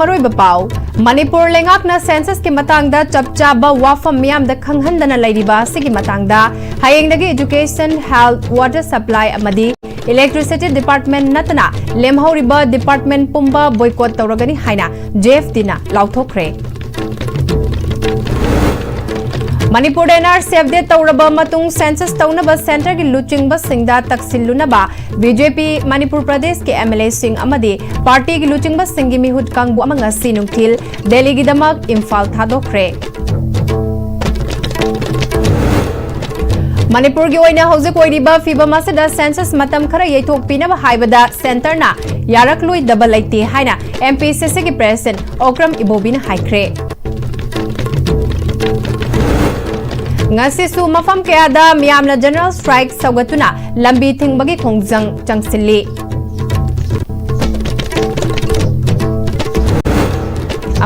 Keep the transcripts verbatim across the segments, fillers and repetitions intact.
ꯃꯔꯨꯑꯣꯏꯕ ꯄꯥꯎ꯫ ꯃꯅꯤꯄꯨꯔ ꯂꯩꯉꯥꯛꯅ census ꯀꯤ ꯃꯇꯥꯡꯗ ꯆꯞ ꯆꯥꯕ ꯋꯥꯐꯝ ꯃꯤꯌꯥꯝꯗ ꯈꯪꯍꯟꯗꯅ ꯂꯩꯔꯤꯕ ꯑꯁꯤꯒꯤ ꯃꯇꯥꯡꯗ ꯍꯌꯦꯡꯗꯒꯤ education, health, water supply ꯑꯃꯗꯤ electricity department ꯅꯠꯇꯅ ꯂꯦꯝꯍꯧꯔꯤꯕ department ꯄꯨꯝꯕ boycott ꯇꯧꯔꯒꯅꯤ ꯍꯥꯏꯅ J F D ꯅ ꯂꯥꯎꯊꯣꯛꯈ꯭ꯔꯦ꯫ ꯃꯅꯤꯄꯨꯔꯗ N R C update ꯇꯧꯔꯕ ꯃꯇꯨꯡ census ꯇꯧꯅꯕ centre ꯒꯤ ꯂꯨꯆꯤꯡꯕꯁꯤꯡꯗ ꯇꯛꯁꯤꯜꯂꯨꯅꯕ B J P ꯃꯅꯤꯄꯨꯔ ꯄ꯭ꯔꯗꯦꯁꯀꯤ M L A ꯁꯤꯡ ꯑꯃꯗꯤ party ꯒꯤ ꯂꯨꯆꯤꯡꯕꯁꯤꯡꯒꯤ ꯃꯤꯍꯨꯠ ꯀꯥꯡꯕꯨ ꯑꯃ ꯉꯁꯤ ꯅꯨꯡꯊꯤꯜ ꯗꯦꯜꯂꯤꯒꯤꯗꯃꯛ ꯏꯝꯐꯥꯜ ꯊꯥꯗꯣꯛꯈ꯭ꯔꯦ꯫ ꯃꯅꯤꯄꯨꯔꯒꯤ ꯑꯣꯏꯅ ꯍꯧꯖꯤꯛ ꯑꯣꯏꯔꯤꯕ ꯐꯤꯕꯝ ꯑꯁꯤꯗ census ꯃꯇꯝ ꯈꯔ ꯌꯩꯊꯣꯛꯄꯤꯅꯕ ꯍꯥꯏꯕꯗ centre ꯅ ꯌꯥꯔꯛꯂꯣꯏꯗꯕ ꯂꯩꯇꯦ ꯍꯥꯏꯅ M P C C ꯒꯤ president ꯑꯣꯀ꯭ꯔꯝ ꯏꯕꯣꯕꯤꯅ ꯍꯥꯏꯈ꯭ꯔꯦ꯫ ꯉꯁꯤꯁꯨ ꯃꯐꯝ ꯀꯌꯥꯗ ꯃꯤꯌꯥꯝꯅ general strike ꯁꯧꯒꯠꯇꯨꯅ ꯂꯝꯕꯤ ꯊꯤꯡꯕꯒꯤ ꯈꯣꯡꯖꯪ ꯆꯪꯁꯤꯜꯂꯤ꯫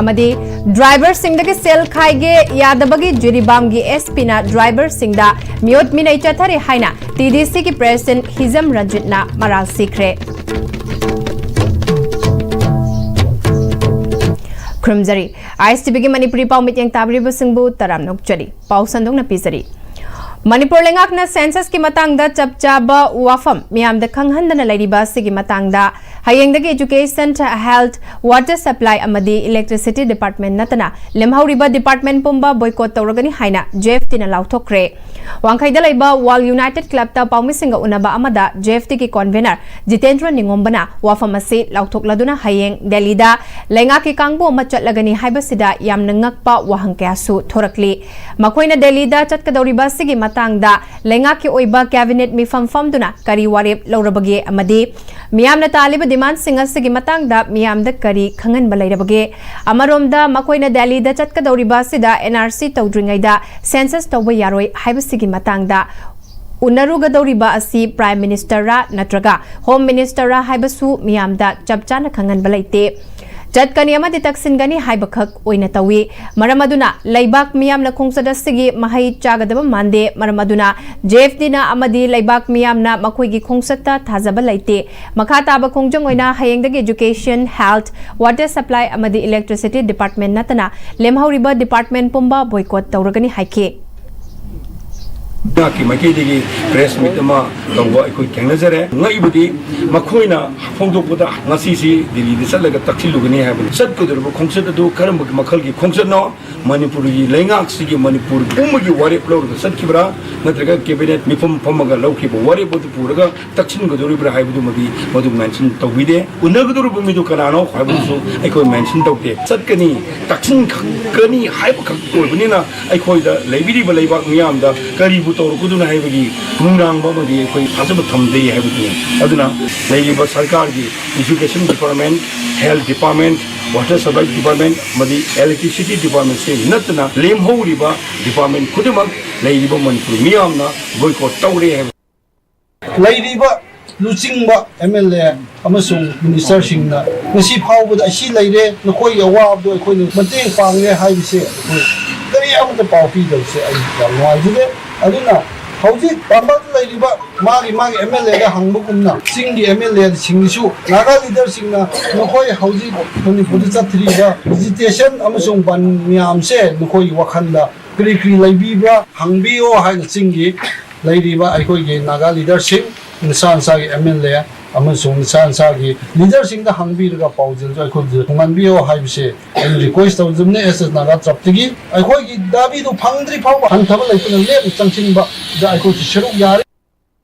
ꯑꯃꯗꯤ driver ꯁꯤꯡꯗꯒꯤ ꯁꯦꯜ ꯈꯥꯏꯒꯦ ꯌꯥꯗꯕꯒꯤ ꯖꯤꯔꯤꯕꯥꯝꯒꯤ S P ꯅ driver ꯁꯤꯡꯗ ꯃꯤꯑꯣꯠ ꯃꯤꯅꯩ ꯆꯠꯊꯔꯤ ꯍꯥꯏꯅ T D C ꯒꯤ president ꯍꯤꯖꯝ ꯔꯟꯖꯤꯠꯅ ꯃꯔꯥꯜ ꯁꯤꯈ꯭ꯔꯦ꯫ ꯈꯨꯔꯨꯝꯖꯔꯤ꯫ I S T V ꯒꯤ ꯃꯅꯤꯄꯨꯔꯤ ꯄꯥꯎ ꯃꯤꯠꯌꯦꯡ ꯇꯥꯕꯤꯔꯤꯕꯁꯤꯡꯕꯨ ꯇꯔꯥꯝꯅ ꯑꯣꯛꯆꯔꯤ꯫ ꯄꯥꯎ ꯁꯟꯗꯣꯛꯅ ꯄꯤꯖꯔꯤ꯫ ꯃꯅꯤꯄꯨꯔ ꯂꯩꯉꯥꯛꯅ census ꯀꯤ ꯃꯇꯥꯡꯗ ꯆꯞ ꯆꯥꯕ ꯋꯥꯐꯝ ꯃꯤꯌꯥꯝꯗ ꯈꯪꯍꯟꯗꯅ ꯂꯩꯔꯤꯕ ꯑꯁꯤꯒꯤ ꯃꯇꯥꯡꯗ ꯍꯌꯦꯡꯗꯒꯤ education, health, water supply ꯑꯃꯗꯤ electricity department ꯅꯠꯇꯅ ꯂꯦꯝꯍꯧꯔꯤꯕ department ꯄꯨꯝꯕ boycott ꯇꯧꯔꯒꯅꯤ ꯍꯥꯏꯅ J F D ꯅ ꯂꯥꯎꯊꯣꯛꯈ꯭ꯔꯦ꯫ ꯋꯥꯡꯈꯩꯗ ꯂꯩꯕ World United Club ꯇ ꯄꯥꯎꯃꯤꯁꯤꯡꯒ ꯎꯅꯕ ꯑꯃꯗ J F D ꯒꯤ convener ꯖꯤꯇꯦꯟꯗ꯭ꯔ ꯅꯤꯉꯣꯝꯕꯅ ꯋꯥꯐꯝ ꯑꯁꯤ ꯂꯥꯎꯊꯣꯛꯂꯗꯨꯅ ꯍꯌꯦꯡ ꯗꯦꯜꯂꯤꯗ ꯂꯩꯉꯥꯛꯀꯤ ꯀꯥꯡꯕꯨ ꯑꯃ ꯆꯠꯂꯒꯅꯤ ꯍꯥꯏꯕꯁꯤꯗ ꯌꯥꯝꯅ ꯉꯛꯄ ꯋꯥꯍꯪ ꯀꯌꯥꯁꯨ ꯊꯣꯔꯛꯂꯤ꯫ ꯃꯈꯣꯏꯅ ꯗꯦꯜꯂꯤꯗ ꯆꯠꯀꯗꯧꯔꯤꯕ ꯑꯁꯤꯒꯤ ꯃꯇꯥꯡꯗ ꯂꯩꯉꯥꯛꯀꯤ ꯑꯣꯏꯕ cabinet ꯃꯤꯐꯝ ꯐꯝꯗꯨꯅ ꯀꯔꯤ ꯋꯥꯔꯦꯞ ꯂꯧꯔꯕꯒꯦ ꯑꯃꯗꯤ ꯃꯤꯌꯥꯝꯅ ꯇꯥꯜꯂꯤꯕ demand ꯁꯤꯡ ꯑꯁꯤꯒꯤ ꯃꯇꯥꯡꯗ ꯃꯤꯌꯥꯝꯗ ꯀꯔꯤ ꯈꯪꯍꯟꯕ ꯂꯩꯔꯕꯒꯦ? ꯑꯃꯔꯣꯝꯗ ꯃꯈꯣꯏꯅ ꯗꯦꯜꯂꯤꯗ ꯆꯠꯀꯗꯧꯔꯤꯕ ꯑꯁꯤꯗ N R C ꯇꯧꯗ꯭ꯔꯤꯉꯩꯗ census ꯇꯧꯕ ꯌꯥꯔꯣꯏ ꯍꯥꯏꯕꯁꯤꯒꯤ ꯃꯇꯥꯡꯗ ꯎꯅꯔꯨꯒꯗꯧꯔꯤꯕ ꯑꯁꯤ Prime Minister ꯔ ꯅꯠꯇ꯭ꯔꯒ Home Minister ꯔ ꯍꯥꯏꯕꯁꯨ ꯃꯤꯌꯥꯝꯗ ꯆꯞ ꯆꯥꯅ ꯈꯪꯍꯟꯕ ꯂꯩꯇꯦ꯫ ꯆꯠꯀꯅꯤ ꯑꯃꯗꯤ ꯇꯛꯁꯤꯟꯒꯅꯤ ꯍꯥꯏꯕꯈꯛ ꯑꯣꯏꯅ ꯇꯧꯏ꯫ ꯃꯔꯝ ꯑꯗꯨꯅ ꯂꯩꯕꯥꯛ ꯃꯤꯌꯥꯝꯅ ꯈꯣꯡꯆꯠ ꯑꯁꯤꯒꯤ ꯃꯍꯩ ꯆꯥꯒꯗꯕ ꯃꯥꯟꯗꯦ꯫ ꯃꯔꯝ ꯑꯗꯨꯅ ꯖꯦ ꯑꯦꯐ ꯇꯤꯅ ꯑꯃꯗꯤ ꯂꯩꯕꯥꯛ ꯃꯤꯌꯥꯝꯅ ꯃꯈꯣꯏꯒꯤ ꯈꯣꯡꯆꯠꯇ ꯊꯥꯖꯕ ꯂꯩꯇꯦ꯫ ꯃꯈꯥ ꯇꯥꯕ ꯈꯣꯡꯖꯪ ꯑꯣꯏꯅ ꯍꯌꯦꯡꯗꯒꯤ education, health, water supply ꯑꯃꯗꯤ electricity department ꯅꯠꯇꯅ ꯂꯦꯝꯍꯧꯔꯤꯕ department ꯄꯨꯝꯕ boycott ꯇꯧꯔꯒꯅꯤ ꯍꯥꯏꯈꯤ꯫ ꯅꯍꯥꯛꯀꯤ ꯃꯥꯏꯀꯩꯗꯒꯤ press meet ꯑꯃ ꯇꯧꯕ ꯑꯩꯈꯣꯏ ꯊꯦꯡꯅꯖꯔꯦ꯫ ꯉꯛꯏꯕꯗꯤ ꯃꯈꯣꯏꯅ ꯐꯣꯡꯗꯣꯛꯄꯗ ꯉꯁꯤꯁꯤ ꯗꯤꯜꯂꯤꯗ ꯆꯠꯂꯒ ꯇꯛꯁꯤꯜꯂꯨꯒꯅꯤ ꯍꯥꯏꯕꯅꯤ꯫ ꯆꯠꯀꯗꯧꯔꯤꯕ ꯈꯣꯡꯆꯠ ꯑꯗꯨ ꯀꯔꯝꯕ ꯃꯈꯜꯒꯤ ꯈꯣꯡꯆꯠꯅꯣ? ꯃꯅꯤꯄꯨꯔꯒꯤ ꯂꯩꯉꯥꯛꯁꯤꯒꯤ ꯃꯅꯤꯄꯨꯔ ꯄꯨꯝꯕꯒꯤ ꯋꯥꯔꯦꯞ ꯂꯧꯔꯒ ꯆꯠꯈꯤꯕ꯭ꯔꯥ, ꯅꯠꯇ꯭ꯔꯒ cabinet ꯃꯤꯐꯝ ꯐꯝꯃꯒ ꯂꯧꯈꯤꯕ ꯋꯥꯔꯦꯞ ꯑꯗꯨ ꯄꯨꯔꯒ ꯇꯛꯁꯤꯟꯒꯗꯧꯔꯤꯕ꯭ꯔꯥ ꯍꯥꯏꯕꯗꯨꯃꯗꯤ ꯃꯗꯨ mention ꯇꯧꯕꯤꯗꯦ꯫ ꯎꯅꯒꯗꯧꯔꯤꯕ ꯃꯤꯗꯨ ꯀꯅꯥꯅꯣ ꯍꯥꯏꯕꯗꯨꯁꯨ ꯑꯩꯈꯣꯏ mention ꯇꯧꯗꯦ꯫ ꯆꯠꯀꯅꯤ, ꯇꯛꯁꯤꯟꯒꯅꯤ ꯍꯥꯏꯕꯈꯛ ꯑꯣꯏꯕꯅꯤꯅ ꯑꯩꯈꯣꯏꯗ ꯂꯩꯕꯤꯔꯤꯕ ꯂꯩꯕꯥꯛ ꯃꯤꯌꯥꯝꯗ ꯀꯔꯤꯕꯨ ꯇꯧꯔꯛꯀꯗꯣꯏꯅꯣ ꯍꯥꯏꯕꯒꯤ ꯅꯨꯡꯅꯥꯡꯕ ꯑꯃꯗꯤ ꯑꯩꯈꯣꯏ ꯊꯥꯖꯕ ꯊꯝꯗꯦ ꯍꯥꯏꯕꯗꯨꯅꯤ꯫ ꯑꯗꯨꯅ ꯂꯩꯔꯤꯕ ꯁꯔꯀꯥꯔꯒꯤ education department, health department, water supply department ꯑꯃꯗꯤ electricity departmentꯁꯤ ꯅꯠꯇꯅ ꯂꯦꯝꯍꯧꯔꯤꯕ department ꯈꯨꯗꯤꯡꯃꯛ ꯂꯩꯔꯤꯕ ꯃꯅꯤꯄꯨꯔ ꯃꯤꯌꯥꯝꯅ boycott ꯇꯧꯔꯦ ꯍꯥꯏꯕ꯫ ꯂꯩꯔꯤꯕ ꯂꯨꯆꯤꯡꯕ ꯑꯦꯝ ꯑꯦꯜ ꯑꯦ ꯑꯃꯁꯨꯡ ꯃꯤꯅꯤꯁꯇꯔꯁꯤꯡꯅ ꯉꯁꯤ ꯐꯥꯎꯕꯗ ꯑꯁꯤ ꯂꯩꯔꯦ, ꯅꯈꯣꯏꯒꯤ ꯑꯋꯥꯕꯗꯣ ꯑꯩꯈꯣꯏꯅ ꯃꯇꯦꯡ ꯄꯥꯡꯂꯦ ꯍꯥꯏꯕꯁꯦ ꯑꯩꯈꯣꯏ ꯀꯔꯤ ꯑꯃꯠꯇ ꯄꯥꯎ ꯄꯤꯗꯕꯁꯦ ꯑꯩ ꯌꯥꯝ ꯅꯨꯡꯉꯥꯏꯖꯗꯦ꯫ ꯑꯗꯨꯅ ꯍꯧꯖꯤꯛ ꯇꯝꯄꯥꯛꯇ ꯂꯩꯔꯤꯕ ꯃꯥꯒꯤ ꯃꯥꯒꯤ ꯑꯦꯝ ꯑꯦꯜ ꯑꯦꯗ ꯍꯪꯕꯒꯨꯝꯅ ꯆꯤꯡꯒꯤ ꯑꯦꯝ ꯑꯦꯜ ꯑꯦꯁꯤꯡꯅꯁꯨ ꯅꯥꯒꯥ ꯂꯤꯗꯔꯁꯤꯡꯅ ꯅꯈꯣꯏ ꯍꯧꯖꯤꯛ ꯃꯅꯤꯄꯨꯔꯗ ꯆꯠꯊꯔꯤꯕ ꯑꯦꯖꯤꯇꯦꯁꯟ ꯑꯃꯁꯨꯡ ꯕꯟ ꯃꯌꯥꯝꯁꯦ ꯅꯈꯣꯏꯒꯤ ꯋꯥꯈꯜꯗ ꯀꯔꯤ ꯀꯔꯤ ꯂꯩꯕꯤꯕ꯭ꯔꯥ ꯍꯪꯕꯤꯌꯣ ꯍꯥꯏꯅ ꯆꯤꯡꯒꯤ ꯂꯩꯔꯤꯕ ꯑꯩꯈꯣꯏꯒꯤ ꯅꯥꯒꯥ ꯂꯤꯗꯔꯁꯤꯡ ꯅꯁꯥ ꯅꯁꯥꯒꯤ ꯑꯦꯝ ꯑꯦꯜ ꯑꯦ ꯑꯃꯁꯨꯡ ꯅꯁꯥ ꯅꯁꯥꯒꯤ ꯂꯤꯗꯔꯁꯤꯡꯗ ꯍꯪꯕꯤꯔꯒ ꯄꯥꯎꯖꯦꯜꯗꯨ ꯑꯩꯈꯣꯏꯕꯨ ꯊꯨꯡꯍꯟꯕꯤꯌꯣ ꯍꯥꯏꯕꯁꯦ ꯑꯩꯅ ꯔꯤꯀ꯭ꯋꯦꯁ ꯇꯧꯖꯕꯅꯦ ꯑꯦꯁ ꯑꯦꯁ ꯅꯥꯒꯥ ꯇꯔꯞꯇꯒꯤ꯫ ꯑꯩꯈꯣꯏꯒꯤ ꯗꯥꯕꯤꯗꯨ ꯐꯪꯗ꯭ꯔꯤ ꯐꯥꯎꯕ ꯍꯟꯊꯕ ꯂꯩꯇꯅ ꯂꯦꯞꯅ ꯆꯪꯁꯤꯟꯕꯗ ꯑꯩꯈꯣꯏꯁꯨ ꯁꯔꯨꯛ ꯌꯥꯔꯤ꯫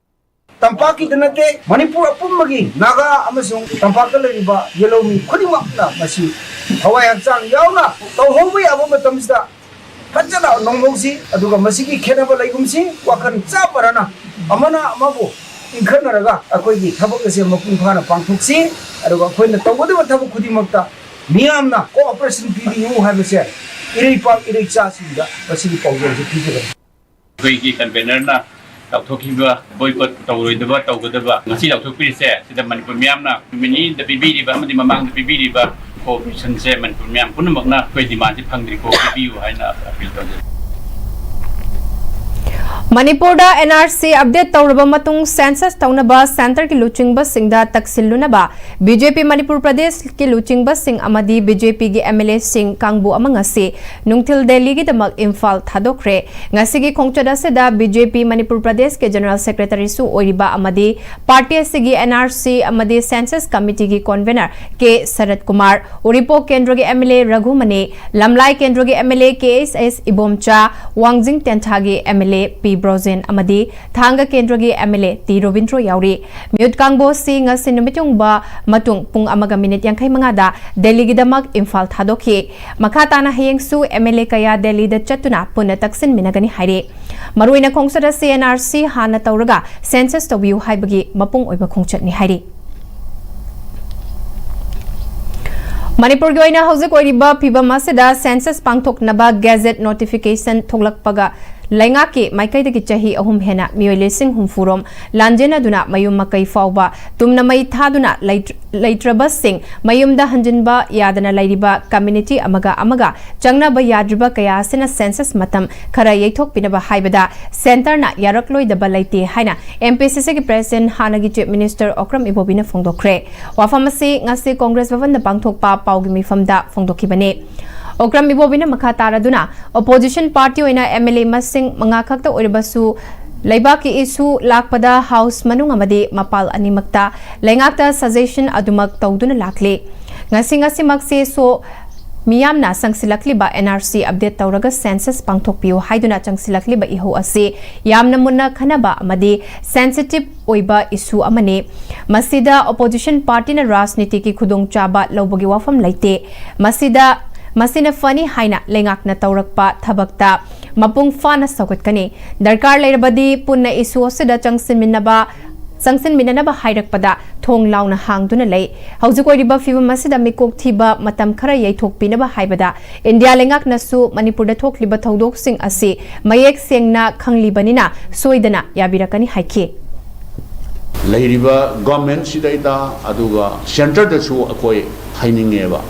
ꯇꯝꯄꯥꯛꯀꯤꯗ ꯅꯠꯇꯦ, ꯃꯅꯤꯄꯨꯔ ꯑꯄꯨꯝꯕꯒꯤ ꯅꯥꯒꯥ ꯑꯃꯁꯨꯡ ꯇꯝꯄꯥꯛꯇ ꯂꯩꯔꯤꯕ ꯌꯦꯜꯍꯧꯃꯤ ꯈꯨꯗꯤꯡꯃꯛꯅ ꯃꯁꯤ ꯊꯋꯥꯏ ꯍꯛꯆꯥꯡ ꯌꯥꯎꯅ ꯇꯧꯍꯧꯕ ꯌꯥꯕ ꯃꯇꯝꯁꯤꯗ ꯐꯖꯅ ꯅꯣꯡꯃꯧꯁꯤ꯫ ꯑꯗꯨꯒ ꯃꯁꯤꯒꯤ ꯈꯦꯠꯅꯕ ꯂꯩꯒꯨꯝꯁꯤ, ꯋꯥꯈꯜ ꯆꯞ ꯃꯥꯟꯅꯅ ꯑꯃꯅ ꯑꯃꯕꯨ ꯏꯟꯈꯠꯅꯔꯒ ꯑꯩꯈꯣꯏꯒꯤ ꯊꯕꯛ ꯑꯁꯦ ꯃꯄꯨꯡ ꯐꯥꯅ ꯄꯥꯡꯊꯣꯛꯁꯤ꯫ ꯑꯗꯨꯒ ꯑꯩꯈꯣꯏꯅ ꯇꯧꯒꯗꯕ ꯊꯕꯛ ꯈꯨꯗꯤꯡꯃꯛꯇ ꯃꯤꯌꯥꯝꯅ cooperation ꯄꯤꯕꯤꯌꯨ ꯍꯥꯏꯕꯁꯦ ꯏꯔꯩꯄꯥꯛ ꯏꯔꯩꯆꯥꯁꯤꯡꯗ ꯃꯁꯤꯒꯤ ꯄꯥꯎꯖꯦꯜꯁꯦ ꯄꯤꯖꯕꯅꯤ꯫ ꯑꯩꯈꯣꯏꯒꯤ ꯀꯟꯚꯦꯅꯔꯅ ꯂꯥꯎꯊꯣꯛꯈꯤꯕ, ꯕꯣꯏꯀꯣꯠ ꯇꯧꯔꯣꯏꯗꯕ, ꯇꯧꯒꯗꯕ, ꯉꯁꯤ ꯂꯥꯎꯊꯣꯛꯄꯤꯔꯤꯁꯦ, ꯁꯤꯗ ꯃꯅꯤꯄꯨꯔ ꯃꯤꯌꯥꯝꯅ ꯅꯨꯃꯤꯠ ꯅꯤꯅꯤꯗ ꯄꯤꯕꯤꯔꯤꯕ ꯑꯃꯗꯤ ꯃꯃꯥꯡꯗ ꯄꯤꯕꯤꯔꯤꯕ ꯀꯣꯑꯣꯄꯔꯦꯁꯟꯁꯦ ꯃꯅꯤꯄꯨꯔ ꯃꯤꯌꯥꯝ ꯄꯨꯝꯅꯃꯛꯅ ꯑꯩꯈꯣꯏ ꯗꯤꯃꯥꯟꯁꯦ ꯐꯪꯗ꯭ꯔꯤꯐꯥꯎ ꯄꯤꯕꯤꯌꯨ ꯍꯥꯏꯅ ꯑꯄꯤꯜ ꯇꯧꯖꯔꯤ꯫ ꯃꯅꯤꯄꯨꯔꯗ ꯑꯦꯟ ꯑꯥꯔ ꯁꯤ ꯑꯞꯗꯦꯠ ꯇꯧꯔꯕ ꯃꯇꯨꯡ ꯁꯦꯟꯁꯁ ꯇꯧꯅꯕ ꯁꯦꯟꯇꯔꯒꯤ ꯂꯨꯆꯤꯡꯕꯁꯤꯡꯗ ꯇꯛꯁꯤꯜꯂꯨꯅꯕ ꯕꯤ ꯖꯦ ꯄꯤ ꯃꯅꯤꯄꯨꯔ ꯄ꯭ꯔꯗꯦꯁꯀꯤ ꯂꯨꯆꯤꯡꯕꯁꯤꯡ ꯑꯃꯗꯤ ꯕꯤ ꯖꯦ ꯄꯤꯒꯤ ꯑꯦꯝ ꯑꯦꯜ ꯑꯦꯁꯤꯡ ꯀꯥꯡꯕꯨ ꯑꯃ ꯉꯁꯤ ꯅꯨꯡꯊꯤꯜ ꯗꯦꯜꯂꯤꯒꯤꯗꯃꯛ ꯏꯝꯐꯥꯜ ꯊꯥꯗꯣꯛꯈ꯭ꯔꯦ꯫ ꯉꯁꯤꯒꯤ ꯈꯣꯡꯆꯠ ꯑꯁꯤꯗ ꯕꯤ ꯖꯦ ꯄꯤ ꯃꯅꯤꯄꯨꯔ ꯄ꯭ꯔꯗꯦꯁꯀꯤ ꯖꯦꯅꯔꯦꯜ ꯁꯦꯀ꯭ꯔꯦꯇꯔꯤꯁꯨ ꯑꯣꯏꯔꯤꯕ ꯑꯃꯗꯤ ꯄꯥꯔꯇꯤ ꯑꯁꯤꯒꯤ ꯑꯦꯟ ꯑꯥꯔ ꯁꯤ ꯑꯃꯗꯤ ꯁꯦꯟꯁꯁ ꯀꯃꯤꯇꯤꯒꯤ ꯀꯣꯟꯚꯦꯅꯔ ꯀꯦ ꯁꯔꯠ ꯀꯨꯃꯥꯔ, ꯎꯔꯤꯄꯣꯛ ꯀꯦꯟꯗ꯭ꯔꯒꯤ ꯑꯦꯝ ꯑꯦꯜ ꯑꯦ ꯔꯘꯨꯃꯅꯤ, ꯂꯝꯂꯥꯏ ꯀꯦꯟꯗ꯭ꯔꯒꯤ ꯑꯦꯝ ꯑꯦꯜ ꯑꯦ ꯀꯦ ꯑꯦꯁ ꯑꯦꯁ ꯏꯕꯣꯝꯆꯥ, ꯋꯥꯡꯖꯤꯡ ꯇꯦꯟꯊꯥꯒꯤ ꯑꯦꯝ ꯑꯦꯜ ꯑꯦ ꯄꯤ ꯕ꯭ꯔꯣꯖꯦꯟ ꯑꯃꯗꯤ ꯊꯥꯡꯒ ꯀꯦꯟꯗ꯭ꯔꯒꯤ M L A T Robindro ꯌꯥꯎꯔꯤ꯫ ꯃꯤꯍꯨꯠ ꯀꯥꯡꯕꯨ ꯑꯁꯤ ꯉꯁꯤ ꯅꯨꯃꯤꯠ ꯌꯨꯡꯕ ꯃꯇꯨꯡ ꯄꯨꯡ ꯑꯃꯒ ꯃꯤꯅꯤꯠ ꯌꯥꯡꯈꯩ ꯃꯉꯥꯗ ꯗꯦꯜꯂꯤꯒꯤꯗꯃꯛ ꯏꯝꯐꯥꯜ ꯊꯥꯗꯣꯛꯈꯤ꯫ ꯃꯈꯥ ꯇꯥꯅ ꯍꯌꯦꯡꯁꯨ ꯑꯦꯝ ꯑꯦꯜ ꯑꯦ ꯀꯌꯥ ꯗꯦꯜꯂꯤꯗ ꯆꯠꯇꯨꯅ ꯄꯨꯟꯅ ꯇꯛꯁꯤꯟꯃꯤꯟꯅꯒꯅꯤ ꯍꯥꯏꯔꯤ꯫ ꯃꯔꯨꯑꯣꯏꯅ ꯈꯣꯡꯆꯠ ꯑꯁꯤ ꯑꯦꯟ ꯑꯥꯔ ꯁꯤ ꯍꯥꯟꯅ ꯇꯧꯔꯒ ꯁꯦꯟꯁꯁ ꯇꯧꯕꯤꯌꯨ ꯍꯥꯏꯕꯒꯤ ꯃꯄꯨꯡ ꯑꯣꯏꯕ ꯈꯣꯡꯆꯠꯅꯤ ꯍꯥꯏꯔꯤ꯫ ꯃꯅꯤꯄꯨꯔꯒꯤ ꯑꯣꯏꯅ ꯍꯧꯖꯤꯛ ꯑꯣꯏꯔꯤꯕ ꯐꯤꯕꯝ ꯑꯁꯤꯗ ꯁꯦꯟꯁꯁ ꯄꯥꯡꯊꯣꯛꯅꯕ ꯒꯦꯖꯦꯠ ꯅꯣꯇꯤꯐꯤꯀꯦꯁꯟ ꯊꯣꯛꯂꯛꯄꯒ ꯂꯩꯉꯥꯛꯀꯤ ꯃꯥꯏꯀꯩꯗꯒꯤ ꯆꯍꯤ ꯑꯍꯨꯝ ꯍꯦꯟꯅ ꯃꯤꯑꯣꯏ ꯂꯤꯁꯤꯡ ꯍꯨꯝꯐꯨ ꯔꯣꯝ ꯂꯥꯟꯖꯦꯟꯅꯗꯨꯅ ꯃꯌꯨꯝ ꯃꯀꯩ ꯐꯥꯎꯕ ꯇꯨꯝꯅ ꯃꯩ ꯊꯥꯗꯨꯅ ꯂꯩꯇ꯭ꯔ-, ꯂꯩꯇ꯭ꯔꯕꯁꯤꯡ ꯃꯌꯨꯝꯗ ꯍꯟꯖꯤꯟꯕ ꯌꯥꯗꯅ ꯂꯩꯔꯤꯕ ꯀꯝꯃ꯭ꯌꯨꯅꯤꯇꯤ ꯑꯃꯒ ꯑꯃꯒ ꯆꯪꯅꯕ ꯌꯥꯗ꯭ꯔꯤꯕ ꯀꯌꯥ ꯑꯁꯤꯅ ꯁꯦꯟꯁꯁ ꯃꯇꯝ ꯈꯔ ꯌꯩꯊꯣꯛꯄꯤꯅꯕ ꯍꯥꯏꯕꯗ ꯁꯦꯟꯇꯔꯅ ꯌꯥꯔꯛꯂꯣꯏꯗꯕ ꯂꯩꯇꯦ ꯍꯥꯏꯅ ꯑꯦꯝ ꯄꯤ ꯁꯤ ꯁꯤꯒꯤ ꯄ꯭ꯔꯦꯁꯤꯗꯦꯟꯠ ꯍꯥꯟꯅꯒꯤ ꯆꯤꯐ ꯃꯤꯅꯤꯁꯇꯔ ꯑꯣꯀ꯭ꯔꯝ ꯏꯕꯣꯕꯤꯅ ꯐꯣꯡꯗꯣꯛꯈ꯭ꯔꯦ꯫ ꯋꯥꯐꯝ ꯑꯁꯤ ꯉꯁꯤ ꯀꯣꯡꯒ꯭ꯔꯦꯁ ꯚꯕꯟꯗ ꯄꯥꯡꯊꯣꯛꯄ ꯄꯥꯎꯒꯤ ꯃꯤꯐꯝꯗ ꯐꯣꯡꯗꯣꯛꯈꯤꯕꯅꯤ꯫ ꯑꯣꯀ꯭ꯔꯝ ꯏꯕꯣꯕꯤꯅ ꯃꯈꯥ ꯇꯥꯔꯗꯨꯅ, ꯑꯣꯄꯣꯖꯤꯁꯟ ꯄꯥꯔꯇꯤ ꯑꯣꯏꯅ ꯑꯦꯝ ꯑꯦꯜ ꯑꯦ ꯃꯁꯤꯡ ꯃꯉꯥ ꯈꯛꯇ ꯑꯣꯏꯔꯕꯁꯨ, ꯂꯩꯕꯥꯛꯀꯤ ꯏꯁꯨ ꯂꯥꯛꯄꯗ ꯍꯥꯎꯁ ꯃꯅꯨꯡ ꯑꯃꯗꯤ ꯃꯄꯥꯜ ꯑꯅꯤꯃꯛꯇ ꯂꯩꯉꯥꯛꯇ ꯁꯖꯦꯁꯟ ꯑꯗꯨꯃꯛ ꯇꯧꯗꯨꯅ ꯂꯥꯛꯂꯤ꯫ ꯉꯁꯤ ꯉꯁꯤꯃꯛꯁꯦ ꯁꯣ ꯃꯤꯌꯥꯝꯅ ꯆꯪꯁꯤꯜꯂꯛꯂꯤꯕ ꯑꯦꯟ ꯑꯥꯔ ꯁꯤ ꯑꯞꯗꯦꯠ ꯇꯧꯔꯒ ꯁꯦꯟꯁꯁ ꯄꯥꯡꯊꯣꯛꯄꯤꯌꯨ ꯍꯥꯏꯗꯨꯅ ꯆꯪꯁꯤꯜꯂꯛꯂꯤꯕ ꯏꯍꯧ ꯑꯁꯤ ꯌꯥꯝꯅ ꯃꯨꯟꯅ ꯈꯟꯅꯕ ꯑꯃꯗꯤ ꯁꯦꯟꯁꯤꯇꯤꯚ ꯑꯣꯏꯕ ꯏꯁꯨ ꯑꯃꯅꯤ꯫ ꯃꯁꯤꯗ ꯑꯣꯄꯣꯖꯤꯁꯟ ꯄꯥꯔꯇꯤꯅ ꯔꯥꯖꯅꯤꯇꯤꯒꯤ ꯈꯨꯗꯣꯡꯆꯥꯕ ꯂꯧꯕꯒꯤ ꯋꯥꯐꯝ ꯂꯩꯇꯦ꯫ ꯃꯁꯤꯗ, ꯃꯁꯤꯅ ꯐꯅꯤ ꯍꯥꯏꯅ ꯂꯩꯉꯥꯛꯅ ꯇꯧꯔꯛꯄ ꯊꯕꯛꯇ ꯃꯄꯨꯡ ꯐꯥꯅ ꯁꯧꯒꯠꯀꯅꯤ꯫ ꯗꯔꯀꯥꯔ ꯂꯩꯔꯕꯗꯤ ꯄꯨꯟꯅ ꯏꯁꯨ ꯑꯁꯤꯗ ꯆꯪꯁꯤꯟꯃꯤꯟꯅꯕ ꯆꯪꯁꯤꯟꯃꯤꯟꯅꯅꯕ ꯍꯥꯏꯔꯛꯄꯗ ꯊꯣꯡ ꯂꯥꯎꯅ ꯍꯥꯡꯗꯨꯅ ꯂꯩ꯫ ꯍꯧꯖꯤꯛ ꯑꯣꯏꯔꯤꯕ ꯐꯤꯕꯝ ꯑꯁꯤꯗ ꯃꯤꯀꯣꯛ ꯊꯤꯕ ꯃꯇꯝ ꯈꯔ ꯌꯩꯊꯣꯛꯄꯤꯅꯕ ꯍꯥꯏꯕꯗ ꯏꯟꯗꯤꯌꯥ ꯂꯩꯉꯥꯛꯅꯁꯨ ꯃꯅꯤꯄꯨꯔꯗ ꯊꯣꯛꯂꯤꯕ ꯊꯧꯗꯣꯛꯁꯤꯡ ꯑꯁꯤ ꯃꯌꯦꯛ ꯁꯦꯡꯅ ꯈꯪꯂꯤꯕꯅꯤꯅ ꯁꯣꯏꯗꯅ ꯌꯥꯕꯤꯔꯛꯀꯅꯤ ꯍꯥꯏꯈꯤ꯫ ꯂꯩꯔꯤꯕ ꯒꯣꯔꯃꯦꯟꯁꯤꯗꯩꯗ ꯑꯗꯨꯒ ꯁꯦꯟꯇꯔꯗꯁꯨ ꯑꯩꯈꯣꯏ ꯍꯥꯏꯅꯤꯡꯉꯦꯕ꯫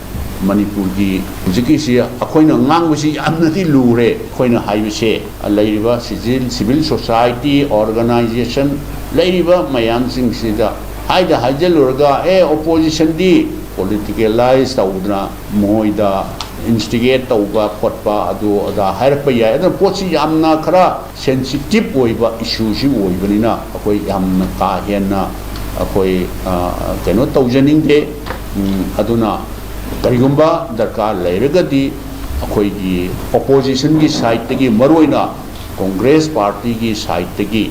ꯃꯅꯤꯄꯨꯔꯒꯤ ꯍꯧꯖꯤꯛꯀꯤꯁꯤ ꯑꯩꯈꯣꯏꯅ ꯉꯥꯡꯕꯁꯤ ꯌꯥꯝꯅꯗꯤ ꯂꯨꯔꯦ꯫ ꯑꯩꯈꯣꯏꯅ ꯍꯥꯏꯕꯁꯦ ꯂꯩꯔꯤꯕ ꯁꯤꯖꯤꯜ ꯁꯤꯚꯤꯜ ꯁꯣꯁꯥꯏꯇꯤ ꯑꯣꯔꯒꯅꯥꯏꯖꯦꯁꯟ ꯂꯩꯔꯤꯕ ꯃꯌꯥꯝꯁꯤꯡꯁꯤꯗ ꯍꯥꯏꯗ ꯍꯥꯏꯖꯤꯜꯂꯨꯔꯒ ꯑꯦ ꯑꯣꯄꯣꯖꯤꯁꯟꯗꯤ ꯄꯣꯂꯤꯇꯤꯀꯦꯂꯥꯏꯁ ꯇꯧꯗꯅ ꯃꯣꯏꯗ ꯏꯟꯁꯇꯤꯒꯦꯠ ꯇꯧꯕ ꯈꯣꯠꯄ ꯑꯗꯨ ꯑꯗꯥ ꯍꯥꯏꯔꯛꯄ ꯌꯥꯏ꯫ ꯑꯗꯨꯅ ꯄꯣꯠꯁꯤ ꯌꯥꯝꯅ ꯈꯔ ꯁꯦꯟꯁꯤꯇꯤꯞ ꯑꯣꯏꯕ ꯏꯁꯨꯁꯤ ꯑꯣꯏꯕꯅꯤꯅ ꯑꯩꯈꯣꯏ ꯌꯥꯝꯅ ꯀꯥ ꯍꯦꯟꯅ ꯑꯩꯈꯣꯏ ꯀꯩꯅꯣ ꯇꯧꯖꯅꯤꯡꯗꯦ꯫ ꯑꯗꯨꯅ ꯀꯔꯤꯒꯨꯝꯕ ꯗꯔꯀꯥꯔ ꯂꯩꯔꯒꯗꯤ ꯑꯩꯈꯣꯏꯒꯤ ꯑꯣꯄꯣꯖꯤꯁꯟꯒꯤ ꯁꯥꯏꯠꯇꯒꯤ ꯃꯔꯨꯑꯣꯏꯅ ꯀꯣꯡꯒ꯭ꯔꯦꯁ ꯄꯥꯔꯇꯤꯒꯤ ꯁꯥꯏꯠꯇꯒꯤ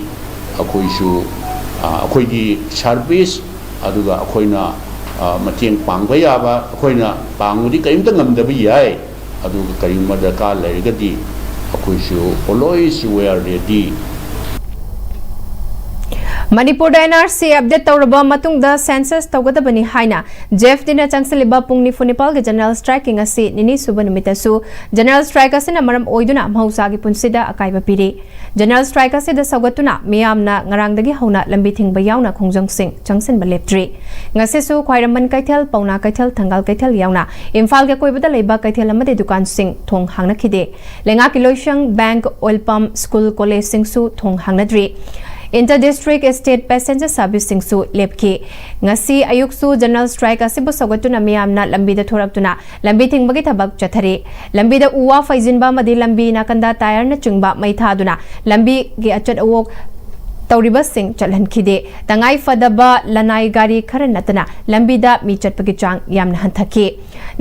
ꯑꯩꯈꯣꯏꯁꯨ ꯑꯩꯈꯣꯏꯒꯤ ꯁꯥꯔꯚꯤꯁ ꯑꯗꯨꯒ ꯑꯩꯈꯣꯏꯅ ꯃꯇꯦꯡ ꯄꯥꯡꯕ ꯌꯥꯕ ꯑꯩꯈꯣꯏꯅ ꯄꯥꯡꯕꯗꯤ ꯀꯔꯤꯝꯇ ꯉꯝꯗꯕ ꯌꯥꯏ꯫ ꯑꯗꯨꯒ ꯀꯔꯤꯒꯨꯝꯕ ꯗꯔꯀꯥꯔ ꯂꯩꯔꯒꯗꯤ ꯑꯩꯈꯣꯏꯁꯨ always we are ready꯫ ꯃꯅꯤꯄꯨꯔꯗ NRC update ꯇꯧꯔꯕ ꯃꯇꯨꯡꯗ ꯁꯦꯟꯁꯁ ꯇꯧꯒꯗꯕꯅꯤ ꯍꯥꯏꯅ ꯖꯦꯐꯗꯤꯅ ꯆꯪꯁꯤꯜꯂꯤꯕ ꯄꯨꯡ ꯅꯤꯐꯨ ꯅꯤꯄꯥꯜꯒꯤ ꯖꯦꯅꯔꯦꯜ ꯁ꯭ꯇ꯭ꯔꯥꯏꯛꯀꯤꯡ ꯑꯁꯤ ꯅꯤꯅꯤ ꯁꯨꯕ ꯅꯨꯃꯤꯠꯇꯁꯨ ꯖꯦꯅꯔꯦꯜ ꯁ꯭ꯇ꯭ꯔꯥꯏꯛ ꯑꯁꯤꯅ ꯃꯔꯝ ꯑꯣꯏꯗꯨꯅ ꯃꯍꯧꯁꯥꯒꯤ ꯄꯨꯟꯁꯤꯗ ꯑꯀꯥꯏꯕ ꯄꯤꯔꯤ꯫ ꯖꯦꯅꯔꯦꯜ ꯁ꯭ꯇ꯭ꯔꯥꯏꯛ ꯑꯁꯤꯗ ꯁꯧꯒꯠꯇꯨꯅ ꯃꯤꯌꯥꯝꯅ ꯉꯔꯥꯡꯗꯒꯤ ꯍꯧꯅ ꯂꯝꯕꯤ ꯊꯤꯡꯕ ꯌꯥꯎꯅ ꯈꯣꯡꯖꯪꯁꯤꯡ ꯆꯪꯁꯤꯟꯕ ꯂꯦꯞꯇ꯭ꯔꯤ꯫ ꯉꯁꯤꯁꯨ ꯈ꯭ꯋꯥꯏꯔꯝꯕꯟ ꯀꯩꯊꯦꯜ, ꯄꯥꯎꯅꯥ ꯀꯩꯊꯦꯜ, ꯊꯪꯒꯥꯜ ꯀꯩꯊꯦꯜ ꯌꯥꯎꯅ ꯏꯝꯐꯥꯜꯒꯤ ꯑꯀꯣꯏꯕꯗ ꯂꯩꯕ ꯀꯩꯊꯦꯜ ꯑꯃꯗꯤ ꯗꯨꯀꯥꯟꯁꯤꯡ ꯊꯣꯡ ꯍꯥꯡꯅꯈꯤꯗꯦ꯫ ꯂꯩꯉꯥꯛꯀꯤ ꯂꯣꯏꯁꯪ, ꯕꯦꯡꯛ, ꯑꯣꯏꯜ ꯄꯝꯞ, ꯁ꯭ꯀꯨꯜ, ꯀꯣꯂꯦꯖꯁꯤꯡꯁꯨ ꯊꯣꯡ ꯍꯥꯡꯅꯗ꯭ꯔꯤ꯫ ꯏꯟꯇꯔ ꯗꯤꯁꯇ꯭ꯔꯤꯛ ꯁ꯭ꯇꯦꯠ ꯄꯦꯁꯦꯟꯖꯔ ꯁꯥꯔꯚꯤꯁꯁꯤꯡꯁꯨ ꯂꯦꯞꯈꯤ꯫ ꯉꯁꯤ ꯑꯌꯨꯛꯁꯨ ꯖꯦꯅꯔꯦꯜ ꯁ꯭ꯇ꯭ꯔꯥꯏꯛ ꯑꯁꯤꯕꯨ ꯁꯧꯒꯠꯇꯨꯅ ꯃꯤꯌꯥꯝꯅ ꯂꯝꯕꯤꯗ ꯊꯣꯔꯛꯇꯨꯅ ꯂꯝꯕꯤ ꯊꯤꯡꯕꯒꯤ ꯊꯕꯛ ꯆꯠꯊꯔꯤ꯫ ꯂꯝꯕꯤꯗ ꯎ ꯋꯥ ꯐꯩꯖꯤꯟꯕ ꯑꯃꯗꯤ ꯂꯝꯕꯤ ꯅꯥꯀꯟꯗ ꯇꯥꯌꯔꯅꯆꯤꯡꯕ ꯃꯩ ꯊꯥꯗꯨꯅ ꯂꯝꯕꯤꯒꯤ ꯑꯆꯠ ꯑꯋꯣꯛ ꯇꯧꯔꯤꯕꯁꯤꯡ ꯆꯠꯍꯟꯈꯤꯗꯦ꯫ ꯇꯉꯥꯏ ꯐꯗꯕ ꯂꯅꯥꯏ ꯒꯥꯔꯤ ꯈꯔ ꯅꯠꯇꯅ ꯂꯝꯕꯤꯗ ꯃꯤ ꯆꯠꯄꯒꯤ ꯆꯥꯡ ꯌꯥꯝꯅ ꯍꯟꯊꯈꯤ꯫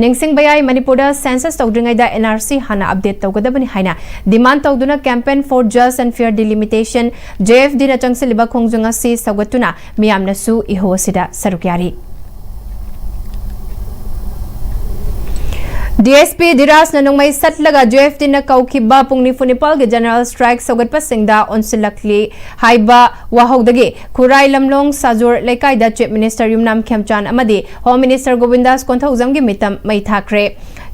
ꯅꯤꯡꯁꯤꯡꯕ ꯌꯥꯏ, ꯃꯅꯤꯄꯨꯔꯗ ꯁꯦꯟꯁꯁ ꯇꯧꯗ꯭ꯔꯤꯉꯩꯗ NRC ꯍꯥꯟꯅ ꯑꯞꯗꯦꯠ ꯇꯧꯒꯗꯕꯅꯤ ꯍꯥꯏꯅ ꯗꯤꯃꯥꯟ ꯇꯧꯗꯨꯅ Campaign for Just and Fair Delimitation, JFDꯅ ꯆꯪꯁꯤꯜꯂꯤꯕ ꯈꯣꯡꯖꯪ ꯑꯁꯤ ꯁꯧꯒꯠꯇꯨꯅ ꯃꯤꯌꯥꯝꯅꯁꯨ ꯏꯍꯧ ꯑꯁꯤꯗ ꯁꯔꯨꯛ ꯌꯥꯔꯤ꯫ ꯗꯤ ꯑꯦꯁ ꯄꯤ ꯙꯤꯔꯥꯖꯅ ꯅꯣꯡꯃꯩ ꯁꯠꯂꯒ ꯖꯤ ꯑꯦꯐ ꯇꯤꯅ ꯀꯧꯈꯤꯕ ꯄꯨꯡ ꯅꯤꯐꯨ ꯅꯤꯄꯥꯜꯒꯤ ꯖꯦꯅꯔꯦꯜ ꯁ꯭ꯇ꯭ꯔꯥꯏꯛ ꯁꯧꯒꯠꯄꯁꯤꯡꯗ ꯑꯣꯟꯁꯤꯜꯂꯛꯂꯤ ꯍꯥꯏꯕ ꯋꯥꯍꯧꯗꯒꯤ ꯈꯨꯔꯥꯏ ꯂꯝꯂꯣꯡ ꯁꯥꯖꯨꯔ ꯂꯩꯀꯥꯏꯗ ꯆꯤꯐ ꯃꯤꯅꯤꯁꯇꯔ ꯌꯨꯝꯅꯥꯝ ꯈꯦꯝꯆꯥꯟ ꯑꯃꯗꯤ ꯍꯣꯝ ꯃꯤꯅꯤꯁꯇꯔ ꯒꯣꯕꯤꯟꯗꯥꯁ ꯀꯣꯟꯊꯧꯖꯝꯒꯤ ꯃꯤꯇꯝ ꯃꯩ ꯊꯥꯈ꯭ꯔꯦ꯫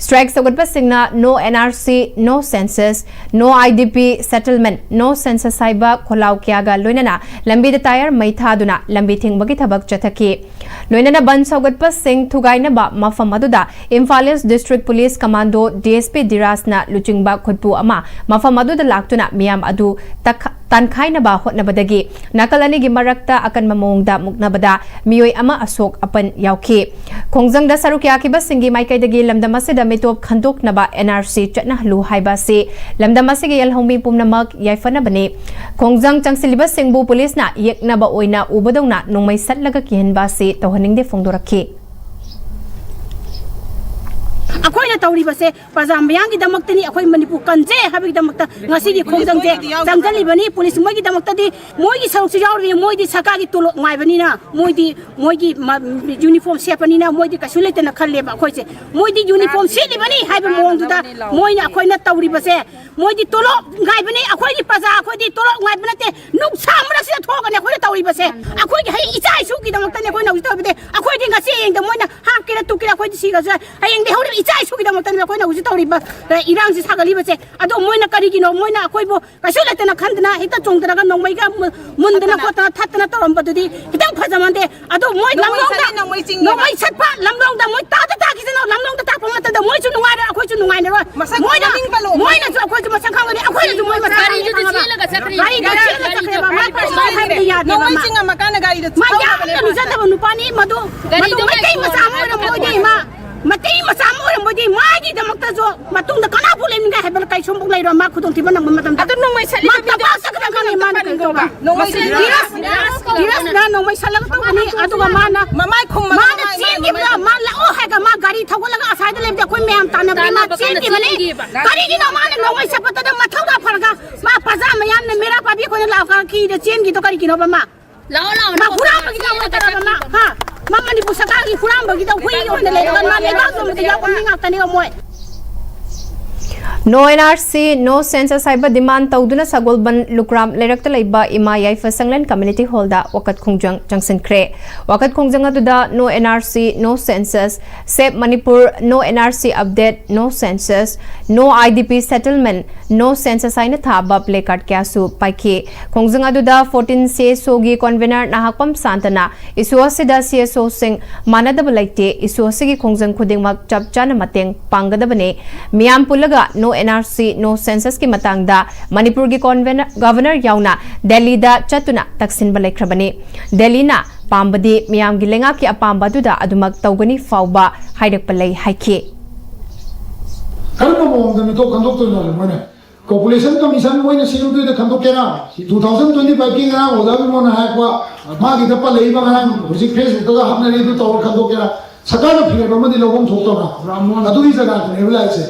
ꯁ꯭ꯇ꯭ꯔꯥꯏꯛ ꯁꯧꯒꯠꯄꯁꯤꯡꯅ no N R C, no census, no I D P settlement, no census ꯍꯥꯏꯕ ꯈꯣꯜꯂꯥꯎ ꯀꯌꯥꯒ ꯂꯣꯏꯅꯅ ꯂꯝꯕꯤꯗ ꯇꯥꯌꯔ ꯃꯩ ꯊꯥꯗꯨꯅ ꯂꯝꯕꯤ ꯊꯤꯡꯕꯒꯤ ꯊꯕꯛ ꯆꯠꯊꯈꯤ꯫ ꯂꯣꯏꯅꯅ ꯕꯟ ꯁꯧꯒꯠꯄꯁꯤꯡ ꯊꯨꯒꯥꯏꯅꯕ ꯃꯐꯝ ꯑꯗꯨꯗ Imphal east district police commando D S P ꯙꯤꯔꯥꯖꯅ ꯂꯨꯆꯤꯡꯕ ꯈꯨꯠꯄꯨ ꯑꯃ ꯃꯐꯝ ꯑꯗꯨꯗ ꯂꯥꯛꯇꯨꯅ ꯃꯤꯌꯥꯝ ꯑꯗꯨ ꯇꯛꯈ-, ꯇꯥꯟꯈꯥꯏꯅꯕ ꯍꯣꯠꯅꯕꯗꯒꯤ ꯅꯥꯀꯜ ꯑꯅꯤꯒꯤ ꯃꯔꯛꯇ ꯑꯀꯟꯕ ꯃꯑꯣꯡꯗ ꯃꯨꯛꯅꯕꯗ ꯃꯤꯑꯣꯏ ꯑꯃ ꯑꯁꯣꯛ ꯑꯄꯟ ꯌꯥꯎꯈꯤ꯫ ꯈꯣꯡꯖꯪꯗ ꯁꯔꯨꯛ ꯌꯥꯈꯤꯕꯁꯤꯡꯒꯤ ꯃꯥꯏꯀꯩꯗꯒꯤ ꯂꯝꯗꯝ ꯑꯁꯤꯗ ꯃꯤꯇꯣꯞ ꯈꯟꯗꯣꯛꯅꯕ N R C ꯆꯠꯅꯍꯜꯂꯨ ꯍꯥꯏꯕ ꯑꯁꯤ ꯂꯝꯗꯝ ꯑꯁꯤꯒꯤ ꯌꯦꯜꯍꯧꯃꯤ ꯄꯨꯝꯅꯃꯛ ꯌꯥꯏꯐꯅꯕꯅꯤ꯫ ꯈꯣꯡꯖꯪ ꯆꯪꯁꯤꯜꯂꯤꯕꯁꯤꯡꯕꯨ ꯄꯨꯂꯤꯁꯅ ꯌꯦꯛꯅꯕ ꯑꯣꯏꯅ ꯎꯕꯗꯧꯅ ꯅꯣꯡꯃꯩ ꯁꯠꯂꯒ ꯀꯤꯍꯟꯕ ꯑꯁꯤ ꯇꯧꯍꯟꯅꯤꯡꯗꯦ ꯐꯣꯡꯗꯣꯔꯛꯈꯤ꯫ ꯑꯩꯈꯣꯏꯅ ꯇꯧꯔꯤꯕꯁꯦ ꯄ꯭ꯔꯖꯥ ꯃꯌꯥꯝꯒꯤꯗꯃꯛꯇꯅꯤ, ꯑꯩꯈꯣꯏ ꯃꯅꯤꯄꯨꯔ ꯀꯟꯖꯩ ꯍꯥꯏꯕꯒꯤꯗꯃꯛꯇ ꯉꯁꯤꯒꯤ ꯈꯣꯡꯖꯪꯁꯦ ꯆꯪꯁꯤꯜꯂꯤꯕꯅꯤ꯫ ꯄꯨꯂꯤꯁ ꯃꯣꯏꯒꯤꯗꯃꯛꯇꯗꯤ ꯃꯣꯏꯒꯤ ꯁꯔꯨꯛꯁꯨ ꯌꯥꯎꯔꯤꯕꯅꯤ, ꯃꯣꯏꯗꯤ ꯁꯔꯀꯥꯔꯒꯤ ꯇꯣꯂꯣꯞ ꯉꯥꯏꯕꯅꯤꯅ, ꯃꯣꯏꯗꯤ ꯃꯣꯏꯒꯤ ꯃ-, ꯌꯨꯅꯤꯐꯣꯔꯝ ꯁꯦꯠꯄꯅꯤꯅ ꯃꯣꯏꯗꯤ ꯀꯩꯁꯨ ꯂꯩꯇꯅ ꯈꯜꯂꯦꯕ꯫ ꯑꯩꯈꯣꯏꯁꯦ ꯃꯣꯏꯗꯤ ꯌꯨꯅꯤꯐꯣꯔꯝ ꯁꯦꯠꯂꯤꯕꯅꯤ ꯍꯥꯏꯕ ꯃꯑꯣꯡꯗꯨꯗ ꯃꯣꯏꯅ ꯑꯩꯈꯣꯏꯅ ꯇꯧꯔꯤꯕꯁꯦ, ꯃꯣꯏꯗꯤ ꯇꯣꯂꯣꯞ ꯉꯥꯏꯕꯅꯤ, ꯑꯩꯈꯣꯏꯗꯤ ꯄ꯭ꯔꯖꯥ, ꯑꯩꯈꯣꯏꯗꯤ ꯇꯣꯂꯣꯞ ꯉꯥꯏꯕ ꯅꯠꯇꯦ, ꯅꯨꯡꯁꯥ ꯃꯔꯛꯁꯤꯗ ꯊꯣꯛꯑꯒꯅꯦ ꯑꯩꯈꯣꯏꯅ ꯇꯧꯔꯤꯕꯁꯦ꯫ ꯑꯩꯈꯣꯏꯒꯤ ꯍꯌꯦꯡ ꯏꯆꯥ ꯏꯁꯨꯒꯤꯗꯃꯛꯇꯅꯦ ꯑꯩꯈꯣꯏꯅ ꯍꯧꯖꯤꯛ ꯇꯧꯔꯤꯕꯁꯦ꯫ ꯑꯩꯈꯣꯏꯗꯤ ꯉꯁꯤ ꯍꯌꯦꯡꯗ ꯃꯣꯏꯅ ꯍꯥꯠꯀꯦꯔꯥ ꯇꯨꯞꯀꯦꯔꯥ ꯑꯩꯈꯣꯏꯗꯤ ꯁꯤꯈ꯭ꯔꯁꯨ ꯌꯥꯏ꯫ ꯍꯌꯦꯡꯗꯤ ꯍꯧꯔꯤꯕ ꯏꯆꯥ ꯏꯁꯨꯒꯤꯗꯃꯛꯇꯅꯦ ꯑꯩꯈꯣꯏꯅ ꯍꯧꯖꯤꯛ ꯇꯧꯔꯤꯕ, ꯑ, ꯏꯔꯥꯡꯁꯤ ꯁꯥꯒꯠꯂꯤꯕꯁꯦ꯫ ꯑꯗꯣ ꯃꯣꯏꯅ ꯀꯔꯤꯒꯤꯅꯣ ꯃꯣꯏꯅ ꯑꯩꯈꯣꯏꯕꯨ ꯀꯩꯁꯨ ꯂꯩꯇꯅ ꯈꯟꯗꯅ ꯍꯦꯛꯇ ꯆꯣꯡꯊꯔꯒ ꯅꯣꯡꯃꯩꯒ ꯃꯨ-, ꯃꯨꯟꯗꯅ ꯈꯣꯠꯇꯅ ꯊꯠꯇꯅ ꯇꯧꯔꯝꯕꯗꯨꯗꯤ ꯈꯤꯇꯪ ꯐꯖꯃꯟꯗꯦ꯫ ꯑꯗꯣ ꯃꯣꯏ ꯅꯣꯡꯃꯩ ꯂꯝꯂꯣꯡꯗ ꯁꯠꯂꯦ, ꯅꯣꯡꯃꯩ ꯆꯤꯡꯉꯦꯕ꯫ ꯅꯣꯡꯃꯩ ꯁꯠꯄ, ꯂꯝꯂꯣꯡꯗ ꯃꯣꯏ ꯇꯥꯗ ꯇꯥꯈꯤꯁꯅꯣ, ꯂꯝꯂꯣꯡꯗ ꯇꯥꯛꯄ ꯃꯇꯝꯗ ꯃꯣꯏꯁꯨ ꯅꯨꯡꯉꯥꯏꯔꯣꯏ, ꯑꯩꯈꯣꯏꯁꯨ ꯅꯨꯡꯉꯥꯏꯅꯔꯣꯏ꯫ ꯃꯁꯛ ꯃꯣꯏꯅ, ꯃꯃꯤꯡ ꯄꯜꯂꯛꯑꯣ꯫ ꯃꯣꯏꯅꯁꯨ ꯑꯩꯈꯣꯏꯁꯨ ꯃꯁꯛ ꯈꯪꯒꯅꯤ, ꯑꯩꯈꯣꯏꯅꯁꯨ ꯃꯣꯏ ꯃꯁꯛ ꯈꯪꯒꯅꯤ꯫ ꯒꯥꯔꯤꯗ ꯆꯦꯜꯂꯒ ꯆꯠꯈ꯭ꯔꯦ꯫ ꯒꯥꯔꯤꯗ ꯆꯦꯜꯂꯒ ꯆꯠꯈ꯭ꯔꯦꯕ꯫ ꯃꯥ ꯄꯩꯁꯥ ꯍꯥꯏꯕꯗꯤ ꯌꯥꯗꯦꯕ ꯅꯣꯡꯃꯩ ꯃꯥ꯫ ꯆꯤꯡꯉꯝꯃꯀꯥꯟꯗ ꯒꯥꯔꯤꯗ ꯃꯥ ꯊꯧꯔꯕꯅꯦꯕ꯫ ꯌꯥꯝꯅ ꯂꯨꯖꯗꯕ ꯅꯨꯄꯥꯅꯤ ꯃꯗꯨ꯫ ꯃꯗꯨ ꯒꯥꯔꯤꯗꯣ ꯃꯩꯇꯩ ꯃꯆꯥ ꯑꯃ ꯑꯣꯏꯔꯝꯕ ꯑꯣꯏꯗꯤ ꯃꯥ ꯃꯩꯇꯩ ꯃꯆꯥ ꯑꯃ ꯑꯣꯏꯔꯝꯕꯗꯤ ꯃꯥꯒꯤꯗꯃꯛꯇꯁꯨ ꯃꯇꯨꯡꯗ ꯀꯅꯥꯐꯥꯎ ꯂꯩꯅꯤꯡꯉꯥꯏ ꯍꯥꯏꯕ ꯀꯩꯁꯨꯝꯐꯥꯎ ꯂꯩꯔꯣꯏ꯫ ꯃꯥ ꯈꯨꯗꯣꯡꯊꯤꯕ ꯅꯪꯕ ꯃꯇꯝꯗ ꯑꯗꯨ ꯅꯣꯡꯃꯩ ꯁꯠꯂꯤꯕ ꯃꯥ ꯃꯤꯗꯣ ꯇꯄꯥꯛ ꯆꯠꯀꯗꯕꯅꯤ꯫ ꯃꯥꯅ ꯀꯩꯅꯣ ꯇꯧꯕ? ꯅꯣꯡꯃꯩ ꯁꯠꯂꯤꯕ ꯙꯤꯔꯖ, ꯃꯤꯗꯣ ꯙꯤꯔꯖꯅ ꯅꯣꯡꯃꯩ ꯁꯠꯂꯒ ꯇꯧꯕꯅꯤ꯫ ꯑꯗꯨꯒ ꯃꯥꯅ ꯃꯃꯥꯏ ꯈꯨꯝꯃꯒ ꯃꯥꯅ ꯃꯃꯥꯏ ꯆꯦꯟꯈꯤꯕꯗ ꯃꯃꯥꯏ ꯃꯥ ꯂꯥꯛꯑꯣ ꯍꯥꯏꯔꯒ ꯃꯥ ꯒꯥꯔꯤ ꯊꯧꯒꯠꯂꯒ ꯑꯁ꯭ꯋꯥꯏꯗ ꯂꯩꯕꯗ ꯑꯩꯈꯣꯏ ꯃꯌꯥꯝ ꯇꯥꯟꯅꯕꯗ ꯃꯥ ꯇꯥꯟꯅꯕ ꯀꯟꯅ ꯆꯦꯟꯈꯤꯕꯅꯤ꯫ ꯆꯦꯟꯈꯤꯕ꯫ ꯀꯔꯤꯒꯤꯅꯣ ꯃꯥꯅ ꯅꯣꯡꯃꯩ ꯁꯠꯄꯗꯨꯗ ꯃꯊꯧꯗꯥ ꯐꯔꯒ ꯃꯥ ꯄ꯭ꯔꯖꯥ ꯃꯌꯥꯝꯅ ꯃꯤꯔꯥ ꯄꯥꯏꯕꯤ ꯑꯩꯈꯣꯏꯅ ꯂꯥꯛꯑꯀꯥꯟꯗ ꯀꯤꯗ ꯆꯦꯟꯈꯤꯗꯣ ꯀꯔꯤꯒꯤꯅꯣꯕ ꯃꯥ? ꯂꯥꯛꯑꯣ, ꯂꯥꯛꯑꯣ, ꯃꯥ ꯂꯥꯛꯑꯣ, ꯍꯨꯔꯥꯟꯕꯒꯤ ꯆꯦꯜꯂꯒ ꯇꯧꯕ ꯅꯠꯇ꯭ꯔꯕ ꯃꯥ? ꯆꯠꯈꯤꯕ꯫ ꯍꯥ? ꯃꯥ ꯃꯅꯤꯄꯨꯔ ꯁꯔꯀꯥꯔꯒꯤ ꯍꯨꯔꯥꯟꯕꯒꯤꯗ ꯍꯨꯏ ꯑꯣꯏꯅ ꯂꯩꯔꯒ ꯃꯥ ꯂꯩꯕꯥꯛ ꯄꯨꯝꯕꯗ ꯌꯥꯎꯕ ꯃꯤ ꯉꯥꯛꯇꯅꯦꯕ ꯃꯣꯏ꯫ No N R C, No Census ꯍꯥꯏꯕ demand ꯇꯧꯗꯨꯅ ꯁꯒꯣꯜꯕꯟ ꯂꯨꯀ꯭ꯔꯥꯝ ꯂꯩꯔꯛꯇ ꯂꯩꯕ ꯏꯃꯥ ꯌꯥꯏꯐ ꯁꯪꯂꯦꯟ community hall ꯗ ꯋꯥꯀꯠ ꯈꯣꯡꯖꯪ ꯆꯪꯁꯤꯟꯈ꯭ꯔꯦ꯫ ꯋꯥꯀꯠ ꯈꯣꯡꯖꯪ ꯑꯗꯨꯗ No N R C, No Census, Save Manipur, No N R C update, No Census, No I D P settlement, No Census ꯍꯥꯏꯅ ꯊꯥꯕ placard ꯀꯌꯥꯁꯨ ꯄꯥꯏꯈꯤ꯫ ꯈꯣꯡꯖꯪ ꯑꯗꯨꯗ fourteen C S O ꯒꯤ convener ꯅꯍꯥꯛꯄꯝ ꯁꯥꯟꯇꯅ issue ꯑꯁꯤꯗ C S O ꯁꯤꯡ ꯃꯥꯟꯅꯗꯕ ꯂꯩꯇꯦ, issue ꯑꯁꯤꯒꯤ ꯈꯣꯡꯖꯪ ꯈꯨꯗꯤꯡꯃꯛ ꯆꯞ ꯆꯥꯅ ꯃꯇꯦꯡ ꯄꯥꯡꯒꯗꯕꯅꯤ꯫ ꯃꯤꯌꯥꯝ ꯄꯨꯜꯂꯒ No N R C, No Census ꯀꯤ ꯃꯇꯥꯡꯗ ꯃꯅꯤꯄꯨꯔꯒꯤ convener, governor ꯌꯥꯎꯅ ꯗꯦꯜꯂꯤꯗ ꯆꯠꯇꯨꯅ ꯇꯛꯁꯤꯟꯕ ꯂꯩꯈ꯭ꯔꯕꯅꯤ꯫ ꯗꯦꯜꯂꯤꯅ ꯄꯥꯝꯕꯗꯤ ꯃꯤꯌꯥꯝꯒꯤ ꯂꯩꯉꯥꯛꯀꯤ ꯑꯄꯥꯝꯕ ꯑꯗꯨꯗ ꯑꯗꯨꯃꯛ ꯇꯧꯒꯅꯤ ꯐꯥꯎꯕ ꯍꯥꯏꯔꯛꯄ ꯂꯩ ꯍꯥꯏꯈꯤ꯫ ꯀꯔꯝꯕ ꯃꯑꯣꯡꯗ ꯃꯤꯊꯣꯛ ꯈꯟꯗꯣꯛꯇꯣꯏꯅꯣ ꯃꯣꯏꯅ? Population Commission ꯃꯣꯏꯅ ꯁꯦꯝꯗꯣꯏꯗ ꯈꯟꯗꯣꯛꯀꯦꯔꯥ? Two thousand twenty five ꯀꯤ ꯉꯔꯥꯡ ꯑꯣꯖꯥ ꯕꯤꯃꯣꯟꯅ ꯍꯥꯏꯔꯛꯄ, ꯃꯥꯒꯤꯗ ꯄꯜꯂꯛꯏꯕ ꯉꯔꯥꯡ ꯍꯧꯖꯤꯛ Facebook ꯇꯒ ꯍꯥꯞꯅꯔꯤꯗꯨ ꯇꯧꯔ ꯈꯟꯗꯣꯛꯀꯦꯔꯥ? ꯁꯔꯀꯥꯔꯅ ꯐꯤꯔꯦꯞ ꯑꯃꯗꯤ ꯂꯧꯐꯝ ꯊꯣꯛꯇꯕ꯭ꯔꯥ? ꯑꯗꯨꯒꯤ ꯖꯒꯥꯗꯨꯅꯦꯕ ꯂꯥꯛꯏꯁꯦ꯫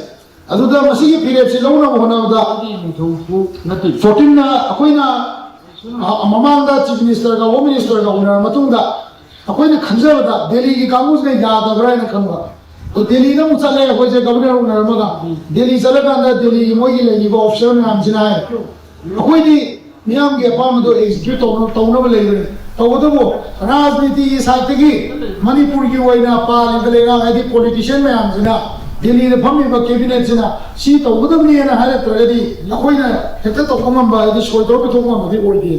ꯑꯗꯨꯗ ꯃꯁꯤꯒꯤ ꯐꯤꯔꯦꯞꯁꯤ ꯂꯧꯅꯕ ꯍꯣꯠꯅꯕꯗ fourteen ꯅ ꯑꯩꯈꯣꯏꯅ, ꯑ, ꯃꯃꯥꯡꯗ Chief Minister ꯒ Home Minister ꯒ ꯎꯅꯔ ꯃꯇꯨꯡꯗ ꯑꯩꯈꯣꯏꯅ ꯈꯟꯖꯕꯗ ꯗꯦꯜꯂꯤꯒꯤ ꯀꯥꯡꯕꯨꯁꯤꯅ ꯌꯥꯗꯕ꯭ꯔꯥ ꯍꯥꯏꯅ ꯈꯟꯕ꯫ ꯑꯗꯣ ꯗꯦꯜꯂꯤꯗ ꯑꯃꯨꯛ ꯆꯠꯂꯦ ꯑꯩꯈꯣꯏꯁꯦ, Governor ꯎꯅꯔꯝꯃꯒ꯫ ꯗꯦꯜꯂꯤ ꯆꯠꯂꯀꯥꯟꯗ ꯗꯦꯜꯂꯤꯒꯤ ꯃꯣꯏꯒꯤ ꯂꯩꯔꯤꯕ officer ꯃꯌꯥꯝꯁꯤꯅ ꯍꯥꯏ, ꯑꯩꯈꯣꯏꯗꯤ ꯃꯤꯌꯥꯝꯒꯤ ꯑꯄꯥꯝꯕꯗꯣ execute ꯇꯧꯅ-, ꯇꯧꯅꯕ ꯂꯩꯕꯅꯤ꯫ ꯇꯧꯕꯇꯕꯨ ꯔꯥꯖꯅꯤꯇꯤꯒꯤ side ꯇꯒꯤ ꯃꯅꯤꯄꯨꯔꯒꯤ ꯑꯣꯏꯅ ꯄꯥꯜꯂꯤꯕ ꯂꯩꯉꯥꯛ, ꯍꯥꯏꯗꯤ politician ꯃꯌꯥꯝꯁꯤꯅ, ꯗꯦꯜꯂꯤꯗ ꯐꯝꯃꯤꯕ cabinet ꯁꯤꯅ ꯁꯤ ꯇꯧꯒꯗꯕꯅꯦꯅ ꯍꯥꯏꯔꯛꯇ꯭ꯔꯒꯗꯤ ꯑꯩꯈꯣꯏꯅ ꯍꯦꯛꯇ ꯇꯧꯕ ꯉꯝꯕ, ꯍꯥꯏꯗꯤ ꯁꯣꯏꯗꯣꯛ ꯄꯤꯊꯣꯛꯄ ꯉꯝꯕꯗꯤ ꯑꯣꯏꯗꯦ꯫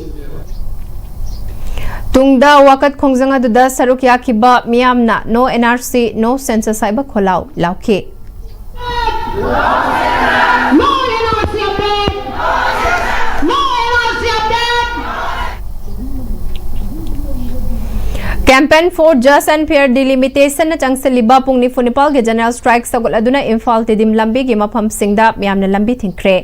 ꯇꯨꯡꯗ ꯋꯥꯀꯠ ꯈꯣꯡꯖꯪ ꯑꯗꯨꯗ ꯁꯔꯨꯛ ꯌꯥꯈꯤꯕ ꯃꯤꯌꯥꯝꯅ No N R C, No Census ꯍꯥꯏꯕ ꯈꯣꯜꯂꯥꯎ ꯂꯥꯎꯈꯤ꯫ No N R C update! No N R C update! Campaign for Just and Fair Delimitation ꯅ ꯆꯪꯁꯤꯜꯂꯤꯕ ꯄꯨꯡ ꯅꯤꯐꯨ ꯅꯤꯄꯥꯜꯒꯤ general strike ꯁꯧꯒꯠꯂꯗꯨꯅ ꯏꯝꯐꯥꯜ ꯇꯤꯗꯤꯝ ꯂꯝꯕꯤꯒꯤ ꯃꯐꯝꯁꯤꯡꯗ ꯃꯤꯌꯥꯝꯅ ꯂꯝꯕꯤ ꯊꯤꯡꯈ꯭ꯔꯦ꯫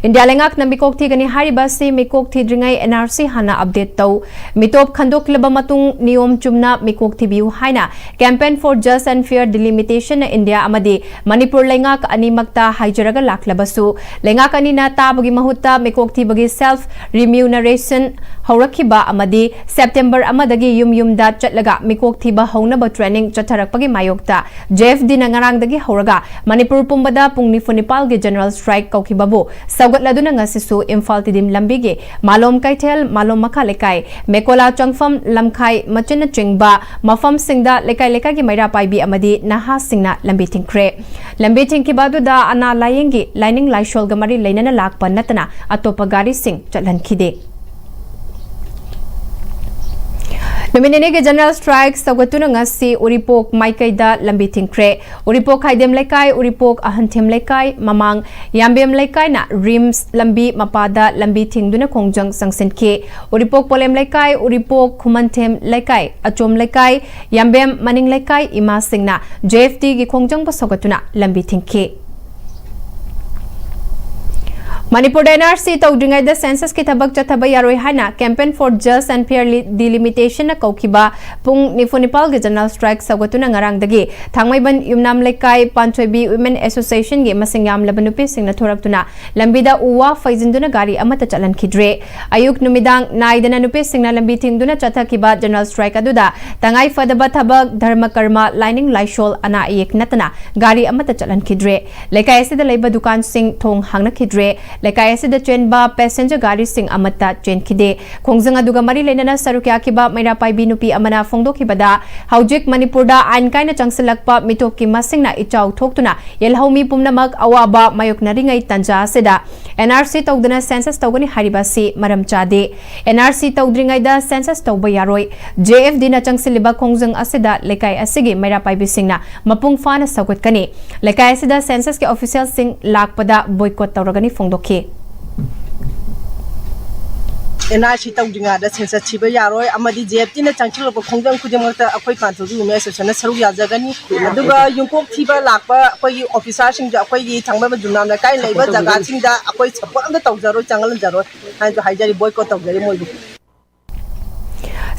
ꯏꯟꯗꯤꯌꯥ ꯂꯩꯉꯥꯛꯅ ꯃꯤꯀꯣꯛ ꯊꯤꯒꯅꯤ ꯍꯥꯏꯔꯤꯕ ꯑꯁꯤ ꯃꯤꯀꯣꯛ ꯊꯤꯗ꯭ꯔꯤꯉꯩ N R C ꯍꯥꯟꯅ update ꯇꯧ, ꯃꯤꯇꯣꯞ ꯈꯟꯗꯣꯛꯂꯕ ꯃꯇꯨꯡ ꯅꯤꯌꯣꯝ ꯆꯨꯝꯅ ꯃꯤꯀꯣꯛ ꯊꯤꯕꯤꯌꯨ ꯍꯥꯏꯅ Campaign for Just and Fair Delimitation ꯅ ꯏꯟꯗꯤꯌꯥ ꯑꯃꯗꯤ ꯃꯅꯤꯄꯨꯔ ꯂꯩꯉꯥꯛ ꯑꯅꯤꯃꯛꯇ ꯍꯥꯏꯖꯔꯒ ꯂꯥꯛꯂꯕꯁꯨ, ꯂꯩꯉꯥꯛ ꯑꯅꯤꯅ ꯇꯥꯕꯒꯤ ꯃꯍꯨꯠꯇ ꯃꯤꯀꯣꯛ ꯊꯤꯕꯒꯤ self remuneration ꯍꯧꯔꯛꯈꯤꯕ ꯑꯃꯗꯤ September ꯑꯃꯗꯒꯤ ꯌꯨꯝ ꯌꯨꯝꯗ ꯆꯠꯂꯒ ꯀ ꯃꯤꯀꯣꯛ ꯊꯤꯕ ꯍꯧꯅꯕ training ꯆꯠꯊꯔꯛꯄꯒꯤ ꯃꯥꯌꯣꯛꯇ J F D ꯅ ꯉꯔꯥꯡꯗꯒꯤ ꯍꯧꯔꯒ ꯃꯅꯤꯄꯨꯔ ꯄꯨꯝꯕꯗ ꯄꯨꯡ ꯅꯤꯐꯨ ꯅꯤꯄꯥꯜꯒꯤ general strike ꯀꯧꯈꯤꯕꯕꯨ ꯁꯧꯒꯠꯂꯗꯨꯅ ꯉꯁꯤꯁꯨ ꯏꯝꯐꯥꯜ ꯇꯤꯗꯤꯝ ꯂꯝꯕꯤꯒꯤ ꯃꯥꯂꯣꯝ ꯀꯩꯊꯦꯜ, ꯃꯥꯂꯣꯝ ꯃꯈꯥ ꯂꯩꯀꯥꯏ, ꯃꯦꯀꯣꯂꯥ ꯆꯪꯐꯝ, ꯂꯝꯈꯥꯏ ꯃꯆꯤꯟꯅꯆꯤꯡꯕ ꯃꯐꯝꯁꯤꯡꯗ ꯂꯩꯀꯥꯏ ꯂꯩꯀꯥꯏꯒꯤ ꯃꯩꯔꯥ ꯄꯥꯏꯕꯤ ꯑꯃꯗꯤ ꯅꯍꯥꯁꯤꯡꯅ ꯂꯝꯕꯤ ꯊꯤꯡꯈ꯭ꯔꯦ꯫ ꯂꯝꯕꯤ ꯊꯤꯡꯈꯤꯕ ꯑꯗꯨꯗ ꯑꯅꯥ ꯂꯥꯌꯦꯡꯒꯤ ꯂꯥꯏꯅꯤꯡ ꯂꯥꯏꯁꯣꯜꯒ ꯃꯔꯤ ꯂꯩꯅꯅ ꯂꯥꯛꯄ ꯅꯠꯇꯅ ꯑꯇꯣꯞꯄ ꯒꯥꯔꯤꯁꯤꯡ ꯆꯠꯍꯟꯈꯤꯗꯦ꯫ ꯅꯨꯃꯤꯠ ꯅꯤꯅꯤꯒꯤ general strike ꯁꯧꯒꯠꯇꯨꯅ ꯉꯁꯤ ꯎꯔꯤꯄꯣꯛ ꯃꯥꯏꯀꯩꯗ ꯂꯝꯕꯤ ꯊꯤꯡꯈ꯭ꯔꯦ꯫ ꯎꯔꯤꯄꯣꯛ ꯈꯥꯏꯗꯦꯝ ꯂꯩꯀꯥꯏ, ꯎꯔꯤꯄꯣꯛ ꯑꯍꯟꯊꯦꯝ ꯂꯩꯀꯥꯏ, ꯃꯃꯥꯡ ꯌꯥꯝꯕꯦꯝ ꯂꯩꯀꯥꯏꯅ ꯔꯤꯝꯁ ꯂꯝꯕꯤ ꯃꯄꯥꯗ ꯂꯝꯕꯤ ꯊꯤꯡꯗꯨꯅ ꯈꯣꯡꯖꯪ ꯆꯪꯁꯤꯟꯈꯤ꯫ ꯎꯔꯤꯄꯣꯛ ꯄꯣꯂꯦꯝ ꯂꯩꯀꯥꯏ, ꯎꯔꯤꯄꯣꯛ ꯈꯨꯃꯟꯊꯦꯝ ꯂꯩꯀꯥꯏ, ꯑꯆꯣꯝ ꯂꯩꯀꯥꯏ, ꯌꯥꯝꯕꯦꯝ ꯃꯅꯤꯡ ꯂꯩꯀꯥꯏ ꯏꯃꯥꯁꯤꯡꯅ J F D ꯒꯤ ꯈꯣꯡꯖꯪꯕ ꯁꯧꯒꯠꯇꯨꯅ ꯂꯝꯕꯤ ꯊꯤꯡꯈꯤ꯫ ꯃꯅꯤꯄꯨꯔꯗ N R C ꯇꯧꯗ꯭ꯔꯤꯉꯩꯗ census ꯀꯤ ꯊꯕꯛ ꯆꯠꯊꯕ ꯌꯥꯔꯣꯏ ꯍꯥꯏꯅ Campaign for Just and Fair Delimitation ꯅ ꯀꯧꯈꯤꯕ ꯄꯨꯡ ꯅꯤꯐꯨ ꯅꯤꯄꯥꯜꯒꯤ general strike ꯁꯧꯒꯠꯇꯨꯅ ꯉꯔꯥꯡꯗꯒꯤ ꯊꯥꯡꯃꯩꯕꯟ ꯌꯨꯝꯅꯥꯝ ꯂꯩꯀꯥꯏ ꯄꯥꯟꯊꯣꯏꯕꯤ Women Association ꯒꯤ ꯃꯁꯤꯡ ꯌꯥꯝꯂꯕ ꯅꯨꯄꯤꯁꯤꯡꯅ ꯊꯣꯔꯛꯇꯨꯅ ꯂꯝꯕꯤꯗ ꯎ ꯋꯥ ꯐꯩꯖꯤꯟꯗꯨꯅ ꯒꯥꯔꯤ ꯑꯃꯠꯇ ꯆꯠꯍꯟꯈꯤꯗ꯭ꯔꯦ꯫ ꯑꯌꯨꯛ ꯅꯨꯃꯤꯗꯥꯡ ꯅꯥꯏꯗꯅ ꯅꯨꯄꯤꯁꯤꯡꯅ ꯂꯝꯕꯤ ꯊꯤꯡꯗꯨꯅ ꯆꯠꯊꯈꯤꯕ general strike ꯑꯗꯨꯗ ꯇꯉꯥꯏ ꯐꯗꯕ ꯊꯕꯛ, ꯙꯔꯃ ꯀꯔꯃ, ꯂꯥꯏꯅꯤꯡ ꯂꯥꯏꯁꯣꯜ, ꯑꯅꯥ ꯑꯌꯦꯛ ꯅꯠꯇꯅ ꯒꯥꯔꯤ ꯑꯃꯠꯇ ꯆꯠꯍꯟꯈꯤꯗ꯭ꯔꯦ꯫ ꯂꯩꯀꯥꯏ ꯑꯁꯤꯗ ꯂꯩꯕ ꯗꯨꯀꯥꯟꯁꯤꯡ ꯊꯣꯡ ꯍꯥꯡꯅꯈꯤꯗ꯭ꯔꯦ꯫ ꯂꯩꯀꯥꯏ ꯑꯁꯤꯗ ꯆꯦꯟꯕ passenger ꯒꯥꯔꯤꯁꯤꯡ ꯑꯃꯠꯇ ꯆꯦꯟꯈꯤꯗꯦ꯫ ꯈꯣꯡꯖꯪ ꯑꯗꯨꯒ ꯃꯔꯤ ꯂꯩꯅꯅ ꯁꯔꯨꯛ ꯌꯥꯈꯤꯕ ꯃꯩꯔꯥ ꯄꯥꯏꯕꯤ ꯅꯨꯄꯤ ꯑꯃꯅ ꯐꯣꯡꯗꯣꯛꯈꯤꯕꯗ, ꯍꯧꯖꯤꯛ ꯃꯅꯤꯄꯨꯔꯗ ꯑꯥꯏꯟ ꯀꯥꯏꯅ ꯆꯪꯁꯤꯜꯂꯛꯄ ꯃꯤꯇꯣꯞꯀꯤ ꯃꯁꯤꯡꯅ ꯏꯆꯥꯎ ꯊꯣꯛꯇꯨꯅ ꯌꯦꯜꯍꯧꯃꯤ ꯄꯨꯝꯅꯃꯛ ꯑꯋꯥꯕ ꯃꯥꯌꯣꯛꯅꯔꯤꯉꯩ ꯇꯥꯟꯖꯥ ꯑꯁꯤꯗ N R C ꯇꯧꯗꯅ census ꯇꯧꯒꯅꯤ ꯍꯥꯏꯔꯤꯕ ꯑꯁꯤ ꯃꯔꯝ ꯆꯥꯗꯦ꯫ N R C ꯇꯧꯗ꯭ꯔꯤꯉꯩꯗ census ꯇꯧꯕ ꯌꯥꯔꯣꯏ꯫ J F D ꯅ ꯆꯪꯁꯤꯜꯂꯤꯕ ꯈꯣꯡꯖꯪ ꯑꯁꯤꯗ ꯂꯩꯀꯥꯏ ꯑꯁꯤꯒꯤ ꯃꯩꯔꯥ ꯄꯥꯏꯕꯤꯁꯤꯡꯅ ꯃꯄꯨꯡ ꯐꯥꯅ ꯁꯧꯒꯠꯀꯅꯤ꯫ ꯂꯩꯀꯥꯏ ꯑꯁꯤꯗ census ꯀꯤ official ꯁꯤꯡ ꯂꯥꯛꯄꯗ boycott ꯇꯧꯔꯒꯅꯤ ꯐꯣꯡꯗꯣꯛꯈꯤ꯫ N R C ꯇꯧꯗ꯭ꯔꯤꯉꯩꯗ census ꯊꯤꯕ ꯌꯥꯔꯣꯏ ꯑꯃꯗꯤ J F D ꯅ ꯆꯪꯁꯤꯜꯂꯛꯄ ꯈꯣꯡꯖꯪ ꯈꯨꯗꯤꯡꯃꯛꯇ ꯑꯩꯈꯣꯏ ꯄꯥꯟꯊꯣꯏꯕꯤ Women Association ꯅ ꯁꯔꯨꯛ ꯌꯥꯖꯒꯅꯤ꯫ ꯑꯗꯨꯒ ꯌꯨꯝꯀꯣꯛ ꯊꯤꯕ ꯂꯥꯛꯄ ꯑꯩꯈꯣꯏꯒꯤ officer ꯁꯤꯡꯁꯨ ꯑꯩꯈꯣꯏꯒꯤ ꯊꯥꯡꯃꯩꯕꯟ ꯌꯨꯝꯅꯥꯝ ꯂꯩꯀꯥꯏ ꯂꯩꯕ ꯖꯒꯥꯁꯤꯡꯗ ꯑꯩꯈꯣꯏ support ꯑꯝꯇ ꯇꯧꯖꯔꯣꯏ, ꯆꯪꯍꯜꯂꯝꯖꯔꯣꯏ ꯍꯥꯏꯅꯁꯨ ꯍꯥꯏꯖꯔꯤ, boycott ꯇꯧꯖꯔꯤ ꯃꯣꯏꯕꯨ꯫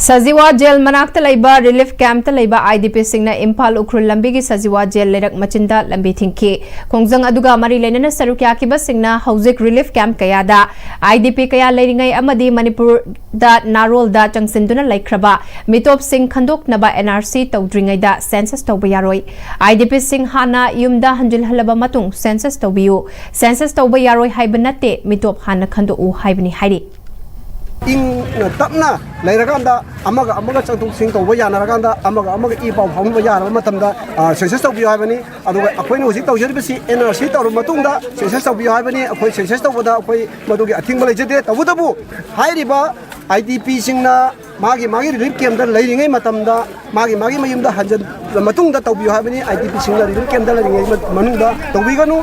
ꯁꯖꯤꯋꯥ ꯖꯦꯜ ꯃꯅꯥꯛꯇ ꯂꯩꯕ ꯔꯤꯂꯤꯐ ꯀꯦꯝꯞꯇ ꯂꯩꯕ ꯑꯥꯏ ꯗꯤ ꯄꯤꯁꯤꯡꯅ ꯏꯝꯐꯥꯜ ꯎꯈ꯭ꯔꯨꯜ ꯂꯝꯕꯤꯒꯤ ꯁꯖꯤꯋꯥ ꯖꯦꯜ ꯂꯩꯔꯛ ꯃꯆꯤꯟꯗ ꯂꯝꯕꯤ ꯊꯤꯡꯈꯤ꯫ ꯈꯣꯡꯖꯪ ꯑꯗꯨꯒ ꯃꯔꯤ ꯂꯩꯅꯅ ꯁꯔꯨꯛ ꯌꯥꯈꯤꯕꯁꯤꯡꯅ ꯍꯧꯖꯤꯛ ꯔꯤꯂꯤꯐ ꯀꯦꯝꯞ ꯀꯌꯥꯗ ꯑꯥꯏ ꯗꯤ ꯄꯤ ꯀꯌꯥ ꯂꯩꯔꯤꯉꯩ ꯑꯃꯗꯤ ꯃꯅꯤꯄꯨꯔꯗ ꯅꯥꯔꯣꯜꯗ ꯆꯪꯁꯤꯟꯗꯨꯅ ꯂꯩꯈ꯭ꯔꯕ ꯃꯤꯇꯣꯞꯁꯤꯡ ꯈꯟꯗꯣꯛꯅꯕ ꯑꯦꯟ ꯑꯥꯔ ꯁꯤ ꯇꯧꯗ꯭ꯔꯤꯉꯩꯗ ꯁꯦꯟꯁꯁ ꯇꯧꯕ ꯌꯥꯔꯣꯏ꯫ ꯑꯥꯏ ꯗꯤ ꯄꯤꯁꯤꯡ ꯍꯥꯟꯅ ꯌꯨꯝꯗ ꯍꯟꯖꯤꯜꯍꯜꯂꯕ ꯃꯇꯨꯡ ꯁꯦꯟꯁꯁ ꯇꯧꯕꯤꯌꯨ꯫ ꯁꯦꯟꯁꯁ ꯇꯧꯕ ꯌꯥꯔꯣꯏ ꯍꯥꯏꯕ ꯅꯠꯇꯦ, ꯃꯤꯇꯣꯞ ꯍꯥꯟꯅ ꯈꯟꯗꯣꯛꯎ ꯍꯥꯏꯕꯅꯤ ꯍꯥꯏꯔꯤ꯫ ꯏꯪꯅ ꯇꯞꯅ ꯂꯩꯔꯀꯥꯟꯗ ꯑꯃꯒ ꯑꯃꯒ ꯆꯪꯊꯣꯛ ꯆꯪꯁꯤꯟ ꯇꯧꯕ ꯌꯥꯅꯔꯀꯥꯟꯗ ꯑꯃꯒ ꯑꯃꯒ ꯏ ꯄꯥꯎ ꯐꯥꯎꯅꯕ ꯌꯥꯔꯕ ꯃꯇꯝꯗ ꯁꯦꯟꯁꯁ ꯇꯧꯕꯤꯌꯨ ꯍꯥꯏꯕꯅꯤ꯫ ꯑꯗꯨꯒ ꯑꯩꯈꯣꯏꯅ ꯍꯧꯖꯤꯛ ꯇꯧꯖꯔꯤꯕꯁꯤ ꯑꯦꯟ ꯑꯥꯔ ꯁꯤ ꯇꯧꯔꯕ ꯃꯇꯨꯡꯗ ꯁꯦꯟꯁꯁ ꯇꯧꯕꯤꯌꯨ ꯍꯥꯏꯕꯅꯤ꯫ ꯑꯩꯈꯣꯏ ꯁꯦꯟꯁꯁ ꯇꯧꯕꯗ ꯑꯩꯈꯣꯏ ꯃꯗꯨꯒꯤ ꯑꯊꯤꯡꯕ ꯂꯩꯖꯗꯦ꯫ ꯇꯧꯕꯇꯕꯨ ꯍꯥꯏꯔꯤꯕ ꯑꯥꯏ ꯗꯤ ꯄꯤꯁꯤꯡꯅ ꯃꯥꯒꯤ ꯃꯥꯒꯤ ꯔꯤꯂꯤꯐ ꯀꯦꯝꯞꯇ ꯂꯩꯔꯤꯉꯩ ꯃꯇꯝꯗ ꯃꯥꯒꯤ ꯃꯥꯒꯤ ꯃꯌꯨꯝꯗ ꯍꯟꯖꯤꯟꯕ ꯃꯇꯨꯡꯗ ꯇꯧꯕꯤꯌꯨ ꯍꯥꯏꯕꯅꯤ꯫ ꯑꯥꯏ ꯗꯤ ꯄꯤꯁꯤꯡꯅ ꯔꯤꯂꯤꯐ ꯀꯦꯝꯞꯇ ꯂꯩꯔꯤꯉꯩ ꯃꯅꯨꯡꯗ ꯇꯧꯕꯤꯒꯅꯨ꯫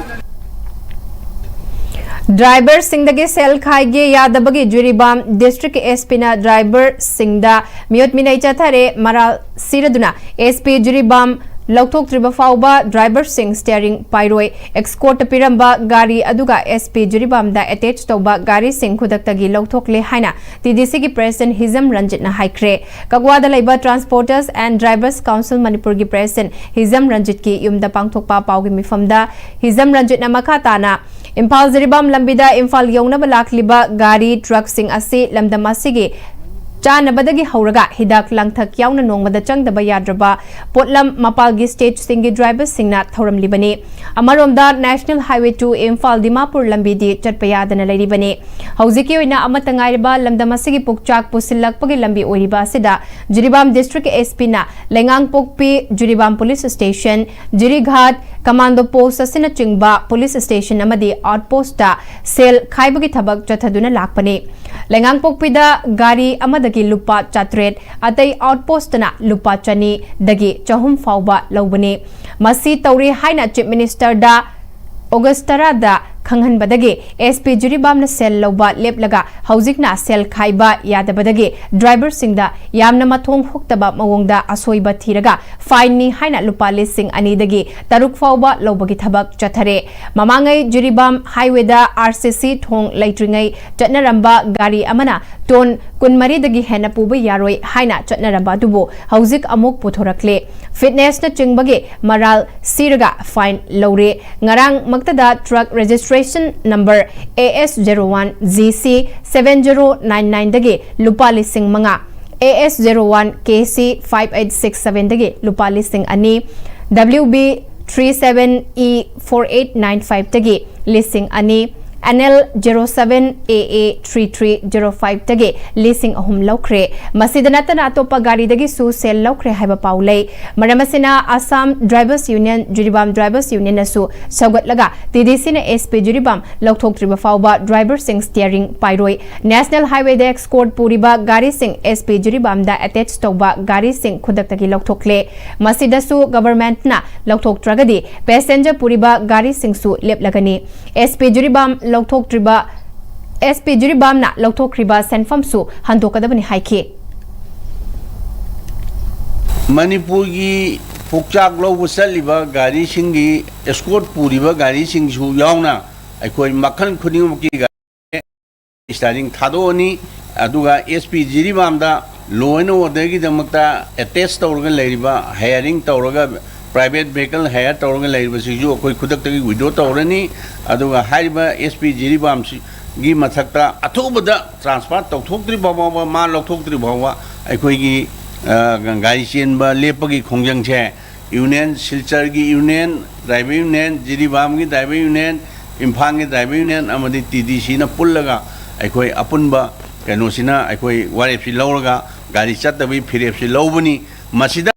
ꯗ꯭ꯔꯥꯏꯚꯔꯁꯤꯡꯗꯒꯤ ꯁꯦꯜ ꯈꯥꯏꯒꯦ ꯌꯥꯗꯕꯒꯤ ꯖꯤꯔꯤꯕꯥꯝ ꯗꯤꯁꯇ꯭ꯔꯤꯛꯀꯤ ꯑꯦꯁ ꯄꯤꯅ ꯗ꯭ꯔꯥꯏꯚꯔꯁꯤꯡꯗ ꯃꯤꯑꯣꯠ ꯃꯤꯅꯩ ꯆꯠꯊꯔꯦ꯫ ꯃꯔꯥꯜ ꯁꯤꯔꯗꯨꯅ ꯑꯦꯁ ꯄꯤ ꯖꯤꯔꯤꯕꯥꯝ ꯂꯧꯊꯣꯛꯇ꯭ꯔꯤꯕ ꯐꯥꯎꯕ ꯗ꯭ꯔꯥꯏꯚꯔꯁꯤꯡ ꯁ꯭ꯇꯤꯌꯔꯤꯡ ꯄꯥꯏꯔꯣꯏ꯫ ꯑꯦꯛꯁꯀꯣꯔꯠꯇ ꯄꯤꯔꯝꯕ ꯒꯥꯔꯤ ꯑꯗꯨꯒ ꯑꯦꯁ ꯄꯤ ꯖꯤꯔꯤꯕꯥꯝꯗ ꯑꯦꯇꯦꯆ ꯇꯧꯕ ꯒꯥꯔꯤꯁꯤꯡ ꯈꯨꯗꯛꯇꯒꯤ ꯂꯧꯊꯣꯛꯂꯦ ꯍꯥꯏꯅ ꯇꯤ ꯗꯤ ꯁꯤꯒꯤ ꯄ꯭ꯔꯦꯁꯤꯗꯦꯟꯠ ꯍꯤꯖꯝ ꯔꯟꯖꯤꯠꯅ ꯍꯥꯏꯈ꯭ꯔꯦ꯫ ꯀꯛꯋꯥꯗ ꯂꯩꯕ ꯇ꯭ꯔꯥꯟꯁꯄꯣꯔꯇꯔꯁ ꯑꯦꯟ ꯗ꯭ꯔꯥꯏꯚꯔꯁ ꯀꯥꯎꯟꯁꯤꯜ ꯃꯅꯤꯄꯨꯔꯒꯤ ꯄ꯭ꯔꯦꯁꯤꯗꯦꯟꯠ ꯍꯤꯖꯝ ꯔꯟꯖꯤꯠꯀꯤ ꯌꯨꯝꯗ ꯄꯥꯡꯊꯣꯛꯄ ꯄꯥꯎꯒꯤ ꯃꯤꯐꯝꯗ ꯍꯤꯖꯝ ꯔꯟꯖꯤꯠꯅ ꯃꯈꯥ ꯇꯥꯅ ꯏꯝꯐꯥꯜ ꯖꯤꯔꯤꯕꯥꯝ ꯂꯝꯕꯤꯗ ꯏꯝꯐꯥꯜ ꯌꯧꯅꯕ ꯂꯥꯛꯂꯤꯕ ꯒꯥꯔꯤ ꯇ꯭ꯔꯛꯁꯤꯡ ꯑꯁꯤ ꯂꯝꯗꯝ ꯑꯁꯤꯒꯤ ꯆꯥꯅꯕꯗꯒꯤ ꯍꯧꯔꯒ ꯍꯤꯗꯥꯛ ꯂꯥꯡꯊꯛ ꯌꯥꯎꯅ ꯅꯣꯡꯃꯗ ꯆꯪꯗꯕ ꯌꯥꯗ꯭ꯔꯕ ꯄꯣꯠꯂꯝ ꯃꯄꯥꯜꯒꯤ ꯁ꯭ꯇꯦꯠꯁꯤꯡꯒꯤ ꯗ꯭ꯔꯥꯏꯚꯔꯁꯤꯡꯅ ꯊꯧꯔꯝꯂꯤꯕꯅꯤ꯫ ꯑꯃꯔꯣꯝꯗ national highway two Imphal Dimapur ꯂꯝꯕꯤꯗꯤ ꯆꯠꯄ ꯌꯥꯗꯅ ꯂꯩꯔꯤꯕꯅꯤ꯫ ꯍꯧꯖꯤꯛꯀꯤ ꯑꯣꯏꯅ ꯑꯃꯠꯇ ꯉꯥꯏꯔꯕ ꯂꯝꯗꯝ ꯑꯁꯤꯒꯤ ꯄꯨꯛꯆꯥꯛ ꯄꯨꯁꯤꯜꯂꯛꯄꯒꯤ ꯂꯝꯕꯤ ꯑꯣꯏꯔꯤꯕ ꯑꯁꯤꯗ ꯖꯤꯔꯤꯕꯥꯝ ꯗꯤꯁꯇ꯭ꯔꯤꯛ ꯑꯦꯁ ꯄꯤꯅ ꯂꯩꯉꯥꯡꯄꯣꯛꯄꯤ Jiribam police station, Jirighat commando post ꯑꯁꯤꯅꯆꯤꯡꯕ ꯄꯨꯂꯤꯁ ꯁ꯭ꯇꯦꯁꯟ ꯑꯃꯗꯤ ꯑꯥꯎꯠꯄꯣꯁ꯭ꯠꯇ ꯁꯦꯜ ꯈꯥꯏꯕꯒꯤ ꯊꯕꯛ ꯆꯠꯊꯗꯨꯅ ꯂꯥꯛꯄꯅꯤ꯫ ꯂꯩꯉꯥꯡꯄꯣꯛꯄꯤꯗ ꯒꯥꯔꯤ ꯑꯃꯗꯒꯤ ꯂꯨꯄꯥ ꯆꯥꯇ꯭ꯔꯦꯠ, ꯑꯇꯩ ꯑꯥꯎꯠꯄꯣꯁ꯭ꯠꯇꯅ ꯂꯨꯄꯥ ꯆꯅꯤꯗꯒꯤ ꯆꯍꯨꯝ ꯐꯥꯎꯕ ꯂꯧꯕꯅꯤ꯫ ꯃꯁꯤ ꯇꯧꯔꯦ ꯍꯥꯏꯅ ꯆꯤꯐ ꯃꯤꯅꯤꯁꯇꯔꯗ ꯑꯣꯒꯁ꯭ꯠ ꯇꯔꯥꯗ ꯈꯪꯍꯟꯕꯗꯒꯤ ꯑꯦꯁ ꯄꯤ ꯖꯤꯔꯤꯕꯥꯝꯅ ꯁꯦꯜ ꯂꯧꯕ ꯂꯦꯞꯂꯒ ꯍꯧꯖꯤꯛꯅ ꯁꯦꯜ ꯈꯥꯏꯕ ꯌꯥꯗꯕꯗꯒꯤ ꯗ꯭ꯔꯥꯏꯚꯔꯁꯤꯡꯗ ꯌꯥꯝꯅ ꯃꯊꯣꯡ ꯍꯨꯛꯇꯕ ꯃꯑꯣꯡꯗ ꯑꯁꯣꯏꯕ ꯊꯤꯔꯒ ꯐꯥꯏꯟꯅꯤ ꯍꯥꯏꯅ ꯂꯨꯄꯥ ꯂꯤꯁꯤꯡ ꯑꯅꯤꯗꯒꯤ ꯇꯔꯨꯛ ꯐꯥꯎꯕ ꯂꯧꯕꯒꯤ ꯊꯕꯛ ꯆꯠꯊꯔꯦ꯫ ꯃꯃꯥꯡꯉꯩ ꯖꯤꯔꯤꯕꯥꯝ ꯍꯥꯏꯋꯦꯗ ꯑꯥꯔ ꯁꯤ ꯁꯤ ꯊꯣꯡ ꯂꯩꯇ꯭ꯔꯤꯉꯩ ꯆꯠꯅꯔꯝꯕ ꯒꯥꯔꯤ ꯑꯃꯅ ꯇꯣꯟ ꯀꯨꯟꯃꯔꯤꯗꯒꯤ ꯍꯦꯟꯅ ꯄꯨꯕ ꯌꯥꯔꯣꯏ ꯍꯥꯏꯅ ꯆꯠꯅꯔꯝꯕ ꯑꯗꯨꯕꯨ ꯍꯧꯖꯤꯛ ꯑꯃꯨꯛ ꯄꯨꯊꯣꯔꯛꯂꯦ꯫ ꯐꯤꯠꯅꯦꯁꯅꯆꯤꯡꯕꯒꯤ ꯃꯔꯥꯜ ꯁꯤꯔꯒ ꯐꯥꯏꯟ ꯂꯧꯔꯦ꯫ ꯉꯔꯥꯡꯃꯛꯇꯗ truck registration number A S zero one G C seven zero nine nine ꯗꯒꯤ ꯂꯨꯄꯥ ꯂꯤꯁꯤꯡ ꯃꯉꯥ, A S zero one K C five eight six seven ꯗꯒꯤ ꯂꯨꯄꯥ ꯂꯤꯁꯤꯡ ꯑꯅꯤ, W B three seven E four eight nine five ꯇꯒꯤ ꯂꯤꯁꯤꯡ ꯑꯅꯤ, N L zero seven A A three three zero five ꯇꯒꯤ ꯂꯤꯁꯤꯡ ꯑꯍꯨꯝ ꯂꯧꯈ꯭ꯔꯦ꯫ ꯃꯁꯤꯗ ꯅꯠꯇꯅ ꯑꯇꯣꯞꯄ ꯒꯥꯔꯤꯗꯒꯤꯁꯨ ꯁꯦꯜ ꯂꯧꯈ꯭ꯔꯦ ꯍꯥꯏꯕ ꯄꯥꯎ ꯂꯩ꯫ ꯃꯔꯝ ꯑꯁꯤꯅ Assam drivers union, Jiribam drivers ꯌꯨꯅꯤꯌꯟꯅꯁꯨ ꯁꯧꯒꯠꯂꯒ ꯇꯤ ꯗꯤ ꯁꯤꯅ ꯑꯦꯁ ꯄꯤ ꯖꯤꯔꯤꯕꯥꯝ ꯂꯧꯊꯣꯛꯇ꯭ꯔꯤꯕ ꯐꯥꯎꯕ ꯗ꯭ꯔꯥꯏꯚꯔꯁꯤꯡ ꯁ꯭ꯇꯤꯌꯔꯤꯡ ꯄꯥꯏꯔꯣꯏ꯫ ꯅꯦꯁꯅꯦꯜ ꯍꯥꯏꯋꯦꯗ ꯑꯦꯁꯀꯣꯔꯠ ꯄꯨꯔꯤꯕ ꯒꯥꯔꯤꯁꯤꯡ ꯑꯦꯁ ꯄꯤ ꯖꯤꯔꯤꯕꯥꯝꯗ ꯑꯦꯇꯦꯆ ꯇꯧꯕ ꯒꯥꯔꯤꯁꯤꯡ ꯈꯨꯗꯛꯇꯒꯤ ꯂꯧꯊꯣꯛꯂꯦ꯫ ꯃꯁꯤꯗꯁꯨ ꯒꯚꯔꯟꯃꯦꯟꯠꯅ ꯂꯧꯊꯣꯛꯇ꯭ꯔꯒꯗꯤ ꯄꯦꯁꯦꯟꯖꯔ ꯄꯨꯔꯤꯕ ꯒꯥꯔꯤꯁꯤꯡꯁꯨ ꯂꯦꯞꯂꯒꯅꯤ꯫ S P Jiribam ꯂꯧꯊꯣꯛꯇ꯭ꯔꯤꯕ, S P ꯖꯤꯔꯤꯕꯥꯝꯅ ꯂꯧꯊꯣꯛꯈ꯭ꯔꯤꯕ ꯁꯦꯟꯐꯝꯁꯨ ꯍꯟꯗꯣꯛꯀꯗꯕꯅꯤ ꯍꯥꯏꯈꯤ꯫ ꯃꯅꯤꯄꯨꯔꯒꯤ ꯄꯨꯛꯆꯥꯛ ꯂꯧꯕ ꯆꯠꯂꯤꯕ ꯒꯥꯔꯤꯁꯤꯡꯒꯤ ꯑꯦꯁꯀꯣꯔꯠ ꯄꯨꯔꯤꯕ ꯒꯥꯔꯤꯁꯤꯡꯁꯨ ꯌꯥꯎꯅ ꯑꯩꯈꯣꯏ ꯃꯈꯜ ꯈꯨꯗꯤꯡꯃꯛꯀꯤ ꯒꯥꯔꯤ ꯁ꯭ꯇꯤꯌꯔꯤꯡ ꯊꯥꯗꯣꯛꯑꯅꯤ꯫ ꯑꯗꯨꯒ S P ꯖꯤꯔꯤꯕꯥꯝꯗ law and ꯑꯣꯔꯗꯔꯒꯤꯗꯃꯛꯇ attach ꯇꯧꯔꯒ ꯂꯩꯔꯤꯕ, ꯍꯥꯌꯔꯤꯡ ꯇꯧꯔꯒ, ꯄ꯭ꯔꯥꯏꯚꯦꯠ ꯚꯦꯍꯤꯀꯜ ꯍꯥꯌꯔ ꯇꯧꯔꯒ ꯂꯩꯔꯤꯕꯁꯤꯡꯁꯨ ꯑꯩꯈꯣꯏ ꯈꯨꯗꯛꯇꯒꯤ ꯋꯤꯗ꯭ꯔꯣ ꯇꯧꯔꯅꯤ꯫ ꯑꯗꯨꯒ ꯍꯥꯏꯔꯤꯕ ꯑꯦꯁ ꯄꯤ ꯖꯤꯔꯤꯕꯥꯝꯒꯤ ꯃꯊꯛꯇ ꯑꯊꯨꯕꯗ ꯇ꯭ꯔꯥꯟꯁꯐꯔ ꯇꯧꯊꯣꯛꯇ꯭ꯔꯤꯕ ꯐꯥꯎꯕ, ꯃꯥ ꯂꯧꯊꯣꯛꯇ꯭ꯔꯤ ꯐꯥꯎꯕ ꯑꯩꯈꯣꯏꯒꯤ, ꯑ, ꯒꯥꯔꯤ ꯆꯦꯟꯕ ꯂꯦꯞꯄꯒꯤ ꯈꯣꯡꯖꯪꯁꯦ ꯌꯨꯅꯤꯌꯟ, ꯁꯤꯜꯆꯔꯒꯤ ꯌꯨꯅꯤꯌꯟ, ꯗ꯭ꯔꯥꯏꯚꯔ ꯌꯨꯅꯤꯌꯟ, ꯖꯤꯔꯤꯕꯥꯝꯒꯤ ꯗ꯭ꯔꯥꯏꯚꯔ ꯌꯨꯅꯤꯌꯟ, ꯏꯝꯐꯥꯜꯒꯤ ꯗ꯭ꯔꯥꯏꯚꯔ ꯌꯨꯅꯤꯌꯟ ꯑꯃꯗꯤ ꯇꯤ ꯗꯤ ꯁꯤꯅ ꯄꯨꯜꯂꯒ ꯑꯩꯈꯣꯏ ꯑꯄꯨꯟꯕ ꯀꯩꯅꯣꯁꯤꯅ ꯑꯩꯈꯣꯏ ꯋꯥꯔꯦꯞꯁꯤ ꯂꯧꯔꯒ ꯒꯥꯔꯤ ꯆꯠꯇꯕꯒꯤ ꯐꯤꯔꯦꯞꯁꯤ ꯂꯧꯕꯅꯤ꯫ ꯃꯁꯤꯗ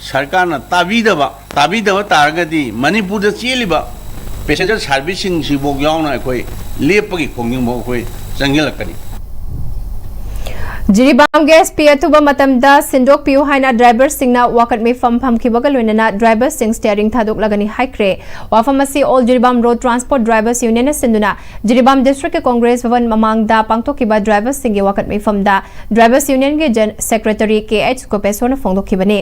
ꯁꯔꯀꯥꯔꯅ ꯇꯥꯕꯤꯗꯕ, ꯇꯥꯕꯤꯗꯕ ꯇꯥꯔꯒꯗꯤ ꯃꯅꯤꯄꯨꯔꯗ ꯆꯦꯜꯂꯤꯕ ꯄꯦꯁꯦꯟꯖꯔ ꯁꯥꯔꯚꯤꯁꯁꯤꯡꯁꯤꯐꯥꯎ ꯌꯥꯎꯅ ꯑꯩꯈꯣꯏ ꯂꯦꯞꯄꯒꯤ ꯈꯣꯡꯖꯪꯐꯥꯎ ꯑꯩꯈꯣꯏ ꯆꯪꯁꯤꯜꯂꯛꯀꯅꯤ꯫ ꯖꯤꯔꯤꯕꯥꯝꯒꯤ ꯑꯦꯁ ꯄꯤ ꯑꯊꯨꯕ ꯃꯇꯝꯗ ꯁꯤꯟꯗꯣꯛꯄꯤꯌꯨ ꯍꯥꯏꯅ ꯗ꯭ꯔꯥꯏꯚꯔꯁꯤꯡꯅ ꯋꯥꯀꯠ ꯃꯤꯐꯝ ꯐꯝꯈꯤꯕꯒ ꯂꯣꯏꯅꯅ ꯗ꯭ꯔꯥꯏꯚꯔꯁꯤꯡ ꯁ꯭ꯇꯤꯌꯔꯤꯡ ꯊꯥꯗꯣꯛꯂꯒꯅꯤ ꯍꯥꯏꯈ꯭ꯔꯦ꯫ ꯋꯥꯐꯝ ꯑꯁꯤ all Jiribam road transport drivers ꯌꯨꯅꯤꯌꯟꯅ ꯁꯤꯟꯗꯨꯅ ꯖꯤꯔꯤꯕꯥꯝ ꯗꯤꯁꯇ꯭ꯔꯤꯛꯀꯤ ꯀꯣꯡꯒ꯭ꯔꯦꯁ ꯚꯕꯟ ꯃꯃꯥꯡꯗ ꯄꯥꯡꯊꯣꯛꯈꯤꯕ ꯗ꯭ꯔꯥꯏꯚꯔꯁꯤꯡꯒꯤ ꯋꯥꯀꯠ ꯃꯤꯐꯝꯗ ꯗ꯭ꯔꯥꯏꯚꯔꯁ ꯌꯨꯅꯤꯌꯟꯒꯤ ꯖꯦꯟ ꯁꯦꯀ꯭ꯔꯦꯇꯔꯤ ꯀꯦ ꯑꯩꯆ ꯒꯣꯄꯦꯁꯣꯔꯅ ꯐꯣꯡꯗꯣꯛꯈꯤꯕꯅꯤ꯫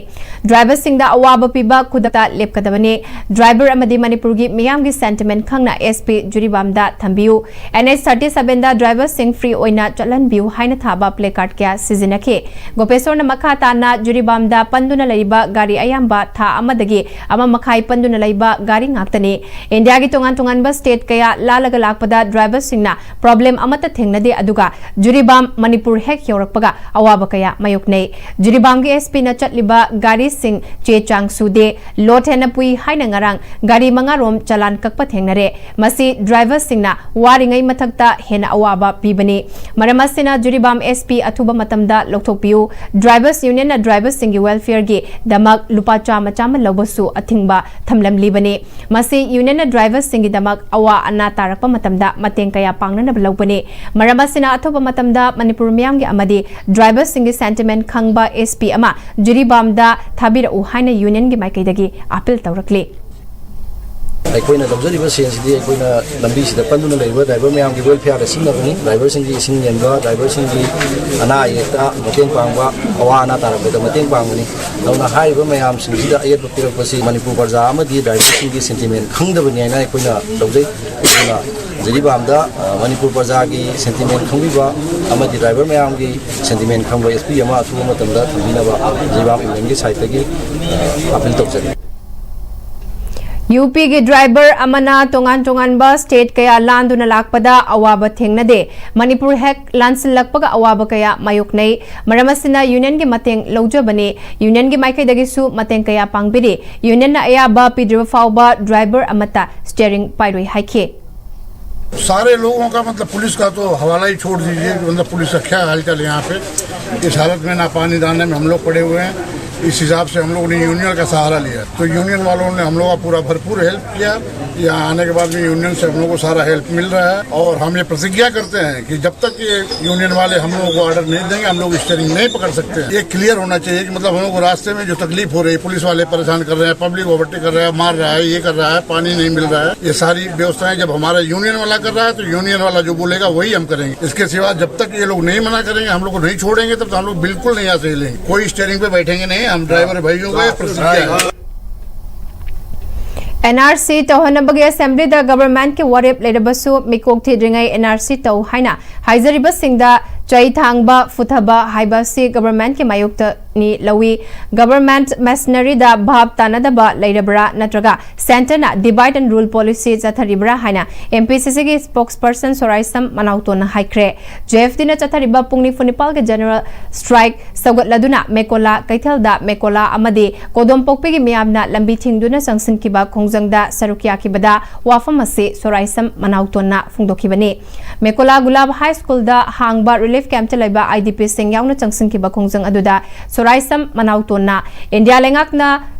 ꯗ꯭ꯔꯥꯏꯚꯔꯁꯤꯡꯗ ꯑꯋꯥꯕ ꯄꯤꯕ ꯈꯨꯗꯛꯇ ꯂꯦꯞꯀꯗꯕꯅꯤ꯫ ꯗ꯭ꯔꯥꯏꯚꯔ ꯑꯃꯗꯤ ꯃꯅꯤꯄꯨꯔꯒꯤ ꯃꯤꯌꯥꯝꯒꯤ ꯁꯦꯟꯇꯤꯃꯦꯟ ꯈꯪꯅ ꯑꯦꯁ ꯄꯤ ꯖꯤꯔꯤꯕꯥꯝꯗ ꯊꯝꯕꯤꯌꯨ꯫ ꯑꯦꯟ ꯑꯦꯆ ꯊꯥꯔꯇꯤ ꯁꯚꯦꯟꯗ ꯗ꯭ꯔꯥꯏꯚꯔꯁꯤꯡ ꯐ꯭ꯔꯤ ꯑꯣꯏꯅ ꯆꯠꯍꯟꯕꯤꯌꯨ ꯍꯥꯏꯅ ꯊꯥꯕ ꯄ꯭ꯂꯦ ꯀꯥꯔꯗ ꯀꯌꯥ ꯁꯤꯖꯤꯟꯅꯈꯤ꯫ ꯒꯣꯄꯦꯁꯣꯔꯅ ꯃꯈꯥ ꯇꯥꯅ ꯖꯤꯔꯤꯕꯥꯝꯗ ꯄꯟꯗꯨꯅ ꯂꯩꯔꯤꯕ ꯒꯥꯔꯤ ꯑꯌꯥꯝꯕ ꯊꯥ ꯑꯃꯗꯒꯤ ꯑꯃ ꯃꯈꯥꯏ ꯄꯟꯗꯨꯅ ꯂꯩꯕ ꯒꯥꯔꯤ ꯉꯥꯛꯇꯅꯤ꯫ ꯏꯟꯗꯤꯌꯥꯒꯤ ꯇꯣꯉꯥꯟ ꯇꯣꯉꯥꯟꯕ ꯁ꯭ꯇꯦꯠ ꯀꯌꯥ ꯂꯥꯜꯂꯒ ꯂꯥꯛꯄꯗ ꯗ꯭ꯔꯥꯏꯚꯔꯁꯤꯡꯅ ꯄ꯭ꯔꯣꯕ꯭ꯂꯦꯝ ꯑꯃꯠꯇ ꯊꯦꯡꯅꯗꯦ, ꯑꯗꯨꯒ ꯖꯤꯔꯤꯕꯥꯝ ꯃꯅꯤꯄꯨꯔ ꯍꯦꯛ ꯌꯧꯔꯛꯄꯒ ꯑꯋꯥꯕ ꯀꯌꯥ ꯃꯥꯌꯣꯛꯅꯩ꯫ ꯖꯤꯔꯤꯕꯥꯝꯒꯤ ꯑꯦꯁ ꯄꯤꯅ ꯆꯠꯂꯤꯕ ꯒꯥꯔꯤꯁꯤꯡ ꯆꯦ ꯆꯥꯡ ꯁꯨꯗꯦ, ꯂꯣꯠ ꯍꯦꯟꯅ ꯄꯨꯏ ꯍꯥꯏꯅ ꯉꯔꯥꯡ ꯒꯥꯔꯤ ꯃꯉꯥꯔꯣꯝ ꯆꯂꯥꯟ ꯀꯛꯄ ꯊꯦꯡꯅꯔꯦ꯫ ꯃꯁꯤ ꯗ꯭ꯔꯥꯏꯚꯔꯁꯤꯡꯅ ꯋꯥꯔꯤꯉꯩ ꯃꯊꯛꯇ ꯍꯦꯟꯅ ꯑꯋꯥꯕ ꯄꯤꯕꯅꯤ꯫ ꯃꯔꯝ ꯑꯁꯤꯅ ꯖꯤꯔꯤꯕꯥꯝ ꯑꯦꯁ ꯄꯤ ꯑꯊꯨꯕ ꯃꯇꯝꯗ ꯂꯧꯊꯣꯛꯄꯤꯌꯨ꯫ ꯗ꯭ꯔꯥꯏꯚꯔꯁ ꯌꯨꯅꯤꯌꯟꯅ ꯗ꯭ꯔꯥꯏꯚꯔꯁꯤꯡꯒꯤ ꯋꯦꯜꯐꯤꯌꯔꯒꯤ ꯗꯃꯛ ꯂꯨꯄꯥ ꯆꯥꯝꯃ ꯆꯥꯝꯃ ꯂꯧꯕꯁꯨ ꯑꯊꯤꯡꯕ ꯊꯝꯂꯝꯂꯤꯕꯅꯤ꯫ ꯃꯁꯤ ꯌꯨꯅꯤꯌꯟꯅ ꯗ꯭ꯔꯥꯏꯚꯔꯁꯤꯡꯒꯤꯗꯃꯛ ꯑꯋꯥ ꯑꯅꯥ ꯇꯥꯔꯛꯄ ꯃꯇꯝꯗ ꯃꯇꯦꯡ ꯀꯌꯥ ꯄꯥꯡꯅꯅꯕ ꯂꯧꯕꯅꯤ꯫ ꯃꯔꯝ ꯑꯁꯤꯅ ꯑꯊꯨꯕ ꯃꯇꯝꯗ ꯃꯅꯤꯄꯨꯔ ꯃꯤꯌꯥꯝꯒꯤ ꯑꯃꯗꯤ ꯗ꯭ꯔꯥꯏꯚꯔꯁꯤꯡꯒꯤ ꯁꯦꯟꯇꯤꯃꯦꯟ ꯈꯪꯕ ꯑꯦꯁ ꯄꯤ ꯑꯃ ꯖꯤꯔꯤꯕꯥꯝꯗ ꯊꯥꯕꯤꯔꯛꯎ ꯍꯥꯏꯅ ꯌꯨꯅꯤꯌꯟꯒꯤ ꯃꯥꯏꯀꯩꯗꯒꯤ ꯑꯥꯄꯤꯜ ꯇꯧꯔꯛꯂꯤ꯫ ꯑꯩꯈꯣꯏꯅ ꯂꯧꯖꯔꯤꯕ ꯁꯦꯜꯁꯤꯗꯤ ꯑꯩꯈꯣꯏꯅ ꯂꯝꯕꯤꯁꯤꯗ ꯄꯟꯗꯨꯅ ꯂꯩꯔꯤꯕ ꯗ꯭ꯔꯥꯏꯚꯔ ꯃꯌꯥꯝꯒꯤ ꯋꯦꯜꯐꯤꯌꯥꯔꯗ ꯁꯤꯖꯤꯟꯅꯕꯅꯤ꯫ ꯗ꯭ꯔꯥꯏꯚꯔꯁꯤꯡꯒꯤ ꯏꯁꯤꯡ ꯌꯦꯟꯕ, ꯗ꯭ꯔꯥꯏꯚꯔꯁꯤꯡꯒꯤ ꯑꯅꯥ ꯑꯌꯦꯛꯇ ꯃꯇꯦꯡ ꯄꯥꯡꯕ, ꯑꯋꯥ ꯑꯅꯥ ꯇꯥꯔꯛꯄꯗ ꯃꯇꯦꯡ ꯄꯥꯡꯕꯅꯤ꯫ ꯑꯗꯨꯅ ꯍꯥꯏꯔꯤꯕ ꯃꯌꯥꯝꯁꯤꯡꯁꯤꯗ ꯑꯌꯦꯠꯄ ꯄꯤꯔꯛꯄꯁꯤ ꯃꯅꯤꯄꯨꯔ ꯄ꯭ꯔꯖꯥ ꯑꯃꯗꯤ ꯗ꯭ꯔꯥꯏꯚꯔꯁꯤꯡꯒꯤ ꯁꯦꯟꯇꯤꯃꯦꯟ ꯈꯪꯗꯕꯅꯤ ꯍꯥꯏꯅ ꯑꯩꯈꯣꯏꯅ ꯂꯧꯖꯩ꯫ ꯑꯗꯨꯅ ꯖꯤꯔꯤꯕꯥꯝꯗ, ꯑ, ꯃꯅꯤꯄꯨꯔ ꯄ꯭ꯔꯖꯥꯒꯤ ꯁꯦꯟꯇꯤꯃꯦꯟ ꯈꯪꯕꯤꯕ ꯑꯃꯗꯤ ꯗ꯭ꯔꯥꯏꯚꯔ ꯃꯌꯥꯝꯒꯤ ꯁꯦꯟꯇꯤꯃꯦꯟ ꯈꯪꯕ ꯑꯦꯁ ꯄꯤ ꯑꯃ ꯑꯊꯨꯕ ꯃꯇꯝꯗ ꯊꯝꯕꯤꯅꯕ ꯖꯤꯔꯤꯕꯥꯝ ꯌꯨꯅꯤꯌꯟꯒꯤ ꯁꯥꯏꯠꯇꯒꯤ, ꯑ, ꯑꯥꯄꯤꯜ ꯇꯧꯖꯔꯤ꯫ ꯌꯨ ꯄꯤꯒꯤ ꯗ꯭ꯔꯥꯏꯚꯔ ꯑꯃꯅ ꯇꯣꯉꯥꯟ ꯇꯣꯉꯥꯟꯕ ꯁ꯭ꯇꯦꯠ ꯀꯌꯥ ꯂꯥꯟꯗꯨꯅ ꯂꯥꯛꯄꯗ ꯑꯋꯥꯕ ꯊꯦꯡꯅꯗꯦ꯫ ꯃꯅꯤꯄꯨꯔ ꯍꯦꯛ ꯂꯥꯟꯁꯤꯜꯂꯛꯄꯒ ꯑꯋꯥꯕ ꯀꯌꯥ ꯃꯥꯌꯣꯛꯅꯩ꯫ ꯃꯔꯝ ꯑꯁꯤꯅ ꯌꯨꯅꯤꯌꯟꯒꯤ ꯃꯇꯦꯡ ꯂꯧꯖꯕꯅꯤ꯫ ꯌꯨꯅꯤꯌꯟꯒꯤ ꯃꯥꯏꯀꯩꯗꯒꯤꯁꯨ ꯃꯇꯦꯡ ꯀꯌꯥ ꯄꯥꯡꯕꯤꯔꯤ꯫ ꯌꯨꯅꯤꯌꯟꯅ ꯑꯌꯥꯕ ꯄꯤꯗ꯭ꯔꯤꯕ ꯐꯥꯎꯕ ꯗ꯭ꯔꯥꯏꯚꯔ ꯑꯃꯠꯇ ꯁ꯭ꯇꯤꯌꯔꯤꯡ ꯄꯥꯏꯔꯣꯏ ꯍꯥꯏꯈꯤ꯫ सारे लोगों का, मतलब, पुलिस का तो हवाला ही छोड़ दीजिए कि, मतलब, पुलिस का क्या हालचाल है यहाँ पे। इस हालत में ना पानी दाने में हम लोग पड़े हुए हैं। इस हिसाब से हम लोगों ने यूनियन का सहारा लिया, तो यूनियन वालों ने हम लोगों का पूरा भरपूर हेल्प किया। यहाँ आने के बाद में यूनियन से हम लोगों को सारा हेल्प मिल रहा है और हम ये प्रतिज्ञा करते हैं कि जब तक ये यूनियन वाले हम लोगों को ऑर्डर नहीं देंगे, हम लोग स्टीयरिंग नहीं पकड़ सकते हैं। ये क्लियर होना चाहिए कि मतलब हम लोग को रास्ते में जो तकलीफ हो रही है, पुलिस वाले परेशान कर रहे हैं, पब्लिक ओवरटेक कर रहा है, मार रहा है, ये कर रहा है, पानी नहीं मिल रहा है, ये सारी व्यवस्थाएं जब हमारा यूनियन वाला कर रहा है तो यूनियन वाला जो बोलेगा वही हम करेंगे। इसके सिवा जब तक ये लोग नहीं मना करेंगे, हम लोग को नहीं छोड़ेंगे, तब तो हम लोग बिल्कुल नहीं यहाँ से हिलेंगे। कोई स्टीयरिंग पे बैठेंगे नहीं, हम ड्राइवर भाइयों को ये प्रतिज्ञा है। ꯑꯦꯟ ꯑꯥꯔ ꯁꯤ ꯇꯧꯍꯟꯅꯕꯒꯤ ꯑꯦꯁꯦꯝꯕ꯭ꯂꯤꯗ ꯒꯕꯔꯃꯦꯟꯠꯀꯤ ꯋꯥꯔꯦꯞ ꯂꯩꯔꯕꯁꯨ ꯃꯤꯀꯣꯛ ꯊꯤꯗ꯭ꯔꯤꯉꯩ ꯑꯦꯟ ꯑꯥꯔ ꯁꯤ ꯇꯧ ꯍꯥꯏꯅ ꯍꯥꯏꯖꯔꯤꯕꯁꯤꯡꯗ ꯆꯩ ꯊꯥꯡꯕ, ꯐꯨꯊꯕ ꯍꯥꯏꯕ ꯑꯁꯤ ꯒꯕꯔꯃꯦꯟꯠꯀꯤ ꯃꯥꯌꯣꯛꯇꯅꯤ ꯂꯧꯏ꯫ ꯒꯕꯔꯃꯦꯟꯠ ꯃꯦꯁꯤꯅꯔꯤꯗ ꯚꯥꯞ ꯇꯥꯅꯗꯕ ꯂꯩꯔꯕ꯭ꯔꯥ ꯅꯠꯇ꯭ꯔꯒ ꯁꯦꯟꯇꯔꯅ divide and rule policy ꯆꯠꯊꯔꯤꯕ꯭ꯔꯥ ꯍꯥꯏꯅ ꯑꯦꯝ ꯄꯤ ꯁꯤ ꯁꯤꯒꯤ spokesperson ꯁꯣꯔꯥꯏꯁꯝ ꯃꯅꯥꯎꯇꯣꯟꯅ ꯍꯥꯏꯈ꯭ꯔꯦ꯫ ꯖꯦ ꯑꯦꯐ ꯇꯤꯅ ꯆꯠꯊꯔꯤꯕ ꯄꯨꯡ ꯅꯤꯐꯨ ꯅꯤꯄꯥꯜꯒꯤ general strike ꯁꯧꯒꯠꯂꯗꯨꯅ ꯃꯦꯀꯣꯂꯥ ꯀꯩꯊꯦꯜꯗ ꯃꯦꯀꯣꯂꯥ ꯑꯃꯗꯤ ꯀꯣꯗꯣꯝꯄꯣꯛꯄꯤꯒꯤ ꯃꯤꯌꯥꯝꯅ ꯂꯝꯕꯤ ꯊꯤꯡꯗꯨꯅ ꯆꯪꯁꯤꯟꯈꯤꯕ ꯈꯣꯡꯖꯪꯗ ꯁꯔꯨꯛ ꯌꯥꯈꯤꯕꯗ ꯋꯥꯐꯝ ꯑꯁꯤ ꯁꯣꯔꯥꯏꯁꯝ ꯃꯅꯥꯎꯇꯣꯟꯅ ꯐꯣꯡꯗꯣꯛꯈꯤꯕꯅꯤ꯫ ꯃꯦꯀꯣꯂꯥ ꯒꯨꯂꯥꯕ ꯍꯥꯏ ꯁ꯭ꯀꯨꯜꯗ ꯍꯥꯡꯕ ꯔꯤꯂꯤꯐ ꯀꯦꯝꯞꯇ ꯂꯩꯕ ꯑꯥꯏ ꯗꯤ ꯄꯤꯁꯤꯡ ꯌꯥꯎꯅ ꯆꯪꯁꯤꯟꯈꯤꯕ ꯈꯣꯡꯖꯪ ꯑꯗꯨꯗ ꯁꯣꯔꯥꯏꯁꯝ ꯃꯅꯥꯎꯇꯣꯟꯅ ꯏꯟꯗꯤꯌꯥ ꯂꯩꯉꯥꯛꯅ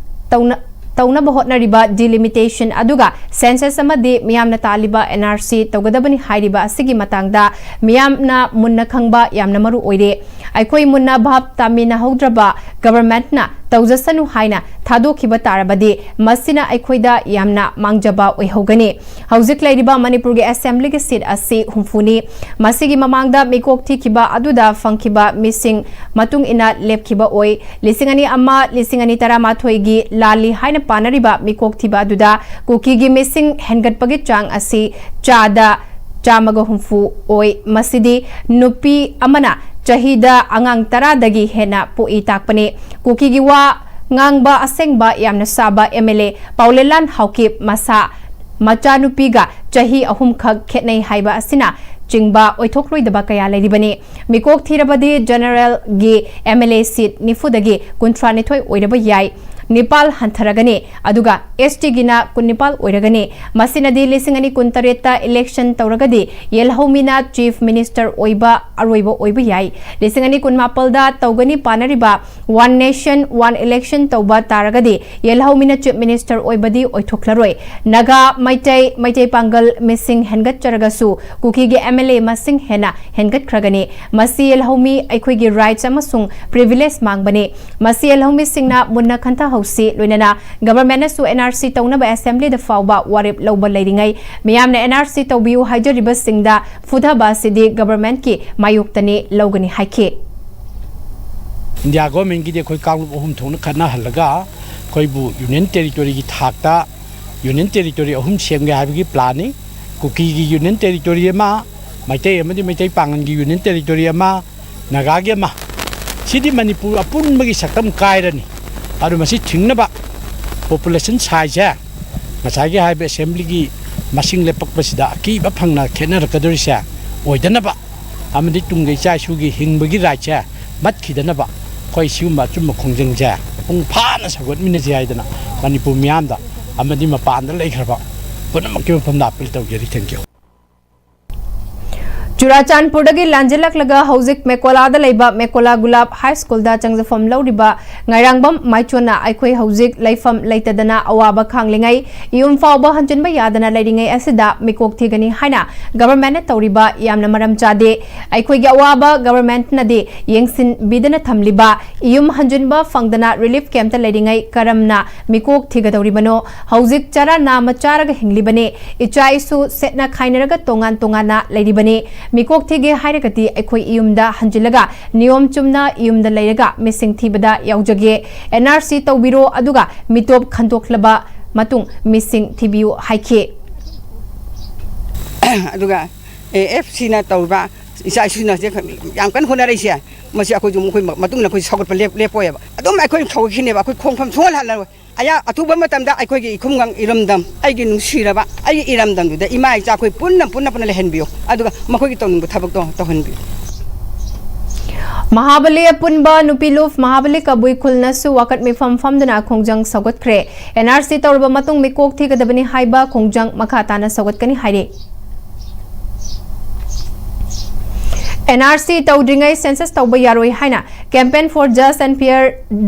ꯇꯧꯅ ꯇꯧꯅꯕ ꯍꯣꯠꯅꯔꯤꯕ delimitation ꯑꯗꯨꯒ census ꯑꯃꯗꯤ ꯃꯤꯌꯥꯝꯅ ꯇꯥꯜꯂꯤꯕ ꯑꯦꯟ ꯑꯥꯔ ꯁꯤ ꯇꯧꯒꯗꯕꯅꯤ ꯍꯥꯏꯔꯤꯕ ꯑꯁꯤꯒꯤ ꯃꯇꯥꯡꯗ ꯃꯤꯌꯥꯝꯅ ꯃꯨꯟꯅ ꯈꯪꯕ ꯌꯥꯝꯅ ꯃꯔꯨ ꯑꯣꯏꯔꯦ꯫ ꯑꯩꯈꯣꯏ ꯃꯨꯟꯅ ꯚꯥꯞ ꯇꯥꯃꯤꯟꯅꯍꯧꯗ꯭ꯔꯕ ꯒꯕꯔꯃꯦꯟꯠꯅ ꯇꯧꯖꯁꯅꯨ ꯍꯥꯏꯅ ꯊꯥꯗꯣꯛꯈꯤꯕ ꯇꯥꯔꯕꯗꯤ ꯃꯁꯤꯅ ꯑꯩꯈꯣꯏꯗ ꯌꯥꯝꯅ ꯃꯥꯡꯖꯕ ꯑꯣꯏꯍꯧꯒꯅꯤ꯫ ꯍꯧꯖꯤꯛ ꯂꯩꯔꯤꯕ ꯃꯅꯤꯄꯨꯔꯒꯤ ꯑꯦꯁꯦꯝꯕ꯭ꯂꯤꯒꯤ ꯁꯤꯠ ꯑꯁꯤ ꯍꯨꯝꯐꯨꯅꯤ꯫ ꯃꯁꯤꯒꯤ ꯃꯃꯥꯡꯗ ꯃꯤꯀꯣꯛ ꯊꯤꯈꯤꯕ ꯑꯗꯨꯗ ꯐꯪꯈꯤꯕ ꯃꯤꯁꯤꯡ ꯃꯇꯨꯡ ꯏꯟꯅ ꯂꯦꯞꯈꯤꯕ ꯑꯣꯏ꯫ ꯂꯤꯁꯤꯡ ꯑꯅꯤ ꯑꯃ, ꯂꯤꯁꯤꯡ ꯑꯅꯤ ꯇꯔꯥꯃꯥꯊꯣꯏꯒꯤ ꯂꯥꯜꯂꯤ ꯍꯥꯏꯅ ꯄꯥꯅꯔꯤꯕ ꯃꯤꯀꯣꯛ ꯊꯤꯕ ꯑꯗꯨꯗ ꯀꯨꯀꯤꯒꯤ ꯃꯤꯁꯤꯡ ꯍꯦꯟꯒꯠꯄꯒꯤ ꯆꯥꯡ ꯑꯁꯤ ꯆꯥꯗ ꯆꯥꯝꯃꯒ ꯍꯨꯝꯐꯨ ꯑꯣꯏ꯫ ꯃꯁꯤꯗꯤ ꯅꯨꯄꯤ ꯑꯃꯅ ꯆꯍꯤꯗ ꯑꯉꯥꯡ ꯇꯔꯥꯗꯒꯤ ꯍꯦꯟꯅ ꯄꯣꯛꯏ ꯇꯥꯛꯄꯅꯤ꯫ ꯀꯨꯀꯤꯒꯤ ꯋꯥ ꯉꯥꯡꯕ ꯑꯁꯦꯡꯕ ꯌꯥꯝꯅ ꯁꯥꯕ ꯑꯦꯝ ꯑꯦꯜ ꯑꯦ ꯄꯥꯎꯂꯦꯂꯥꯟ ꯍꯥꯎꯀꯤꯞ ꯃꯁꯥ ꯃꯆꯥꯅꯨꯄꯤꯒ ꯆꯍꯤ ꯑꯍꯨꯝꯈꯛ ꯈꯦꯠꯅꯩ ꯍꯥꯏꯕ ꯑꯁꯤꯅ ꯆꯤꯡꯕ ꯑꯣꯏꯊꯣꯛꯂꯣꯏꯗꯕ ꯀꯌꯥ ꯂꯩꯔꯤꯕꯅꯤ꯫ ꯃꯤꯀꯣꯛ ꯊꯤꯔꯕꯗꯤ ꯖꯦꯅꯔꯦꯜꯒꯤ ꯑꯦꯝ ꯑꯦꯜ ꯑꯦ ꯁꯤꯠ ꯅꯤꯐꯨꯗꯒꯤ ꯀꯨꯟꯊ꯭ꯔꯥꯅꯤꯊꯣꯏ ꯑꯣꯏꯔꯕ ꯌꯥꯏ꯫ ꯅꯤꯄꯥꯜ ꯍꯟꯊꯔꯒꯅꯤ, ꯑꯗꯨꯒ ST ꯒꯤꯅ ꯀꯨꯟꯅꯤꯄꯥꯜ ꯑꯣꯏꯔꯒꯅꯤ꯫ ꯃꯁꯤꯅꯗꯤ ꯂꯤꯁꯤꯡ ꯑꯅꯤ ꯀꯨꯟꯇꯔꯦꯠꯇ election ꯇꯧꯔꯒꯗꯤ ꯌꯦꯜꯍꯧꯃꯤꯅ Chief Minister ꯑꯣꯏꯕ ꯑꯔꯣꯏꯕ ꯑꯣꯏꯕ ꯌꯥꯏ꯫ ꯂꯤꯁꯤꯡ ꯑꯅꯤ ꯀꯨꯟꯃꯥꯄꯜꯗ ꯇꯧꯒꯅꯤ ꯄꯥꯅꯔꯤꯕ One Nation One Election ꯇꯧꯕ ꯇꯥꯔꯒꯗꯤ ꯌꯦꯜꯍꯧꯃꯤꯅ Chief Minister ꯑꯣꯏꯕꯗꯤ ꯑꯣꯏꯊꯣꯛꯂꯔꯣꯏ꯫ ꯅꯥꯒꯥ, ꯃꯩꯇꯩ, ꯃꯩꯇꯩ ꯄꯥꯡꯒꯜ ꯃꯤꯁꯤꯡ ꯍꯦꯟꯒꯠꯆꯔꯒꯁꯨ ꯀꯨꯀꯤꯒꯤ MLA ꯃꯁꯤꯡ ꯍꯦꯟꯅ ꯍꯦꯟꯒꯠꯈ꯭ꯔꯒꯅꯤ꯫ ꯃꯁꯤ ꯌꯦꯜꯍꯧꯃꯤ ꯑꯩꯈꯣꯏꯒꯤ rights ꯑꯃꯁꯨꯡ privilege ꯃꯥꯡꯕꯅꯤ꯫ ꯃꯁꯤ ꯌꯦꯜꯍꯧꯃꯤꯁꯤꯡꯅ ꯃꯨꯟꯅ ꯈꯟꯊꯍꯧꯁꯤ, ꯂꯣꯏꯅꯅ government ꯅꯁꯨ NRC ꯇꯧꯅꯕ assembly ꯗ ꯐꯥꯎꯕ ꯋꯥꯔꯦꯞ ꯂꯧꯕ ꯂꯩꯔꯤꯉꯩ ꯃꯤꯌꯥꯝꯅ NRC ꯇꯧꯕꯤꯌꯨ ꯍꯥꯏꯖꯔꯤꯕꯁꯤꯡꯗ ꯐꯨꯊꯕ ꯑꯁꯤꯗꯤ government ꯀꯤ ꯃꯥꯌꯣꯛꯇꯅꯤ ꯂꯧꯒꯅꯤ ꯍꯥꯏꯈꯤ꯫ India government ꯀꯤꯗꯤ ꯑꯩꯈꯣꯏ ꯀꯥꯡꯂꯨꯞ ꯑꯍꯨꯝ ꯊꯣꯛꯅ ꯈꯠꯅꯍꯜꯂꯒ ꯑꯩꯈꯣꯏꯕꯨ Union Territory ꯒꯤ ꯊꯥꯛꯇ Union Territory ꯑꯍꯨꯝ ꯁꯦꯝꯒꯦ ꯍꯥꯏꯕꯒꯤ plan ꯅꯤ꯫ ꯀꯨꯀꯤꯒꯤ Union Territory ꯑꯃ, ꯃꯩꯇꯩ ꯑꯃꯗꯤ ꯃꯩꯇꯩ ꯄꯥꯉꯜꯒꯤ Union Territory ꯑꯃ, ꯅꯥꯒꯥꯒꯤ ꯑꯃ꯫ ꯁꯤꯗꯤ ꯃꯅꯤꯄꯨꯔ ꯑꯄꯨꯟꯕꯒꯤ ꯁꯛꯇꯝ ꯀꯥꯏꯔꯅꯤ꯫ ꯑꯗꯨ ꯃꯁꯤ ꯊꯤꯡꯅꯕ population size ꯁꯦ ꯉꯁꯥꯏꯒꯤ ꯍꯥꯏꯔꯤꯕ assembly ꯒꯤ ꯃꯁꯤꯡ ꯂꯦꯞꯄꯛꯄꯁꯤꯗ ꯑꯀꯤꯕ ꯐꯪꯅ ꯈꯦꯠꯅꯔꯛꯀꯗꯧꯔꯤꯁꯦ ꯑꯣꯏꯗꯅꯕ ꯑꯃꯗꯤ ꯇꯨꯡꯒꯤ ꯏꯆꯥ ꯏꯁꯨꯒꯤ ꯍꯤꯡꯕꯒꯤ right ꯁꯦ ꯃꯠꯈꯤꯗꯅꯕ ꯑꯩꯈꯣꯏ ꯁꯤꯒꯨꯝꯕ ꯑꯆꯨꯝꯕ ꯈꯣꯡꯖꯪꯁꯦ ꯃꯄꯨꯡ ꯐꯥꯅ ꯁꯧꯒꯠꯃꯤꯟꯅꯁꯤ ꯍꯥꯏꯗꯅ ꯃꯅꯤꯄꯨꯔ ꯃꯤꯌꯥꯝꯗ ꯑꯃꯗꯤ ꯃꯄꯥꯟꯗ ꯂꯩꯈ꯭ꯔꯕ ꯄꯨꯝꯅꯃꯛꯀꯤ ꯃꯐꯝꯗ appeal ꯇꯧꯖꯔꯤ꯫ Thank you꯫ ꯆꯨꯔꯥꯆꯥꯟꯄꯨꯔꯗꯒꯤ ꯂꯥꯟꯖꯦꯜꯂꯛꯂꯒ ꯍꯧꯖꯤꯛ ꯃꯦꯀꯣꯂꯥꯗ ꯂꯩꯕ ꯃꯦꯀꯣꯂꯥ ꯒꯨꯂꯥꯞ ꯍꯥꯏ ꯁ꯭ꯀꯨꯜꯗ ꯆꯪꯖꯐꯝ ꯂꯧꯔꯤꯕ ꯉꯥꯏꯔꯥꯡꯕꯝ ꯃꯥꯏꯆꯣꯟꯅ ꯑꯩꯈꯣꯏ ꯍꯧꯖꯤꯛ ꯂꯩꯐꯝ ꯂꯩꯇꯗꯅ ꯑꯋꯥꯕ ꯈꯥꯡꯂꯤꯉꯩ, ꯌꯨꯝ ꯐꯥꯎꯕ ꯍꯟꯖꯤꯟꯕ ꯌꯥꯗꯅ ꯂꯩꯔꯤꯉꯩ ꯑꯁꯤꯗ ꯃꯤꯀꯣꯛ ꯊꯤꯒꯅꯤ ꯍꯥꯏꯅ government ꯅ ꯇꯧꯔꯤꯕ ꯌꯥꯝꯅ ꯃꯔꯝ ꯆꯥꯗꯦ꯫ ꯑꯩꯈꯣꯏꯒꯤ ꯑꯋꯥꯕ government ꯅꯗꯤ ꯌꯦꯡꯁꯤꯟꯕꯤꯗꯅ ꯊꯝꯂꯤꯕ, ꯌꯨꯝ ꯍꯟꯖꯤꯟꯕ ꯐꯪꯗꯅ relief camp ꯇ ꯂꯩꯔꯤꯉꯩ ꯀꯔꯝꯅ ꯃꯤꯀꯣꯛ ꯊꯤꯒꯗꯧꯔꯤꯕꯅꯣ? ꯍꯧꯖꯤꯛ ꯆꯔꯥ ꯅꯥꯝꯃ ꯆꯥꯔꯒ ꯍꯤꯡꯂꯤꯕꯅꯤ꯫ ꯏꯆꯥ ꯏꯁꯨ ꯁꯦꯠꯅ ꯈꯥꯏꯅꯔꯒ ꯇꯣꯉꯥꯟ ꯇꯣꯉꯥꯟꯅ ꯂꯩꯔꯤꯕꯅꯤ꯫ ꯃꯤꯀꯣꯛ ꯊꯤꯒꯦ ꯍꯥꯏꯔꯒꯗꯤ ꯑꯩꯈꯣꯏ ꯌꯨꯝꯗ ꯍꯟꯖꯤꯜꯂꯒ ꯅꯤꯌꯣꯝ ꯆꯨꯝꯅ ꯌꯨꯝꯗ ꯂꯩꯔꯒ ꯃꯤꯁꯤꯡ ꯊꯤꯕꯗ ꯌꯥꯎꯖꯒꯦ꯫ NRC ꯇꯧꯕꯤꯔꯣ, ꯑꯗꯨꯒ ꯃꯤꯇꯣꯞ ꯈꯟꯗꯣꯛꯂꯕ ꯃꯇꯨꯡ ꯃꯤꯁꯤꯡ ꯊꯤꯕꯤꯌꯨ ꯍꯥꯏꯈꯤ꯫ ꯑꯗꯨꯒ AFC ꯅ ꯇꯧꯔꯤꯕ ꯏꯆꯥ ꯏꯁꯨꯅꯁꯦ ꯌꯥꯝ ꯀꯟꯅ ꯍꯣꯠꯅꯔꯛꯏꯁꯦ, ꯃꯁꯤ ꯑꯩꯈꯣꯏꯁꯨ ꯃꯈꯣꯏ ꯃꯇꯨꯡꯗ ꯑꯩꯈꯣꯏ ꯁꯧꯒꯠꯄ ꯂꯦꯞ-, ꯂꯦꯞꯄꯣꯏꯕ꯫ ꯑꯗꯨꯝ ꯑꯩꯈꯣꯏ ꯁꯧꯒꯠꯈꯤꯅꯦꯕ, ꯑꯩꯈꯣꯏ ꯈꯣꯡꯐꯝ ꯁꯨꯡꯍꯜ ꯍꯜꯂꯔꯣꯏ꯫ ꯑꯌꯥ-, ꯑꯊꯨꯕ ꯃꯇꯝꯗ ꯑꯩꯈꯣꯏꯒꯤ ꯏꯈꯨꯡꯒꯪ ꯏꯔꯝꯗꯝ, ꯑꯩꯒꯤ ꯅꯨꯡꯁꯤꯔꯕ ꯑꯩꯒꯤ ꯏꯔꯝꯗꯝꯗꯨꯗ ꯏꯃꯥ ꯏꯆꯥ ꯑꯩꯈꯣꯏ ꯄꯨꯟꯅ, ꯄꯨꯟꯅ, ꯄꯨꯟꯅ ꯂꯩꯍꯟꯕꯤꯌꯨ꯫ ꯑꯗꯨꯒ ꯃꯈꯣꯏꯒꯤ ꯇꯧꯅꯤꯡꯕ ꯊꯕꯛꯇꯣ ꯇꯧꯍꯟꯕꯤꯌꯨ꯫ ꯃꯍꯥꯕꯂꯤ ꯑꯄꯨꯟꯕ ꯅꯨꯄꯤ ꯂꯨꯞ ꯃꯍꯥꯕꯂꯤ ꯀꯕꯨꯏ ꯈꯨꯜꯅꯁꯨ ꯋꯥꯀꯠ ꯃꯤꯐꯝ ꯐꯝꯗꯨꯅ ꯈꯣꯡꯖꯪ ꯁꯧꯒꯠꯈ꯭ꯔꯦ꯫ ꯑꯦꯟ ꯑꯥꯔ ꯁꯤ ꯇꯧꯔꯕ ꯃꯇꯨꯡ ꯃꯤꯀꯣꯛ ꯊꯤꯒꯗꯕꯅꯤ ꯍꯥꯏꯕ ꯈꯣꯡꯖꯪ ꯃꯈꯥ ꯇꯥꯅ ꯁꯧꯒꯠꯀꯅꯤ ꯍꯥꯏꯔꯤ꯫ ꯑꯦꯟ ꯑꯥꯔ ꯁꯤ ꯇꯧꯗ꯭ꯔꯤꯉꯩ ꯁꯦꯟꯁꯁ ꯇꯧꯕ ꯌꯥꯔꯣꯏ ꯍꯥꯏꯅ Campaign for Just and Fair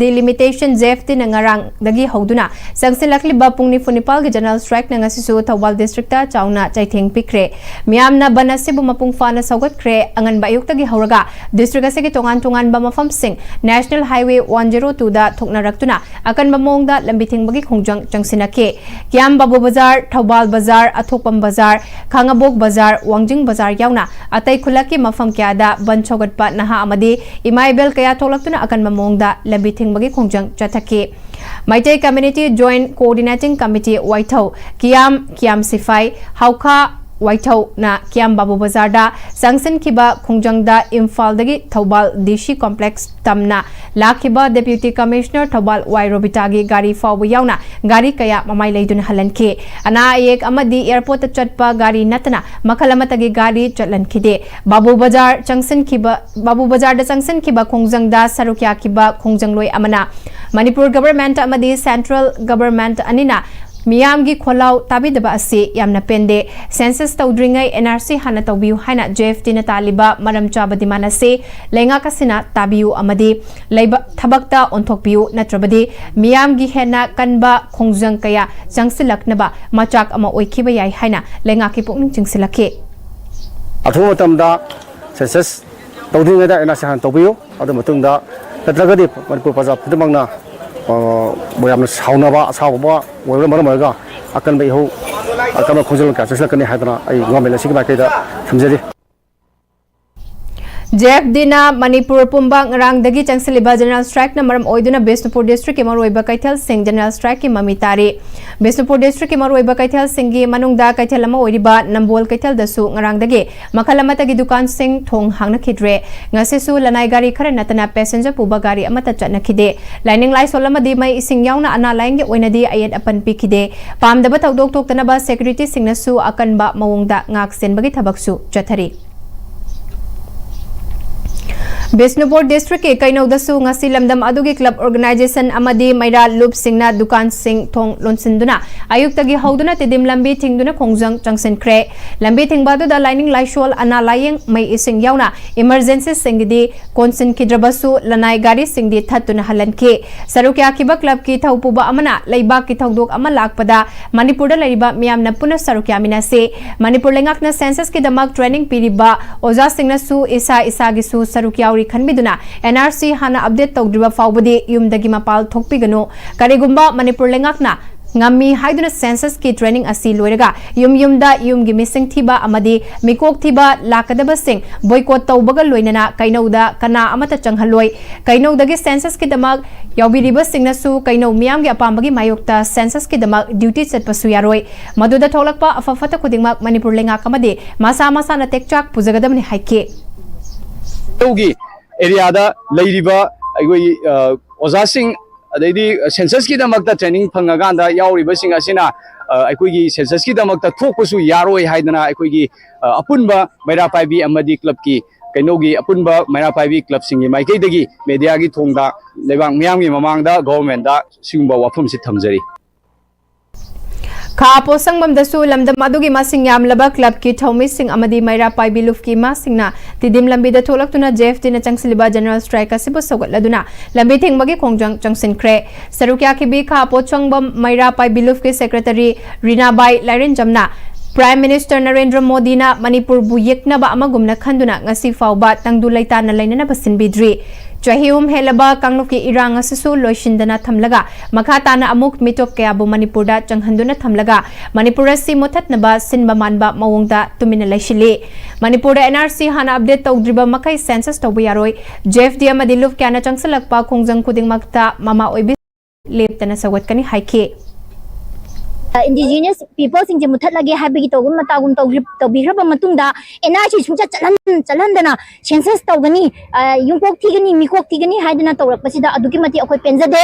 Delimitation, J F ꯇꯤꯅ ꯉꯔꯥꯡꯗꯒꯤ ꯍꯧꯗꯨꯅ ꯆꯪꯁꯤꯜꯂꯛꯂꯤꯕ ꯄꯨꯡ ꯅꯤꯐꯨ ꯅꯤꯄꯥꯜꯒꯤ ꯖꯦꯅꯔꯦꯜ ꯁ꯭ꯇ꯭ꯔꯥꯏꯛꯅ ꯉꯁꯤꯁꯨ ꯊꯧꯕꯥꯜ ꯗꯤꯁꯇ꯭ꯔꯤꯛꯇ ꯆꯥꯎꯅ ꯆꯩꯊꯦꯡ ꯄꯤꯈ꯭ꯔꯦ꯫ ꯃꯤꯌꯥꯝꯅ ꯕꯟ ꯑꯁꯤꯕꯨ ꯃꯄꯨꯡ ꯐꯥꯅ ꯁꯧꯒꯠꯈ꯭ꯔꯦ꯫ ꯑꯉꯟꯕ ꯑꯌꯨꯛꯇꯒꯤ ꯍꯧꯔꯒ ꯗꯤꯁꯇ꯭ꯔꯤꯛ ꯑꯁꯤꯒꯤ ꯇꯣꯉꯥꯟ ꯇꯣꯉꯥꯟꯕ ꯃꯐꯝꯁꯤꯡ National Highway one zero two ꯗ ꯊꯣꯛꯅꯔꯛꯇꯨꯅ ꯑꯀꯟꯕ ꯃꯑꯣꯡꯗ ꯂꯝꯕꯤ ꯊꯤꯡꯕꯒꯤ ꯈꯣꯡꯖꯪ ꯆꯪꯁꯤꯟꯅꯈꯤ꯫ ꯀꯤꯌꯥꯝ ꯕꯥꯕꯨ ꯕꯖꯥꯔ, ꯊꯧꯕꯥꯜ ꯕꯖꯥꯔ, ꯑꯊꯣꯛꯄꯝ ꯕꯖꯥꯔ, ꯈꯥꯉꯕꯣꯛ ꯕꯖꯥꯔ, ꯋꯥꯡꯖꯤꯡ ꯕꯖꯥꯔ ꯌꯥꯎꯅ ꯑꯇꯩ ꯈꯨꯜꯂꯛꯀꯤ ꯃꯐꯝ ꯀꯌꯥꯗ ꯕꯟ ꯁꯧꯒꯠꯄ ꯅꯍꯥ ꯑꯃꯗꯤ ꯏꯃꯥ ꯏꯕꯦꯜ ꯀꯌꯥ ꯊꯣꯛꯂꯛꯇꯨꯅ ꯑꯀꯟꯕ ꯃꯑꯣꯡꯗ ꯂꯝꯕꯤ ꯊꯤꯡꯕꯒꯤ ꯈꯣꯡꯖꯪ ꯆꯠꯊꯈꯤ꯫ Meitei Community Joint Coordinating Committee ꯋꯥꯏꯊꯧ, ꯀꯤꯌꯥꯝ, ꯀꯤꯌꯥꯝ ꯁꯤꯐꯥꯏ, ꯍꯥꯎꯈꯥ ꯋꯥꯏꯊꯧꯅ ꯀꯤꯌꯥꯝ ꯕꯥꯕꯨ ꯕꯖꯥꯔꯗ ꯆꯪꯁꯤꯟꯈꯤꯕ ꯈꯣꯡꯖꯪꯗ ꯏꯝꯐꯥꯜꯗꯒꯤ ꯊꯧꯕꯥꯜ ꯗꯤ ꯁꯤ ꯀꯣꯝꯄ꯭ꯂꯦꯛꯁ ꯇꯝꯅ ꯂꯥꯛꯈꯤꯕ Deputy Commissioner ꯊꯧꯕꯥꯜ ꯋꯥꯏ ꯔꯣꯕꯤꯇꯥꯒꯤ ꯒꯥꯔꯤ ꯐꯥꯎꯕ ꯌꯥꯎꯅ ꯒꯥꯔꯤ ꯀꯌꯥ ꯃꯃꯥꯏ ꯂꯩꯗꯨꯅ ꯍꯜꯍꯟꯈꯤ꯫ ꯑꯅꯥ ꯑꯌꯦꯛ ꯑꯃꯗꯤ ꯑꯦꯌꯔꯄꯣꯔꯠꯇ ꯆꯠꯄ ꯒꯥꯔꯤ ꯅꯠꯇꯅ ꯃꯈꯜ ꯑꯃꯠꯇꯒꯤ ꯒꯥꯔꯤ ꯆꯠꯍꯟꯈꯤꯗꯦ꯫ ꯕꯥꯕꯨ ꯕꯖꯥꯔ ꯆꯪꯁꯤꯟꯈꯤꯕ, ꯕꯥꯕꯨ ꯕꯖꯥꯔꯗ ꯆꯪꯁꯤꯟꯈꯤꯕ ꯈꯣꯡꯖꯪꯗ ꯁꯔꯨꯛ ꯌꯥꯈꯤꯕ ꯈꯣꯡꯖꯪꯂꯣꯏ ꯑꯃꯅ ꯃꯅꯤꯄꯨꯔ ꯒꯚꯔꯟꯃꯦꯟꯠ ꯑꯃꯗꯤ ꯁꯦꯟꯇ꯭ꯔꯦꯜ ꯒꯚꯔꯟꯃꯦꯟꯠ ꯑꯅꯤꯅ ꯃꯤꯌꯥꯝꯒꯤ ꯈꯣꯜꯂꯥꯎ ꯇꯥꯕꯤꯗꯕ ꯑꯁꯤ ꯌꯥꯝꯅ ꯄꯦꯟꯗꯦ꯫ ꯁꯦꯟꯁꯁ ꯇꯧꯗ꯭ꯔꯤꯉꯩ ꯑꯦꯟ ꯑꯥꯔ ꯁꯤ ꯍꯥꯟꯅ ꯇꯧꯕꯤꯌꯨ ꯍꯥꯏꯅ ꯖꯦ ꯑꯦꯐ ꯇꯤꯅ ꯇꯥꯜꯂꯤꯕ ꯃꯔꯝ ꯆꯥꯕ ꯗꯤꯃꯥꯟ ꯑꯁꯤ ꯂꯩꯉꯥꯛ ꯑꯁꯤꯅ ꯇꯥꯕꯤꯌꯨ ꯑꯃꯗꯤ ꯂꯩꯕ-, ꯊꯕꯛꯇ ꯑꯣꯟꯊꯣꯛꯄꯤꯌꯨ, ꯅꯠꯇ꯭ꯔꯕꯗꯤ ꯃꯤꯌꯥꯝꯒꯤ ꯍꯦꯟꯅ ꯀꯟꯕ ꯈꯣꯡꯖꯪ ꯀꯌꯥ ꯆꯪꯁꯤꯜꯂꯛꯅꯕ ꯃꯆꯥꯛ ꯑꯃ ꯑꯣꯏꯈꯤꯕ ꯌꯥꯏ ꯍꯥꯏꯅ ꯂꯩꯉꯥꯛꯀꯤ ꯄꯨꯛꯅꯤꯡ ꯆꯤꯡꯁꯤꯜꯂꯛꯈꯤ꯫ ꯑꯊꯨꯕ ꯃꯇꯝꯗ ꯁꯦꯟꯁꯁ ꯇꯧꯗ꯭ꯔꯤꯉꯩꯗ ꯑꯦꯟ ꯑꯥꯔ ꯁꯤ ꯍꯥꯟꯅ ꯇꯧꯕꯤꯌꯨ꯫ ꯑꯗꯨ ꯃꯇꯨꯡꯗ ꯅꯠꯇ꯭ꯔꯒꯗꯤ ꯃꯅꯤꯄꯨꯔ ꯄ꯭ꯔꯖꯥ ꯈꯨꯗꯤꯡꯃꯛꯅ, ꯑ, ꯌꯥꯝꯅ ꯁꯥꯎꯅꯕ, ꯑꯁꯥꯎꯕ ꯑꯣꯏꯕꯅ ꯃꯔꯝ ꯑꯣꯏꯔꯒ ꯑꯀꯟꯕ ꯏꯍꯧ, ꯑꯀꯟꯕ ꯈꯣꯡꯖꯪ ꯀꯌꯥ ꯆꯪꯁꯤꯜꯂꯛꯀꯅꯤ ꯍꯥꯏꯗꯅ ꯑꯩ ꯒꯣꯔꯃꯦꯟ ꯑꯁꯤꯒꯤ ꯃꯥꯏꯀꯩꯗ ꯊꯝꯖꯔꯤ꯫ ꯖꯦ ꯑꯦꯐ ꯗꯤꯅ ꯃꯅꯤꯄꯨꯔ ꯄꯨꯝꯕ ꯉꯔꯥꯡꯗꯒꯤ ꯆꯪꯁꯤꯜꯂꯤꯕ ꯖꯦꯅꯔꯦꯜ ꯁ꯭ꯇ꯭ꯔꯥꯏꯛꯅ ꯃꯔꯝ ꯑꯣꯏꯗꯨꯅ ꯕꯤꯁꯅꯨꯄꯨꯔ ꯗꯤꯁꯇ꯭ꯔꯤꯛꯀꯤ ꯃꯔꯨꯑꯣꯏꯕ ꯀꯩꯊꯦꯜꯁꯤꯡ ꯖꯦꯅꯔꯦꯜ ꯁ꯭ꯇ꯭ꯔꯥꯏꯛꯀꯤ ꯃꯃꯤ ꯇꯥꯔꯤ꯫ ꯕꯤꯁꯅꯨꯄꯨꯔ ꯗꯤꯁꯇ꯭ꯔꯤꯛꯀꯤ ꯃꯔꯨꯑꯣꯏꯕ ꯀꯩꯊꯦꯜꯁꯤꯡꯒꯤ ꯃꯅꯨꯡꯗ ꯀꯩꯊꯦꯜ ꯑꯃ ꯑꯣꯏꯔꯤꯕ ꯅꯝꯕꯣꯜ ꯀꯩꯊꯦꯜꯗꯁꯨ ꯉꯔꯥꯡꯗꯒꯤ ꯃꯈꯜ ꯑꯃꯠꯇꯒꯤ ꯗꯨꯀꯥꯟꯁꯤꯡ ꯊꯣꯡ ꯍꯥꯡꯅꯈꯤꯗ꯭ꯔꯦ꯫ ꯉꯁꯤꯁꯨ ꯂꯅꯥꯏ ꯒꯥꯔꯤ ꯈꯔ ꯅꯠꯇꯅ ꯄꯦꯁꯦꯟꯖꯔ ꯄꯨꯕ ꯒꯥꯔꯤ ꯑꯃꯠꯇ ꯆꯠꯅꯈꯤꯗꯦ꯫ ꯂꯥꯏꯅꯤꯡ ꯂꯥꯏꯁꯣꯜ ꯑꯃꯗꯤ ꯃꯩ ꯏꯁꯤꯡ ꯌꯥꯎꯅ ꯑꯅꯥ ꯂꯥꯏꯌꯦꯡꯒꯤ ꯑꯣꯏꯅꯗꯤ ꯑꯌꯦꯠ ꯑꯄꯟ ꯄꯤꯈꯤꯗꯦ꯫ ꯄꯥꯝꯗꯕ ꯊꯧꯗꯣꯛ ꯊꯣꯛꯇꯅꯕ ꯁꯦꯀ꯭ꯌꯨꯔꯤꯇꯤꯁꯤꯡꯅꯁꯨ ꯑꯀꯟꯕ ꯃꯑꯣꯡꯗ ꯉꯥꯛ ꯁꯦꯟꯕꯒꯤ ꯊꯕꯛꯁꯨ ꯆꯠꯊꯔꯤ꯫ ꯕꯤꯁꯅꯨꯄꯨꯔ ꯗꯤꯁꯇ꯭ꯔꯤꯛꯀꯤ ꯀꯩꯅꯧꯗꯁꯨ ꯉꯁꯤ ꯂꯝꯗꯝ ꯑꯗꯨꯒꯤ ꯀ꯭ꯂꯕ ꯑꯣꯔꯒꯅꯥꯏꯖꯦꯁꯟ ꯑꯃꯗꯤ ꯃꯩꯔꯥ ꯂꯨꯞꯁꯤꯡꯅ ꯗꯨꯀꯥꯟꯁꯤꯡ ꯊꯣꯡ ꯂꯣꯟꯁꯤꯟꯗꯨꯅ ꯑꯌꯨꯛꯇꯒꯤ ꯍꯧꯗꯨꯅ ꯇꯤꯗꯤꯝ ꯂꯝꯕꯤ ꯊꯤꯡꯗꯨꯅ ꯈꯣꯡꯖꯪ ꯆꯪꯁꯤꯟꯈ꯭ꯔꯦ꯫ ꯂꯝꯕꯤ ꯊꯤꯡꯕ ꯑꯗꯨꯗ ꯂꯥꯏꯅꯤꯡ ꯂꯥꯏꯁꯣꯜ, ꯑꯅꯥ ꯂꯥꯌꯦꯡ, ꯃꯩ ꯏꯁꯤꯡ ꯌꯥꯎꯅ ꯏꯃꯔꯖꯦꯟꯁꯤꯁꯤꯡꯒꯤꯗꯤ ꯀꯣꯟꯁꯤꯟꯈꯤꯗ꯭ꯔꯕꯁꯨ ꯂꯅꯥꯏ ꯒꯥꯔꯤꯁꯤꯡꯗꯤ ꯊꯠꯇꯨꯅ ꯍꯜꯍꯟꯈꯤ꯫ ꯁꯔꯨꯛ ꯌꯥꯈꯤꯕ ꯀ꯭ꯂꯕꯀꯤ ꯊꯧꯄꯨꯕ ꯑꯃꯅ ꯂꯩꯕꯥꯛꯀꯤ ꯊꯧꯗꯣꯛ ꯑꯃ ꯂꯥꯛꯄꯗ ꯃꯅꯤꯄꯨꯔꯗ ꯂꯩꯔꯤꯕ ꯃꯤꯌꯥꯝꯅ ꯄꯨꯟꯅ ꯁꯔꯨꯛ ꯌꯥꯃꯤꯟꯅꯁꯤ꯫ ꯃꯅꯤꯄꯨꯔ ꯂꯩꯉꯥꯛꯅ ꯁꯦꯟꯁꯁꯀꯤꯗꯃꯛ ꯇ꯭ꯔꯦꯅꯤꯡ ꯄꯤꯔꯤꯕ ꯑꯣꯖꯥꯁꯤꯡꯅꯁꯨ ꯏꯁꯥ ꯏꯁꯥꯒꯤꯁꯨ ꯁꯔꯨꯛ ꯌꯥꯎꯔꯤ ꯈꯟꯕꯤꯗꯨꯅ ꯑꯦꯟ ꯑꯥꯔ ꯁꯤ ꯍꯥꯟꯅ ꯑꯞꯗꯦꯠ ꯇꯧꯗ꯭ꯔꯤꯕ ꯐꯥꯎꯕꯗꯤ ꯌꯨꯝꯗꯒꯤ ꯃꯄꯥꯜ ꯊꯣꯛꯄꯤꯒꯅꯨ꯫ ꯀꯔꯤꯒꯨꯝꯕ ꯃꯅꯤꯄꯨꯔ ꯂꯩꯉꯥꯛꯅ ꯉꯝꯃꯤ ꯍꯥꯏꯗꯨꯅ ꯁꯦꯟꯁꯁꯀꯤ ꯇ꯭ꯔꯦꯅꯤꯡ ꯑꯁꯤ ꯂꯣꯏꯔꯒ ꯌꯨꯝ ꯌꯨꯝꯗ ꯌꯨꯝꯒꯤ ꯃꯤꯁꯤꯡ ꯊꯤꯕ ꯑꯃꯗꯤ ꯃꯤꯀꯣꯛ ꯊꯤꯕ ꯂꯥꯛꯀꯗꯕꯁꯤꯡ ꯕꯣꯏꯀꯣꯠ ꯇꯧꯕꯒ ꯂꯣꯏꯅꯅ ꯀꯩꯅꯧꯗ ꯀꯅꯥ ꯑꯃꯠꯇ ꯆꯪꯍꯜꯂꯣꯏ꯫ ꯀꯩꯅꯧꯗꯒꯤ ꯁꯦꯟꯁꯁꯀꯤꯗꯃꯛ ꯌꯥꯎꯕꯤꯔꯤꯕꯁꯤꯡꯅꯁꯨ ꯀꯩꯅꯧ ꯃꯤꯌꯥꯝꯒꯤ ꯑꯄꯥꯝꯕꯒꯤ ꯃꯥꯌꯣꯛꯇ ꯁꯦꯟꯁꯁꯀꯤꯗꯃꯛ ꯗ꯭ꯌꯨꯇꯤ ꯆꯠꯄꯁꯨ ꯌꯥꯔꯣꯏ꯫ ꯃꯗꯨꯗ ꯊꯣꯛꯂꯛꯄ ꯑꯐ ꯐꯠꯇ ꯈꯨꯗꯤꯡꯃꯛ ꯃꯅꯤꯄꯨꯔ ꯂꯩꯉꯥꯛ ꯑꯃꯗꯤ ꯃꯁꯥ ꯃꯁꯥꯅ ꯇꯦꯛꯆꯥꯛ ꯄꯨꯖꯒꯗꯕꯅꯤ ꯍꯥꯏꯈꯤ꯫ ꯀꯩꯅꯧꯒꯤ ꯑꯦꯔꯤꯌꯥꯗ ꯂꯩꯔꯤꯕ ꯑꯩꯈꯣꯏ, ꯑ, ꯑꯣꯖꯥꯁꯤꯡ, ꯑꯗꯩꯗꯤ ꯁꯦꯟꯁꯁꯀꯤꯗꯃꯛꯇ ꯇ꯭ꯔꯦꯅꯤꯡ ꯐꯪꯉꯀꯥꯟꯗ ꯌꯥꯎꯔꯤꯕꯁꯤꯡ ꯑꯁꯤꯅ, ꯑ, ꯑꯩꯈꯣꯏꯒꯤ ꯁꯦꯟꯁꯁꯀꯤꯗꯃꯛꯇ ꯊꯣꯛꯄꯁꯨ ꯌꯥꯔꯣꯏ ꯍꯥꯏꯗꯅ ꯑꯩꯈꯣꯏꯒꯤ, ꯑ, ꯑꯄꯨꯟꯕ ꯃꯩꯔꯥ ꯄꯥꯏꯕꯤ ꯑꯃꯗꯤ ꯀ꯭ꯂꯕꯀꯤ, ꯀꯩꯅꯧꯒꯤ ꯑꯄꯨꯟꯕ ꯃꯩꯔꯥ ꯄꯥꯏꯕꯤ ꯀ꯭ꯂꯕꯁꯤꯡꯒꯤ ꯃꯥꯏꯀꯩꯗꯒꯤ ꯃꯦꯗꯤꯌꯥꯒꯤ ꯊꯣꯡꯗ ꯂꯩꯕꯥꯛ ꯃꯤꯌꯥꯝꯒꯤ ꯃꯃꯥꯡꯗ ꯒꯣꯚꯔꯟꯃꯦꯟꯗ ꯁꯤꯒꯨꯝꯕ ꯋꯥꯐꯝꯁꯤ ꯊꯝꯖꯔꯤ꯫ ꯈꯥ ꯄꯣꯠꯁꯪꯕꯝꯗꯁꯨ ꯂꯝꯗꯝ ꯑꯗꯨꯒꯤ ꯃꯁꯤꯡ ꯌꯥꯝꯂꯕ ꯀ꯭ꯂꯕꯀꯤ ꯊꯧꯃꯤꯁꯤꯡ ꯑꯃꯗꯤ ꯃꯩꯔꯥ ꯄꯥꯏꯕꯤ ꯂꯨꯞꯀꯤ ꯏꯃꯥꯁꯤꯡꯅ ꯇꯤꯗꯤꯝ ꯂꯝꯕꯤꯗ ꯊꯣꯛꯂꯛꯇꯨꯅ ꯖꯦ ꯑꯦꯐ ꯇꯤꯅ ꯆꯪꯁꯤꯜꯂꯤꯕ ꯖꯦꯅꯔꯦꯜ ꯁ꯭ꯇ꯭ꯔꯥꯏꯛ ꯑꯁꯤꯕꯨ ꯁꯧꯒꯠꯂꯗꯨꯅ ꯂꯝꯕꯤ ꯊꯤꯡꯕꯒꯤ ꯈꯣꯡꯖꯪ ꯆꯪꯁꯤꯟꯈ꯭ꯔꯦ꯫ ꯁꯔꯨꯛ ꯌꯥꯈꯤꯕꯤ ꯈꯥ ꯄꯣꯠꯁꯪꯕꯝ ꯃꯩꯔꯥ ꯄꯥꯏꯕꯤ ꯂꯨꯞꯀꯤ ꯁꯦꯀ꯭ꯔꯦꯇꯔꯤ ꯔꯤꯅꯥꯕꯥꯏ ꯂꯥꯏꯔꯦꯟꯖꯝꯅ ꯄ꯭ꯔꯥꯏꯝ ꯃꯤꯅꯤꯁꯇꯔ ꯅꯔꯦꯟꯗ꯭ꯔ ꯃꯣꯗꯤꯅ ꯃꯅꯤꯄꯨꯔꯕꯨ ꯌꯦꯛꯅꯕ ꯑꯃꯒꯨꯝꯅ ꯈꯟꯗꯨꯅ ꯉꯁꯤ ꯐꯥꯎꯕ ꯇꯪꯗꯨ ꯂꯩꯇꯥꯅ ꯂꯩꯅꯅꯕ ꯁꯤꯟꯕꯤꯗ꯭ꯔꯤ꯫ ꯆꯍꯤ ꯑꯍꯨꯝ ꯍꯦꯜꯂꯕ ꯀꯥꯡꯂꯨꯞꯀꯤ ꯏꯔꯥꯡ ꯑꯁꯤꯁꯨ ꯂꯣꯏꯁꯤꯟꯗꯅ ꯊꯝꯂꯒ ꯃꯈꯥ ꯇꯥꯅ ꯑꯃꯨꯛ ꯃꯤꯇꯣꯞ ꯀꯌꯥꯕꯨ ꯃꯅꯤꯄꯨꯔꯗ ꯆꯪꯍꯟꯗꯨꯅ ꯊꯝꯂꯒ ꯃꯅꯤꯄꯨꯔ ꯑꯁꯤ ꯃꯨꯊꯠꯅꯕ ꯁꯤꯟꯕ ꯃꯥꯟꯕ ꯃꯑꯣꯡꯗ ꯇꯨꯃꯤꯟꯅ ꯂꯩꯁꯤꯜꯂꯤ꯫ ꯃꯅꯤꯄꯨꯔꯗ ꯑꯦꯟ ꯑꯥꯔ ꯁꯤ ꯍꯥꯟꯅ ꯑꯞꯗꯦꯠ ꯇꯧꯗ꯭ꯔꯤꯕ ꯃꯈꯩ ꯁꯦꯟꯁꯁ ꯇꯧꯕ ꯌꯥꯔꯣꯏ꯫ ꯖꯦ ꯑꯦꯐ ꯇꯤ ꯑꯃꯗꯤ ꯂꯨꯞ ꯀꯌꯥꯅ ꯆꯪꯁꯤꯜꯂꯛꯄ ꯈꯣꯡꯖꯪ ꯈꯨꯗꯤꯡꯃꯛꯇ ꯃꯃꯥ ꯑꯣꯏꯕꯤ ꯂꯦꯞꯇꯅ ꯁꯧꯒꯠꯀꯅꯤ ꯍꯥꯏꯈꯤ꯫ ꯏꯟꯗꯤꯖꯤꯅꯁ ꯄꯤꯄꯜꯁꯤꯡꯁꯦ ꯃꯨꯊꯠꯂꯒꯦ ꯍꯥꯏꯕꯒꯤ ꯇꯧꯒꯨꯝ ꯃꯇꯥꯒꯨꯝ ꯇꯧꯈ꯭ꯔ-, ꯇꯧꯕꯤꯈ꯭ꯔꯕ ꯃꯇꯨꯡꯗ ꯑꯦꯟ ꯑꯥꯔ ꯁꯤ ꯁꯨꯡꯆꯠ ꯆꯠꯍꯟ-, ꯆꯠꯍꯟꯗꯅ ꯁꯦꯟꯁꯁ ꯇꯧꯒꯅꯤ, ꯑ, ꯌꯨꯝꯀꯣꯛ ꯊꯤꯒꯅꯤ, ꯃꯤꯀꯣꯛ ꯊꯤꯒꯅꯤ ꯍꯥꯏꯗꯅ ꯇꯧꯔꯛꯄꯁꯤꯗ ꯑꯗꯨꯛꯀꯤ ꯃꯇꯤꯛ ꯑꯩꯈꯣꯏ ꯄꯦꯟꯖꯗꯦ꯫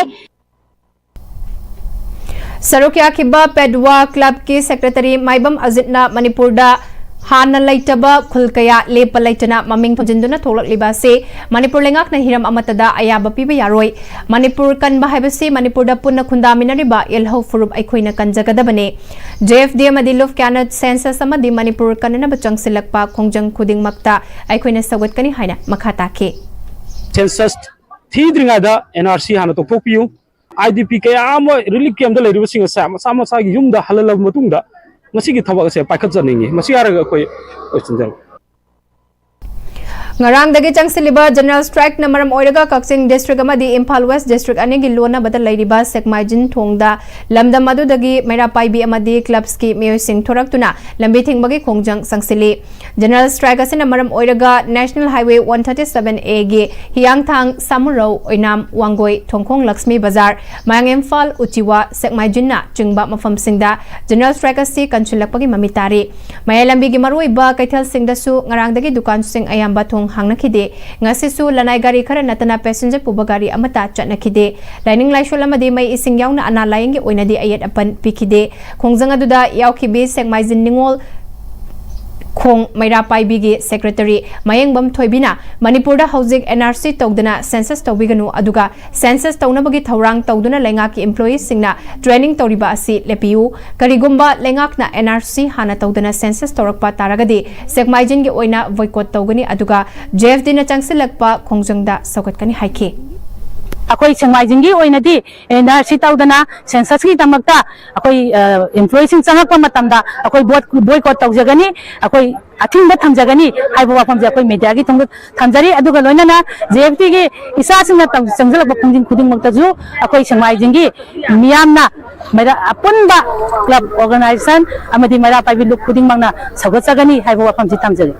ꯁꯔꯨꯛ ꯌꯥꯈꯤꯕ ꯄꯦꯗꯋꯥ ꯀ꯭ꯂꯕꯀꯤ ꯁꯦꯀ꯭ꯔꯦꯇꯔꯤ ꯃꯥꯏꯕꯝ ꯑꯖꯤꯠꯅ ꯃꯅꯤꯄꯨꯔꯗ ꯍꯥꯟꯅ ꯂꯩꯇꯕ ꯈꯨꯜ ꯀꯌꯥ ꯂꯦꯞꯄ ꯂꯩꯇꯅ ꯃꯃꯤꯡ ꯊꯣꯟꯖꯤꯟꯗꯨꯅ ꯊꯣꯛꯂꯛꯂꯤꯕ ꯑꯁꯤ ꯃꯅꯤꯄꯨꯔ ꯂꯩꯉꯥꯛꯅ ꯍꯤꯔꯝ ꯑꯃꯠꯇꯗ ꯑꯌꯥꯕ ꯄꯤꯕ ꯌꯥꯔꯣꯏ꯫ ꯃꯅꯤꯄꯨꯔ ꯀꯟꯕ ꯍꯥꯏꯕꯁꯤ ꯃꯅꯤꯄꯨꯔꯗ ꯄꯨꯟꯅ ꯈꯨꯟꯗꯥꯃꯤꯟꯅꯔꯤꯕ ꯏꯜꯍꯧ ꯐꯨꯔꯨꯞ ꯑꯩꯈꯣꯏꯅ ꯀꯟꯖꯒꯗꯕꯅꯤ꯫ ꯖꯦ ꯑꯦꯐ ꯗꯤ ꯑꯃꯗꯤ ꯂꯨꯐ ꯀꯌꯥꯅ ꯁꯦꯟꯁꯁ ꯑꯃꯗꯤ ꯃꯅꯤꯄꯨꯔ ꯀꯟꯅꯅꯕ ꯆꯪꯁꯤꯜꯂꯛꯄ ꯈꯣꯡꯖꯪ ꯈꯨꯗꯤꯡꯃꯛꯇ ꯑꯩꯈꯣꯏꯅ ꯁꯧꯒꯠꯀꯅꯤ ꯍꯥꯏꯅ ꯃꯈꯥ ꯇꯥꯈꯤ꯫ ꯁꯦꯟꯁꯁ ꯊꯤꯗ꯭ꯔꯤꯉꯩꯗ ꯑꯦꯟ ꯑꯥꯔ ꯁꯤ ꯍꯥꯟꯅ ꯇꯧꯊꯣꯛꯄꯤꯌꯨ꯫ ꯑꯥꯏ ꯗꯤ ꯄꯤ ꯀꯌꯥ ꯑꯃ ꯔꯤꯂꯤꯐ ꯀꯦꯝꯗ ꯂꯩꯔꯤꯕꯁꯤꯡ ꯑꯁꯦ ꯃꯁꯥ ꯃꯁꯥꯒꯤ ꯌꯨꯝꯗ ꯍꯜꯍꯜꯂꯕ ꯃꯇꯨꯡꯗ ꯃꯁꯤꯒꯤ ꯊꯕꯛ ꯑꯁꯦ ꯄꯥꯏꯈꯠꯆꯅꯤꯡꯉꯤ꯫ ꯃꯁꯤ ꯍꯥꯏꯔꯒ ꯑꯩꯈꯣꯏ ꯂꯣꯏꯁꯤꯟꯖꯔꯒꯦ꯫ ꯉꯔꯥꯡꯗꯒꯤ ꯆꯪꯁꯤꯜꯂꯤꯕ ꯖꯦꯅꯔꯦꯜ ꯁ꯭ꯇ꯭ꯔꯥꯏꯛꯅ ꯃꯔꯝ ꯑꯣꯏꯔꯒ ꯀꯛꯆꯤꯡ ꯗꯤꯁꯇ꯭ꯔꯤꯛ ꯑꯃꯗꯤ ꯏꯝꯐꯥꯜ ꯋꯦꯁ ꯗꯤꯁꯇ꯭ꯔꯤꯛ ꯑꯅꯤꯒꯤ ꯂꯣꯟꯅꯕꯗ ꯂꯩꯔꯤꯕ ꯁꯦꯛꯃꯥꯏꯖꯤꯟ ꯊꯣꯡꯗ ꯂꯝꯗꯝ ꯑꯗꯨꯗꯒꯤ ꯃꯩꯔꯥ ꯄꯥꯏꯕꯤ ꯑꯃꯗꯤ ꯀ꯭ꯂꯕꯁꯀꯤ ꯃꯤꯑꯣꯏꯁꯤꯡ ꯊꯣꯔꯛꯇꯨꯅ ꯂꯝꯕꯤ ꯊꯤꯡꯕꯒꯤ ꯈꯣꯡꯖꯪ ꯆꯪꯁꯤꯜꯂꯤ꯫ ꯖꯦꯅꯔꯦꯜ ꯁ꯭ꯇ꯭ꯔꯥꯏꯛ ꯑꯁꯤꯅ ꯃꯔꯝ ꯑꯣꯏꯔꯒ national highway one thirty seven ꯑꯦꯒꯤ ꯍꯤꯌꯥꯡꯊꯥꯡ, ꯁꯥꯃꯨꯔꯧ, ꯑꯣꯏꯅꯥꯝ, ꯋꯥꯡꯒꯣꯏ, ꯊꯣꯡꯈꯣꯡ ꯂꯛꯁꯃꯤ ꯕꯖꯥꯔ, ꯃꯌꯥꯡ ꯏꯝꯐꯥꯜ, ꯎꯆꯤꯋꯥ, ꯁꯦꯛꯃꯥꯏꯖꯤꯟꯅ ꯆꯤꯡꯕ ꯃꯐꯝꯁꯤꯡꯗ ꯖꯦꯅꯔꯦꯜ ꯁ꯭ꯇ꯭ꯔꯥꯏꯛ ꯑꯁꯤ ꯀꯟꯁꯤꯜꯂꯛꯄꯒꯤ ꯃꯃꯤ ꯇꯥꯔꯤ꯫ ꯃꯌꯥꯏ ꯂꯝꯕꯤꯒꯤ ꯃꯔꯨꯑꯣꯏꯕ ꯀꯩꯊꯦꯜꯁꯤꯡꯗꯁꯨ ꯉꯔꯥꯡꯗꯒꯤ ꯗꯨꯀꯥꯟꯁꯤꯡ ꯑꯌꯥꯝꯕ ꯊꯣꯡ ꯍꯥꯡꯅꯈꯤꯗꯦ꯫ ꯉꯁꯤꯁꯨ ꯂꯅꯥꯏ ꯒꯥꯔꯤ ꯈꯔ ꯅꯠꯇꯅ ꯄꯦꯁꯦꯟꯖꯔ ꯄꯨꯕ ꯒꯥꯔꯤ ꯑꯃꯠꯇ ꯆꯠꯅꯈꯤꯗꯦ꯫ ꯂꯥꯏꯅꯤꯡ ꯂꯥꯏꯁꯣꯜ ꯑꯃꯗꯤ ꯃꯩ ꯏꯁꯤꯡ ꯌꯥꯎꯅ ꯑꯅꯥ ꯂꯥꯏꯌꯦꯡꯒꯤ ꯑꯣꯏꯅꯗꯤ ꯑꯌꯦꯠ ꯑꯄꯟ ꯄꯤꯈꯤꯗꯦ꯫ ꯈꯣꯡꯖꯪ ꯑꯗꯨꯗ ꯌꯥꯎꯈꯤꯕꯤ ꯁꯦꯛꯃꯥꯏꯖꯤꯟ ꯅꯤꯉꯣꯜ ꯈꯣꯡ ꯃꯩꯔꯥ ꯄꯥꯏꯕꯤꯒꯤ ꯁꯦꯀ꯭ꯔꯦꯇꯔꯤ ꯃꯌꯦꯡꯕꯝ ꯊꯣꯏꯕꯤꯅ ꯃꯅꯤꯄꯨꯔꯗ ꯍꯧꯖꯤꯛ ꯑꯦꯟ ꯑꯥꯔ ꯁꯤ ꯇꯧꯗꯅ ꯁꯦꯟꯁꯁ ꯇꯧꯕꯤꯒꯅꯨ, ꯑꯗꯨꯒ ꯁꯦꯟꯁꯁ ꯇꯧꯅꯕꯒꯤ ꯊꯧꯔꯥꯡ ꯇꯧꯗꯨꯅ ꯂꯩꯉꯥꯛꯀꯤ ꯏꯝꯄ꯭ꯂꯣꯌꯤꯁꯤꯡꯅ ꯇ꯭ꯔꯦꯅꯤꯡ ꯇꯧꯔꯤꯕ ꯑꯁꯤ ꯂꯦꯞꯄꯤꯌꯨ꯫ ꯀꯔꯤꯒꯨꯝꯕ ꯂꯩꯉꯥꯛꯅ ꯑꯦꯟ ꯑꯥꯔ ꯁꯤ ꯍꯥꯟꯅ ꯇꯧꯗꯅ ꯁꯦꯟꯁꯁ ꯇꯧꯔꯛꯄ ꯇꯥꯔꯒꯗꯤ ꯁꯦꯛꯃꯥꯏꯖꯤꯟꯒꯤ ꯑꯣꯏꯅ ꯕꯣꯏꯀꯣꯠ ꯇꯧꯒꯅꯤ, ꯑꯗꯨꯒ ꯖꯦ ꯑꯦꯐ ꯗꯤꯅ ꯆꯪꯁꯤꯜꯂꯛꯄ ꯈꯣꯡꯖꯪꯗ ꯁꯧꯒꯠꯀꯅꯤ ꯍꯥꯏꯈꯤ꯫ ꯑꯩꯈꯣꯏ ꯁꯦꯛꯃꯥꯏꯖꯤꯟꯒꯤ ꯑꯣꯏꯅꯗꯤ ꯑꯦꯟ ꯑꯥꯔ ꯁꯤ ꯇꯧꯗꯅ ꯁꯦꯟꯁꯁꯀꯤꯗꯃꯛꯇ ꯑꯩꯈꯣꯏ, ꯑ, ꯏꯝꯄ꯭ꯂꯣꯌꯤꯁꯤꯡ ꯆꯪꯉꯛꯄ ꯃꯇꯝꯗ ꯑꯩꯈꯣꯏ ꯕꯣꯠ-, ꯕꯣꯏꯀꯣꯠ ꯇꯧꯖꯒꯅꯤ, ꯑꯩꯈꯣꯏ ꯑꯊꯤꯡꯕ ꯊꯝꯖꯒꯅꯤ ꯍꯥꯏꯕ ꯋꯥꯐꯝꯁꯦ ꯑꯩꯈꯣꯏ ꯃꯦꯗꯤꯌꯥꯒꯤ ꯊꯣꯡꯗ ꯊꯝꯖꯔꯤ꯫ ꯑꯗꯨꯒ ꯂꯣꯏꯅꯅ ꯖꯦ ꯑꯦꯐ ꯇꯤꯒꯤ ꯏꯆꯥꯁꯤꯡꯅ ꯇꯧ-, ꯆꯪꯁꯤꯜꯂꯛꯄ ꯈꯣꯡꯖꯪ ꯈꯨꯗꯤꯡꯃꯛꯇꯁꯨ ꯑꯩꯈꯣꯏ ꯁꯦꯛꯃꯥꯏꯖꯤꯟꯒꯤ ꯃꯤꯌꯥꯝꯅ ꯃꯩꯔꯥ-, ꯑꯄꯨꯟꯕ ꯀ꯭ꯂꯕ ꯑꯣꯔꯒꯅꯥꯏꯖꯦꯁꯟ ꯑꯃꯗꯤ ꯃꯩꯔꯥ ꯄꯥꯏꯕꯤ ꯂꯨꯞ ꯈꯨꯗꯤꯡꯃꯛꯅ ꯁꯧꯒꯠꯆꯒꯅꯤ ꯍꯥꯏꯕ ꯋꯥꯐꯝꯁꯤ ꯊꯝꯖꯒꯦ꯫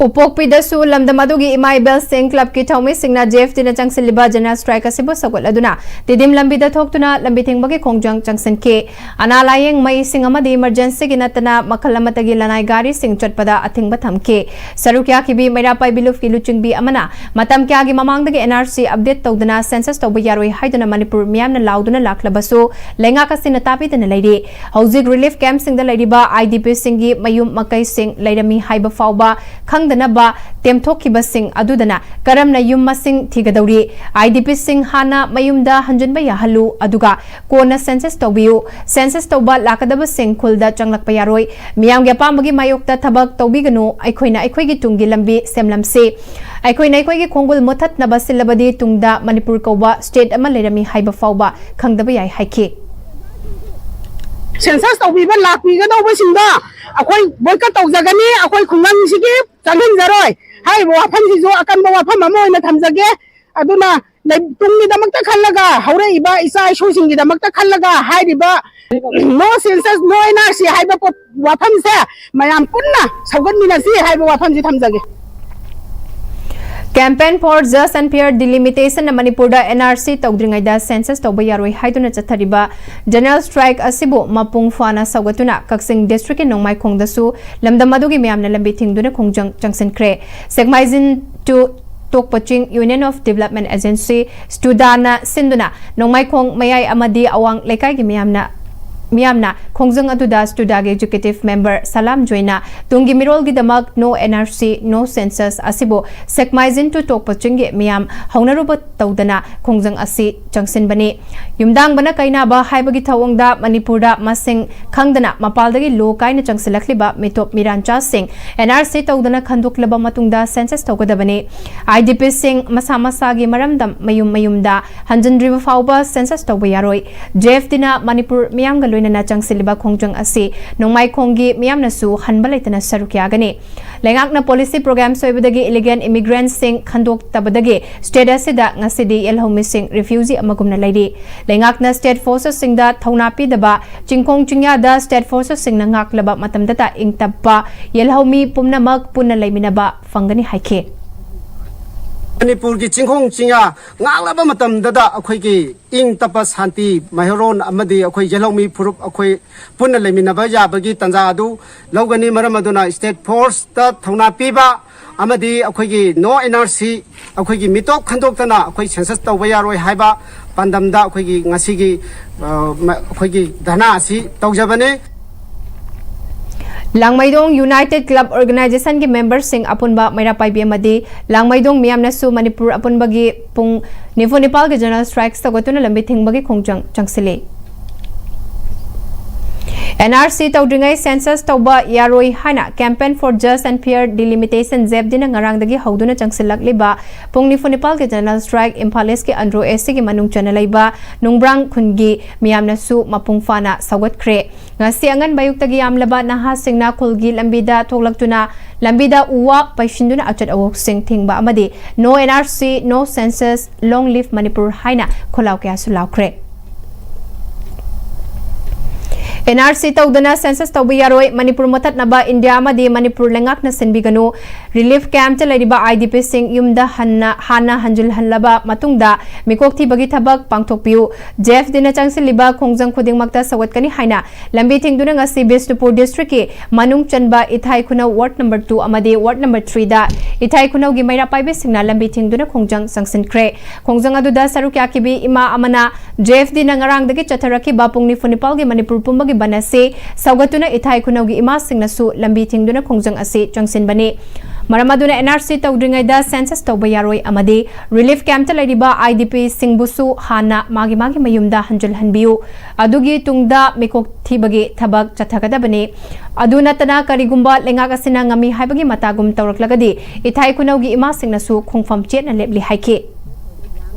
ꯎꯄꯣꯛꯄꯤꯗꯁꯨ ꯂꯝꯗꯝ ꯑꯗꯨꯒꯤ ꯏꯃꯥ ꯏꯕꯦꯜꯁꯤꯡ clubꯀꯤ ꯊꯧꯃꯤꯁꯤꯡꯅ JFDꯅ ꯆꯪꯁꯤꯜꯂꯤꯕ general strike ꯑꯁꯤꯕꯨ ꯁꯧꯒꯠꯂꯗꯨꯅ ꯇꯤꯗꯤꯝ ꯂꯝꯕꯤꯗ ꯊꯣꯛꯇꯨꯅ ꯂꯝꯕꯤ ꯊꯤꯡꯕꯒꯤ ꯈꯣꯡꯖꯪ ꯆꯪꯁꯤꯟꯈꯤ꯫ ꯑꯅꯥ ꯂꯥꯌꯦꯡ, ꯃꯩꯁꯤꯡ ꯑꯃꯗꯤ emergencyꯒꯤ ꯅꯠꯇꯅ ꯃꯈꯜ ꯑꯃꯠꯇꯒꯤ ꯂꯅꯥꯏ ꯒꯥꯔꯤꯁꯤꯡ ꯆꯠꯄꯗ ꯑꯊꯤꯡꯕ ꯊꯝꯈꯤ꯫ ꯁꯔꯨꯛ ꯌꯥꯈꯤꯕꯤ ꯃꯩꯔꯥ ꯄꯥꯏꯕꯤ ꯂꯨꯞꯀꯤ ꯂꯨꯆꯤꯡꯕꯤ ꯑꯃꯅ ꯃꯇꯝ ꯀꯌꯥꯒꯤ ꯃꯃꯥꯡꯗꯒꯤ NRC update ꯇꯧꯗꯅ census ꯇꯧꯕ ꯌꯥꯔꯣꯏ ꯍꯥꯏꯗꯨꯅ ꯃꯅꯤꯄꯨꯔ ꯃꯤꯌꯥꯝꯅ ꯂꯥꯎꯗꯨꯅ ꯂꯥꯛꯂꯕꯁꯨ ꯂꯩꯉꯥꯛ ꯑꯁꯤꯅ ꯇꯥꯕꯤꯗꯅ ꯂꯩꯔꯤ꯫ ꯍꯧꯖꯤꯛ relief campꯁꯤꯡꯗ ꯂꯩꯔꯤꯕ IDPꯁꯤꯡꯒꯤ ꯃꯌꯨꯝ ꯃꯀꯩꯁꯤꯡ ꯂꯩꯔꯝꯃꯤ ꯍꯥꯏꯕ ꯐꯥꯎꯕ ꯈꯪꯗꯅꯕ ꯇꯦꯝꯊꯣꯛꯈꯤꯕꯁꯤꯡ ꯑꯗꯨꯗꯅ ꯀꯔꯝꯅ ꯌꯨꯝ ꯃꯁꯤꯡ ꯊꯤꯒꯗꯧꯔꯤ? IDPꯁꯤꯡ ꯍꯥꯟꯅ ꯃꯌꯨꯝꯗ ꯍꯟꯖꯤꯟꯕ ꯌꯥꯍꯜꯂꯨ, ꯑꯗꯨꯒ ꯀꯣꯟꯅ census ꯇꯧꯕꯤꯌꯨ꯫ Census ꯇꯧꯕ ꯂꯥꯛꯀꯗꯕꯁꯤꯡ ꯈꯨꯜꯗ ꯆꯪꯂꯛꯄ ꯌꯥꯔꯣꯏ꯫ ꯃꯤꯌꯥꯝꯒꯤ ꯑꯄꯥꯝꯕꯒꯤ ꯃꯥꯌꯣꯛꯇ ꯊꯕꯛ ꯇꯧꯕꯤꯒꯅꯨ꯫ ꯑꯩꯈꯣꯏꯅ ꯑꯩꯈꯣꯏꯒꯤ ꯇꯨꯡꯒꯤ ꯂꯝꯕꯤ ꯁꯦꯝꯂꯝꯁꯤ꯫ ꯑꯩꯈꯣꯏꯅ ꯑꯩꯈꯣꯏꯒꯤ ꯈꯣꯡꯒꯨꯜ ꯃꯨꯊꯠꯅꯕ ꯁꯤꯜꯂꯕꯗꯤ ꯇꯨꯡꯗ ꯃꯅꯤꯄꯨꯔ ꯀꯧꯕ state ꯑꯃ ꯂꯩꯔꯝꯃꯤ ꯍꯥꯏꯕ ꯐꯥꯎꯕ ꯈꯪꯗꯕ ꯌꯥꯏ ꯍꯥꯏꯈꯤ꯫ Census ꯇꯧꯕꯤꯕ ꯂꯥꯛꯄꯤꯒꯗꯧꯕꯁꯤꯡꯗꯣ ꯑꯩꯈꯣꯏ boycott ꯇꯧꯖꯒꯅꯤ꯫ ꯑꯩꯈꯣꯏ ꯈꯨꯡꯒꯪꯁꯤꯒꯤ ꯆꯪꯍꯟꯖꯔꯣꯏ ꯍꯥꯏꯔꯤꯕ ꯋꯥꯐꯝꯁꯤꯁꯨ ꯑꯀꯟꯕ ꯋꯥꯐꯝ ꯑꯃ ꯑꯣꯏꯅ ꯊꯝꯖꯒꯦ꯫ ꯑꯗꯨꯅ ꯂꯩ-, ꯇꯨꯡꯒꯤꯗꯃꯛꯇ ꯈꯜꯂꯒ, ꯍꯧꯔꯛꯏꯕ ꯏꯆꯥ ꯏꯁꯨꯁꯤꯡꯒꯤꯗꯃꯛꯇ ꯈꯜꯂꯒ ꯍꯥꯏꯔꯤꯕ no census, no NRC ꯍꯥꯏꯕ ꯄꯣꯠ, ꯋꯥꯐꯝꯁꯦ ꯃꯌꯥꯝ ꯄꯨꯟꯅ ꯁꯧꯒꯠꯃꯤꯟꯅꯁꯤ ꯍꯥꯏꯕ ꯋꯥꯐꯝꯁꯤ ꯊꯝꯖꯒꯦ꯫ Campaign for Just and Fair Delimitation ꯃꯅꯤꯄꯨꯔꯗ NRC ꯇꯧꯗ꯭ꯔꯤꯉꯩꯗ census ꯇꯧꯕ ꯌꯥꯔꯣꯏ ꯍꯥꯏꯗꯨꯅ ꯆꯠꯊꯔꯤꯕ general strike ꯑꯁꯤꯕꯨ ꯃꯄꯨꯡ ꯐꯥꯅ ꯁꯧꯒꯠꯇꯨꯅ ꯀꯛꯆꯤꯡ districtꯀꯤ ꯅꯣꯡꯃꯥꯏꯈꯣꯡꯗꯁꯨ ꯂꯝꯗꯝ ꯑꯗꯨꯒꯤ ꯃꯤꯌꯥꯝꯅ ꯂꯝꯕꯤ ꯊꯤꯡꯗꯨꯅ ꯈꯣꯡꯖꯪ ꯆꯪꯁꯤꯟꯈ꯭ꯔꯦ꯫ ꯁꯦꯛꯃꯥꯏꯖꯤꯟ to ꯇꯣꯛꯄꯆꯤꯡ Union of Development Agency, ꯁ꯭ꯇꯨꯗꯥꯅ ꯁꯤꯟꯗꯨꯅ ꯅꯣꯡꯃꯥꯏꯈꯣꯡ ꯃꯌꯥꯏ ꯑꯃꯗꯤ ꯑꯋꯥꯡ ꯂꯩꯀꯥꯏꯒꯤ ꯃꯤꯌꯥꯝꯅ ꯃꯤꯌꯥꯝꯅ ꯈꯣꯡꯖꯪ ꯑꯗꯨꯗ ꯁ꯭ꯇꯨꯗꯥꯒꯤ executive member ꯁꯂꯥꯝ ꯖꯣꯏꯅ ꯇꯨꯡꯒꯤ ꯃꯤꯔꯣꯜꯒꯤꯗꯃꯛ no NRC, no census ꯑꯁꯤꯕꯨ ꯁꯦꯛꯃꯥꯏꯖꯤꯟ to ꯇꯣꯛꯄꯆꯤꯡꯒꯤ ꯃꯤꯌꯥꯝ ꯍꯧꯅꯔꯨꯕ ꯇꯧꯗꯅ ꯈꯣꯡꯖꯪ ꯑꯁꯤ ꯆꯪꯁꯤꯟꯕꯅꯤ꯫ ꯌꯨꯝꯗꯥꯡꯕꯅ ꯀꯩꯅꯥꯕ ꯍꯥꯏꯕꯒꯤ ꯊꯧꯑꯣꯡꯗ ꯃꯅꯤꯄꯨꯔꯗ ꯃꯁꯤꯡ ꯈꯪꯗꯅ ꯃꯄꯥꯜꯗꯒꯤ ꯂꯣ ꯀꯥꯏꯅ ꯆꯪꯁꯤꯜꯂꯛꯂꯤꯕ ꯃꯤꯇꯣꯞ ꯃꯤꯔꯥꯟꯆꯥꯁꯤꯡ NRC ꯇꯧꯗꯅ ꯈꯟꯗꯣꯛꯂꯕ ꯃꯇꯨꯡꯗ census ꯇꯧꯒꯗꯕꯅꯤ꯫ IDPꯁꯤꯡ ꯃꯁꯥ ꯃꯁꯥꯒꯤ ꯃꯔꯝꯗꯝ ꯃꯌꯨꯝ ꯃꯌꯨꯝꯗ ꯍꯟꯖꯤꯟꯗ꯭ꯔꯤꯕ ꯐꯥꯎꯕ census ꯇꯧꯕ ꯌꯥꯔꯣꯏ꯫ JFDꯅ ꯃꯅꯤꯄꯨꯔ ꯃꯤꯌꯥꯝꯒ ꯂꯣꯏꯅꯅ ꯅ ꯆꯪꯁꯤꯜꯂꯤꯕ ꯈꯣꯡꯖꯪ ꯑꯁꯤ ꯅꯣꯡꯃꯥꯏꯈꯣꯡꯒꯤ ꯃꯤꯌꯥꯝꯅꯁꯨ ꯍꯟꯕ ꯂꯩꯇꯅ ꯁꯔꯨꯛ ꯌꯥꯒꯅꯤ꯫ ꯂꯩꯉꯥꯛꯅ policy program ꯁꯣꯏꯕꯗꯒꯤ illegal immigrant ꯁꯤꯡ ꯈꯟꯗꯣꯛꯇꯕꯗꯒꯤ state ꯑꯁꯤꯗ ꯉꯁꯤꯗꯤ ꯌꯦꯜꯍꯧꯃꯤꯁꯤꯡ refugee ꯑꯃꯒꯨꯝꯅ ꯂꯩꯔꯤ꯫ ꯂꯩꯉꯥꯛꯅ state forces ꯁꯤꯡꯗ ꯊꯧꯅꯥ ꯄꯤꯗꯕ, ꯆꯤꯡꯈꯣꯡ ꯆꯤꯡꯌꯥꯗ state forces ꯁꯤꯡꯅ ꯉꯥꯛꯂꯕ ꯃꯇꯝꯗꯇ ꯏꯪ ꯇꯞꯄ ꯌꯦꯜꯍꯧꯃꯤ ꯄꯨꯝꯅꯃꯛ ꯄꯨꯟꯅ ꯂꯩꯃꯤꯟꯅꯕ ꯐꯪꯒꯅꯤ ꯍꯥꯏꯈꯤ꯫ ꯃꯅꯤꯄꯨꯔꯒꯤ ꯆꯤꯡꯈꯣꯡ ꯆꯤꯡꯌꯥ ꯉꯥꯛꯂꯕ ꯃꯇꯝꯗꯗ ꯑꯩꯈꯣꯏꯒꯤ ꯏꯪ ꯇꯞꯄ ꯁꯥꯟꯇꯤ ꯃꯩꯍꯧꯔꯣꯟ ꯑꯃꯗꯤ ꯑꯩꯈꯣꯏ ꯌꯦꯜꯍꯧꯃꯤ ꯐꯨꯔꯨꯞ ꯑꯩꯈꯣꯏ ꯄꯨꯟꯅ ꯂꯩꯃꯤꯟꯅꯕ ꯌꯥꯕꯒꯤ ꯇꯥꯟꯖꯥ ꯑꯗꯨ ꯂꯧꯒꯅꯤ꯫ ꯃꯔꯝ ꯑꯗꯨꯅ state force ꯇ ꯊꯧꯅꯥ ꯄꯤꯕ ꯑꯃꯗꯤ ꯑꯩꯈꯣꯏꯒꯤ no N R C, ꯑꯩꯈꯣꯏꯒꯤ ꯃꯤꯇꯣꯞ ꯈꯟꯗꯣꯛꯇꯅ ꯑꯩꯈꯣꯏ census ꯇꯧꯕ ꯌꯥꯔꯣꯏ ꯍꯥꯏꯕ ꯄꯥꯟꯗꯝꯗ ꯑꯩꯈꯣꯏꯒꯤ ꯉꯁꯤꯒꯤ ꯑ, ꯃ-, ꯑꯩꯈꯣꯏꯒꯤ ꯙꯔꯅꯥ ꯑꯁꯤ ꯇꯧꯖꯕꯅꯤ꯫ ꯂꯥꯡꯃꯩꯗꯣꯡ United Club Organization ꯒꯤ member ꯁꯤꯡ ꯑꯄꯨꯟꯕ ꯃꯩꯔꯥ ꯄꯥꯏꯕꯤ ꯑꯃꯗꯤ ꯂꯥꯡꯃꯩꯗꯣꯡ ꯃꯤꯌꯥꯝꯅꯁꯨ ꯃꯅꯤꯄꯨꯔ ꯑꯄꯨꯟꯕꯒꯤ ꯄꯨꯡ ꯅꯤꯐꯨ ꯅꯤꯄꯥꯜꯒꯤ general strike ꯁꯧꯒꯠꯇꯨꯅ ꯂꯝꯕꯤ ꯊꯤꯡꯕꯒꯤ ꯈꯣꯡꯖꯪ ꯆꯪꯁꯤꯜꯂꯤ꯫ N R C ꯇꯧꯗ꯭ꯔꯤꯉꯩ census ꯇꯧꯕ ꯌꯥꯔꯣꯏ ꯍꯥꯏꯅ Campaign for Just and Fair Delimitation, JFD ꯅ ꯉꯔꯥꯡꯗꯒꯤ ꯍꯧꯗꯨꯅ ꯆꯪꯁꯤꯜꯂꯛꯂꯤꯕ ꯄꯨꯡ ꯅꯤꯐꯨ ꯅꯤꯄꯥꯜꯒꯤ general strike Imphal East ꯀꯤ Andro A C ꯒꯤ ꯃꯅꯨꯡ ꯆꯟꯅ ꯂꯩꯕ ꯅꯨꯡꯕ꯭ꯔꯥꯡ ꯈꯨꯟꯒꯤ ꯃꯤꯌꯥꯝꯅꯁꯨ ꯃꯄꯨꯡ ꯐꯥꯅ ꯁꯧꯒꯠꯈ꯭ꯔꯦ꯫ ꯉꯁꯤ ꯑꯉꯟꯕ ꯑꯌꯨꯛꯇꯒꯤ ꯌꯥꯝꯂꯕ ꯅꯍꯥꯁꯤꯡꯅ ꯈꯨꯜꯒꯤ ꯂꯝꯕꯤꯗ ꯊꯣꯛꯂꯛꯇꯨꯅ ꯂꯝꯕꯤꯗ ꯎ ꯋꯥ ꯄꯩꯁꯤꯟꯗꯨꯅ ꯑꯆꯠ ꯑꯋꯣꯛꯁꯤꯡ ꯊꯤꯡꯕ ꯑꯃꯗꯤ No N R C, No Census, Long Live Manipur ꯍꯥꯏꯅ ꯈꯣꯜꯂꯥꯎ ꯀꯌꯥꯁꯨ ꯂꯥꯎꯈ꯭ꯔꯦ꯫ N R C ꯇꯧꯗꯅ census ꯇꯧꯕ ꯌꯥꯔꯣꯏ, ꯃꯅꯤꯄꯨꯔ ꯃꯨꯊꯠꯅꯕ ꯏꯟꯗꯤꯌꯥ ꯑꯃꯗꯤ ꯃꯅꯤꯄꯨꯔ ꯂꯩꯉꯥꯛꯅ ꯁꯤꯟꯕꯤꯒꯅꯨ, relief camp ꯇ ꯂꯩꯔꯤꯕ I D P ꯁꯤꯡ ꯌꯨꯝꯗ ꯍꯟꯅ, ꯍꯥꯟꯅ ꯍꯟꯖꯤꯜꯍꯜꯂꯕ ꯃꯇꯨꯡꯗ ꯃꯤꯀꯣꯛ ꯊꯤꯕꯒꯤ ꯊꯕꯛ ꯄꯥꯡꯊꯣꯛꯄꯤꯌꯨ꯫ JFD ꯅ ꯆꯪꯁꯤꯜꯂꯤꯕ ꯈꯣꯡꯖꯪ ꯈꯨꯗꯤꯡꯃꯛꯇ ꯁꯧꯒꯠꯀꯅꯤ ꯍꯥꯏꯅ ꯂꯝꯕꯤ ꯊꯤꯡꯗꯨꯅ ꯉꯁꯤ ꯕꯤꯁꯅꯨꯄꯨꯔ district ꯀꯤ ꯃꯅꯨꯡ ꯆꯟꯕ ꯏꯊꯥꯏ ꯈꯨꯅꯧ ward number two ꯑꯃꯗꯤ ward number three ꯗ ꯏꯊꯥꯏ ꯈꯨꯅꯧꯒꯤ ꯃꯩꯔꯥ ꯄꯥꯏꯕꯤꯁꯤꯡꯅ ꯂꯝꯕꯤ ꯊꯤꯡꯗꯨꯅ ꯈꯣꯡꯖꯪ ꯆꯪꯁꯤꯟꯈ꯭ꯔꯦ꯫ ꯈꯣꯡꯖꯪ ꯑꯗꯨꯗ ꯁꯔꯨꯛ ꯌꯥꯈꯤꯕꯤ ꯏꯃꯥ ꯑꯃꯅ JFD ꯅ ꯉꯔꯥꯡꯗꯒꯤ ꯆꯠꯊꯔꯛꯈꯤꯕ ꯄꯨꯡ ꯅꯤꯐꯨ ꯅꯤꯄꯥꯜꯒꯤ ꯃꯅꯤꯄꯨꯔ ꯄꯨꯝꯕꯒꯤ ꯕꯟ ꯑꯁꯤ ꯁꯧꯒꯠꯇꯨꯅ ꯏꯊꯥꯏ ꯈꯨꯅꯧꯒꯤ ꯏꯃꯥꯁꯤꯡꯅꯁꯨ ꯂꯝꯕꯤ ꯊꯤꯡꯗꯨꯅ ꯈꯣꯡꯖꯪ ꯑꯁꯤ ꯆꯪꯁꯤꯟꯕꯅꯤ꯫ ꯃꯔꯝ ꯑꯗꯨꯅ N R C ꯇꯧꯗ꯭ꯔꯤꯉꯩꯗ census ꯇꯧꯕ ꯌꯥꯔꯣꯏ ꯑꯃꯗꯤ relief camp ꯇ ꯂꯩꯔꯤꯕ I D P ꯁꯤꯡꯕꯨꯁꯨ ꯍꯥꯟꯅ ꯃꯥꯒꯤ ꯃꯥꯒꯤ ꯃꯌꯨꯝꯗ ꯍꯟꯖꯤꯜꯍꯟꯕꯤꯌꯨ꯫ ꯑꯗꯨꯒꯤ ꯇꯨꯡꯗ ꯃꯤꯀꯣꯛ ꯊꯤꯕꯒꯤ ꯊꯕꯛ ꯆꯠꯊꯒꯗꯕꯅꯤ꯫ ꯑꯗꯨ ꯅꯠꯇꯅ ꯀꯔꯤꯒꯨꯝꯕ ꯂꯩꯉꯥꯛ ꯑꯁꯤꯅ ꯉꯝꯃꯤ ꯍꯥꯏꯕꯒꯤ ꯃꯇꯥꯒꯨꯝ ꯇꯧꯔꯛꯂꯒꯗꯤ ꯏꯊꯥꯏ ꯈꯨꯅꯧꯒꯤ ꯏꯃꯥꯁꯤꯡꯅꯁꯨ ꯈꯣꯡꯐꯝ ꯆꯦꯠꯅ ꯂꯦꯞꯂꯤ ꯍꯥꯏꯈꯤ꯫